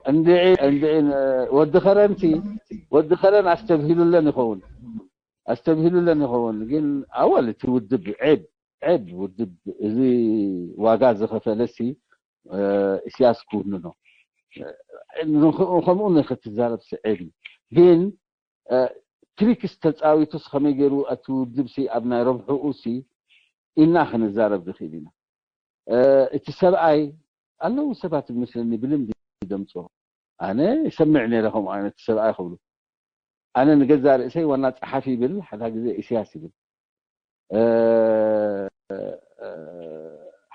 እንድዒ፣ እንድዒ ን-፣ ወዲ ከረንቲ፣ ወዲ ከረን ኣስተብሂሉለን ይኸውን። ኣስተብሂሉለን ይኸውን። ግን ኣወል እቲ ውድብ ዔብ፣ ዔብ ውድብ እዚ ዋጋ ዝኸፈለ ሲ፣ እ፣ ኢሳያስ ክውንኖ። እ፣ ንኽ-፣ ከምኡ ንክትዛረብ ሲ ዔብ እዩ። ግን፣ እ፣ ትሪክስ ተጻዊቱስ ከመይ ገይሩ እቲ ውድብ ሲ ኣብ ናይ ረብሕኡ ሲ ኢልና ክንዛረብ ንኽእል ኢና። እ፣ እቲ ሰብኣይ ኣለዉ ሰባት ዝመስለኒ ብልምዲ ደምጾ። ኣነ ይሰምዕ ነይረ ከምኡ ዓይነት ሰብኣይ ክብሉ። ኣነ ንገዛእ ርእሰይ ዋና ጸሓፊ ይብል፣ ሓዳ ግዜ ኢሳያስ ይብል። እ፣ እ፣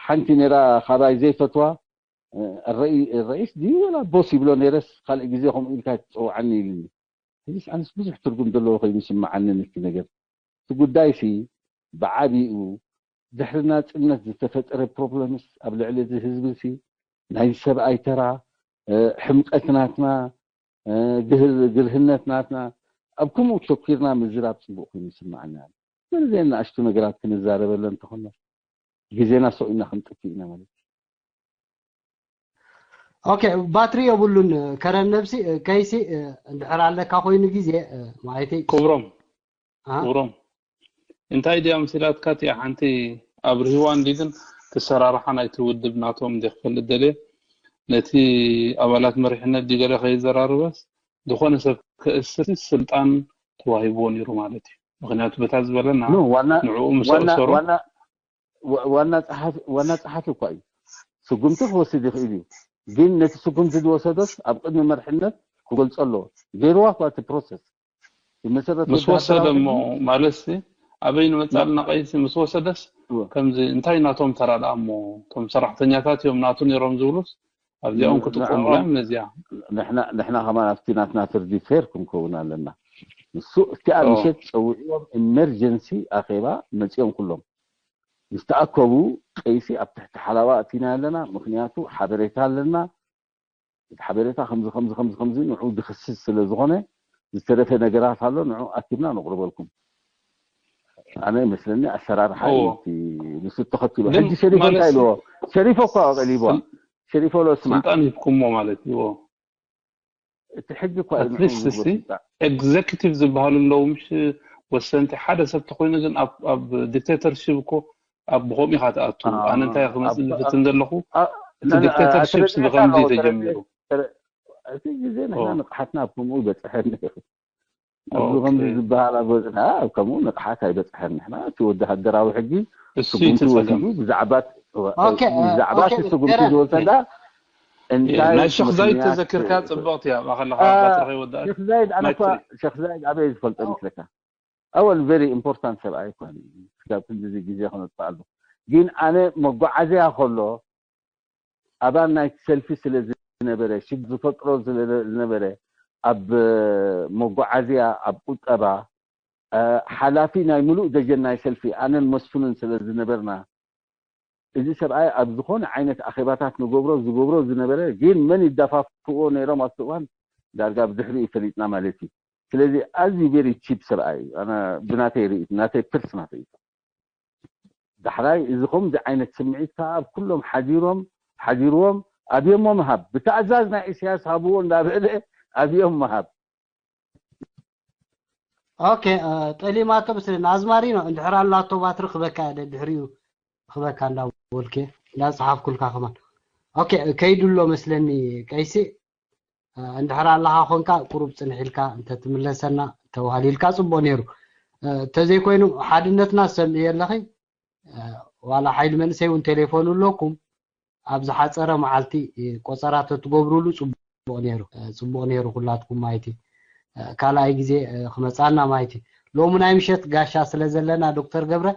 ሓንቲ ነይራ ካባይ ዘይፈትዋ፣ እ፣ الرئي-، الرئيس ድዩ ወላ ቦስ ይብሎ ነይረስ ካልእ ግዜ ከምኡ ኢልካ ትጸውዓኒ ኢሉኒ። ሕጂስ ኣነስ ብዙሕ ትርጉም ዘለዎ ኮይኑ ይስምዓኒ ነቲ ነገር። እቲ ጉዳይሲ ብዓቢኡ ድሕሪ ናጽነት ዝተፈጠረ ፕሮብለምስ ኣብ ልዕሊ እዚ ህዝቢ ሲ ናይ ሰብኣይ ተራ፣ እ፣ ሕምቀት ናትና፣ እ፣ ግህር-፣ ግርህነት ናትና፣ ኣብ ከምኡ ተኪርና ምዝራብ ጽቡቕ ኮይኑ ይስምዓኒ ኣሎ። ስለዚ ንኣሽቱ ነገራት ክንዛረበለን እንተኾና ግዜና ሰው ኢና ክንጥፍእ ኢና ማለት እዩ። ኦኬ፣ ባትሪ የብሉን፣ ከረን ነብሲ፣ ከይሲ፣ እንድሕር ኣለካ ኮይኑ ግዜ፣ ማለተይ ክብሮም፣ አ? ክብሮም፣ እንታይ ድያ መሲላትካ እቲኣ ሓንቲ ኣብርሂዋ እንዲ ግን ክሰራርሓ ናይቲ ውድብ ናቶም እንዲ ክፈልጥ ደልየ፣ ነቲ ኣባላት መሪሕነት ድዩ ገለ ከይዘራርበስ፣ ዝኾነ ሰብ ከእስር ስልጣን ተዋሂብዎ ነይሩ ማለት እዩ። ምኽንያቱ በታ ዝበለና ኖ፣ ዋና፣ ንዕኡ ምስ ዋና፣ ኣእሰሮ ዋና፣ ዋ-፣ ዋና ጸሓፊ፣ ዋና ጸሓፊ እኳ እዩ። ስጉምቲ ክወስድ ይኽእል እዩ። ግን ነቲ ስጉምቲ ዝወሰዶስ ኣብ ቅድሚ መርሕነት ክገልጾ ኣለዎ። ገይርዋ እኳ እቲ ፕሮሰስ። ብመሰረት ምስ ወሰደ ወተሃደራዊ እሞ ህጊ ማለትሲ ኣበይ ንመጽእ ኣለና ቀይሲ ምስ ወሰደስ እወ። ከምዚ እንታይ ናቶም ተራ ደኣ እሞ እቶም ሰራሕተኛታት እዮም ናቱ ነይሮም ዝብሉስ ኣብዚኦም ን-፣ ክጥቀሙላ ንዕኦም እዮም ነዚኣ። ንሕና፣ ንሕና ከማን ኣብቲ ናትና ፍርዲ ፌር ክንከውን ኣለና። ንሱ እቲኣ ኦ። ምሸት ጸዊዕዎም ኢመርጀንሲ ኣኼባ መጺኦም ኩሎም። ምስ ተኣከቡ ቀይሲ ኣብ ትሕቲ ሓላዋ ኣቲና ኣለና። ምኽንያቱ ሓበሬታ ኣለና። እቲ ሓበሬታ ከምዚ፣ ከምዚ፣ ከምዚ፣ ከምዚ ንዑ ድኽስስ ስለ ዝኾነ ዝተረፈ ነገራት ኣሎ፣ ንዑ ኣኪብና ነቕርበልኩም። ኣነ ይመስለኒ ኣሰራርሓ እዩ እዎ። እቲ ንሱ ተኸቲሉ። ግን ሕጂ ሸሪፎ እንታይ ማለት ኢልዎ? ሸሪፎ እኳ ቀሊብዋ። ስል-፣ ሸሪፎ ሎ ስማዕ። ስልጣን ሂብኩሞ ማለት እዩ። እቲ ሕጂ እኳ እዩ ንዑ ኣትሊስት ዝብሎ ሲ ስልጣን። ኤግዘኪቲቭ ዝበሃሉ ኣለዉ፣ ምሽ ወሰንቲ ሓደ ሰብ ተኾይኑ፣ ግን ኣብ፣ ኣብ ዲክቴተርሺፕ እኮ ኣብ ብኸምኡ ኢኻ ትኣቱ። ኣነ እንታይ ክመጽእ ዝፍትን ዘለኹ፣ እቲ ዲክቴተርሺፕ ብኸምዚ ተጀሚሩ። እቲ ግዜ ንሕና ኦ። ንቕሓትና ኣብ ከምኡ ይበጽሐ ነይሩ። ኣብዚ ኦኬ። ከምዚ ዝበሃል ኣብ ወጽና፣ ኣብ ከምኡ ንቕሓት ኣይበጽሐን። ንሕና እቲ ወተሃደራዊ ሕጊ እሱ እዩ ስጉምቲ እቲ ጸገም። ወሲዱ ብዛዕባ፣ ኦኬ፣ ብዛዕባ ኦኬ፣ እቲ ስጉምቲ ገረን። ዝወሰዳ እንታይ ናይ ሸኽ ዛይድ ምኽንያት ተዘኪርካ ጽብቕቲ እያ፣ ማእኸል ለኻ አ፣ ባትሪ ከይወድኣት ሸኽ ዛይድ ኣነ እኳ ማይትሪ። ሸኽ ዛይድ ኣበይ ዝፈልጦ ኦ። ይመስለካ? ኣወል ቨሪ ኢምፖርታንት ሰብኣይ እኳ እዩ። ክሳብ ክንድዚ ግዜ ክነጥፍኣሉ። ግን ኣነ መጓዓዝያ ከሎ ኣባል ናይቲ ሰልፊ ስለ ዝነበረ፣ ሽግ ዝፈጥሮ ስለ ዝነበረ፣ ኣብ መጓዓዝያ፣ ኣብ ቁጠባ፣ እ፣ ሓላፊ ናይ ምሉእ ደጀን ናይ ሰልፊ ኣነን መስፍንን ስለ ዝነበርና፣ እዚ ሰብኣይ ኣብ ዝኾነ ዓይነት ኣኼባታት ንገብሮ ዝገብሮ ዝነበረ፣ ግን መን ይደፋፍእዎ ነይሮም ኣብቲ እዋን ዳርጋ ብድሕሪኡ ፈሊጥና ማለት እዩ። ስለዚ ኣዝዩ ቬሪ ቺፕ ሰብኣይ እዩ። ኣነ ብናተይ ርኢት፣ ናተይ ፐርሰናል ርኢት። ዳሕራይ እዚ ከምዚ ዓይነት ስምዒት ከኣ ኣብ ኩሎም ሓዲሮም፣ ሓዲርዎም ኣብዮሞ ምሃብ። ብተኣዛዝ ናይ ኢሳያስ ሃብዎ እንዳበለ ኣብዮም ምሃብ። ኦኬ፣ እ፣ ጠሊማቶ መስለኒ። ኣዝማሪኖ፣ እንድሕር ኣላቶ ባትሪ ክበካ እየ፣ ድሕሪኡ ክበካ እንዳበልኩ እየ፣ እንዳጸሓፍኩልካ ከማን። ኦኬ፣ ከይዱ ኣሎ መስለኒ ቀይሲ። እ፣ እንድሕር ኣለኻ ኾንካ ቁሩብ ጽንሕ ኢልካ እንተ ትምለሰና ተባህሊልካ ጽቡቕ ነይሩ። እ፣ እንተዘይኮይኑ ሓድነትና ትሰምዕዮ ኣለኺ? እ፣ ዋላ ሓይሊ መንእሰይ እውን ቴሌፎን ኣለኩም። ኣብ ዝሓጸረ መዓልቲ፣ እ፣ ቆጸራ ተትገብሩሉ ጽቡቕ ነይሩ። እ፣ ጽቡቕ ነይሩ ኩላትኩም ማይቲ። እ፣ ካልኣይ ግዜ፣ እ፣ ክመጻና ማይቲ። ሎሚ ናይ ምሸት ጋሻ ስለ ዘለና ዶክተር ገብረ፣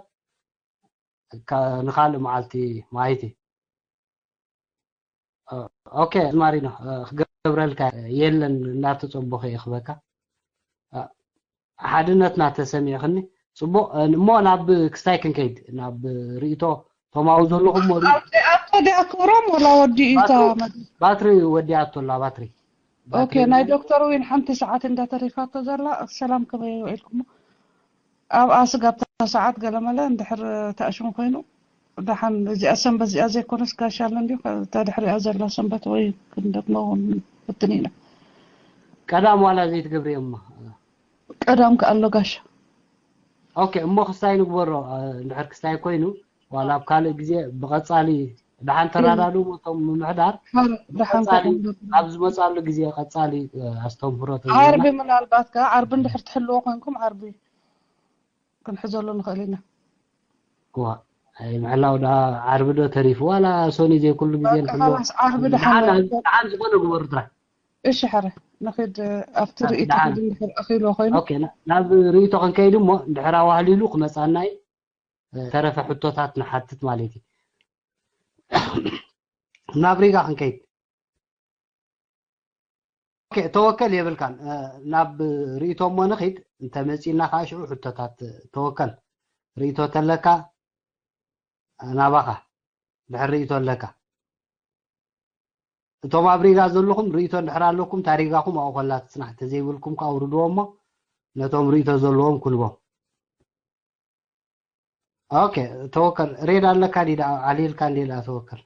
ካ-፣ ንኻልእ መዓልቲ ማይቲ። እ፣ ኦኬ፣ ኣዝማሪኖ፣ እ፣ ክገብረልካ የለን፣ እናተጸበኹ እየ ክበካ። እ፣ ሓድነትና ተሰሚዕኽኒ። ጽቡቕ፣ እ፣ እሞ ናብ ክስታይ ክንከይድ፣ ናብ ርእይቶ ቶማዊ ዘለኹም ሞ ርእይቶ ኣብቲ፣ ኣብ ወዲ ኣክብሮም ወላ ወዲ እዩ እታ ባትሪ መድ- ባትሪ ወዲኣቶ ኣላ ባትሪ ኦኬ። ናይ ዶክተር ዊን ሓንቲ ሰዓት እንዳተሪፋቶ ዘላ። ሰላም፣ ከመይ ውዒልኩም? ኣብኣ ስጋብ እታ ሰዓት ገለመለ እንድሕር ተኣሽሙ ኮይኑ ደሓን። እዚኣ ሰንበት እዚኣ ዘይኮነስ ጋሻ ኣሎ እንዲሁ፣ እታ ድሕሪኣ ዘላ ሰንበት ወይ ክንደግሞ እውን ፈትን ኢና። ቀዳም ዋላ ዘይትገብርዮ እሞ ቀዳም ከኣሎ ጋሻ ኦኬ። እሞ ክስታይ ንግበሮ። እንድሕር ክስታይ ኮይኑ ዋላ ኣብ ካልእ ግዜ ብቐጻሊ ደሓን ተራዳድኡ እቶም ምምሕዳር ሓር ደሓን ቀጻሊ ከኹም ኣብ ዝመጻሉ ግዜ ቀጻሊ ኣስተምህሮ ዓርቢ ምናልባት ከ ዓርቢ እንድሕር ትሕልዎ ኮንኩም ዓርቢ ክንሕዘሉ ንኽእል ኢና። ዋ ምሕላው ዳ ዓርቢ ዶ ተሪፉ ዋላ ሶኒ ዘይኩሉ ግዜ በቃ ንሕልዎ ኻላስ ዓርቢ ደሓን ደሓን ዝኾነ ግበሩ ጥራሕ። እሺ ሓረ ንኽድ ኣብቲ ርእይቲ ደሓን። ክድ እንድሕር ኣኺልዎ ኮይኑ ኦኬ ና- ናብ ርእይቶ ክንከይድ እሞ እንድሕር ኣዋህሊሉ ክመጻና እዩ። ተረፈ ሕቶታት ንሓትት ማለት እዩ። ናብ ሪጋ ክንከይድ። ኦኬ ተወከል የብልካን። ናብ ርእይቶ እሞ ንኺድ። እንተ መጺና ከዓ ሽዑ ሕቶታት ተወከል። ርእይቶ ተለካ ናባኻ ድሕር ርእይቶ ኣለካ። እቶም ኣብ ሪጋ ዘለኹም ርእይቶ እንድሕር ኣለኩም እታ ሪጋኹም ኣብኡ ከላ ትጽናሕ፣ ተዘይብልኩም ከዓ ኣውርድዎ እሞ ነቶም ርእይቶ ዘለዎም ኩንቦም። ኦኬ ተወከል ሬድ ኣለካ ዲዳ ዓሊልካ እንዴ ደኣ ተወከል።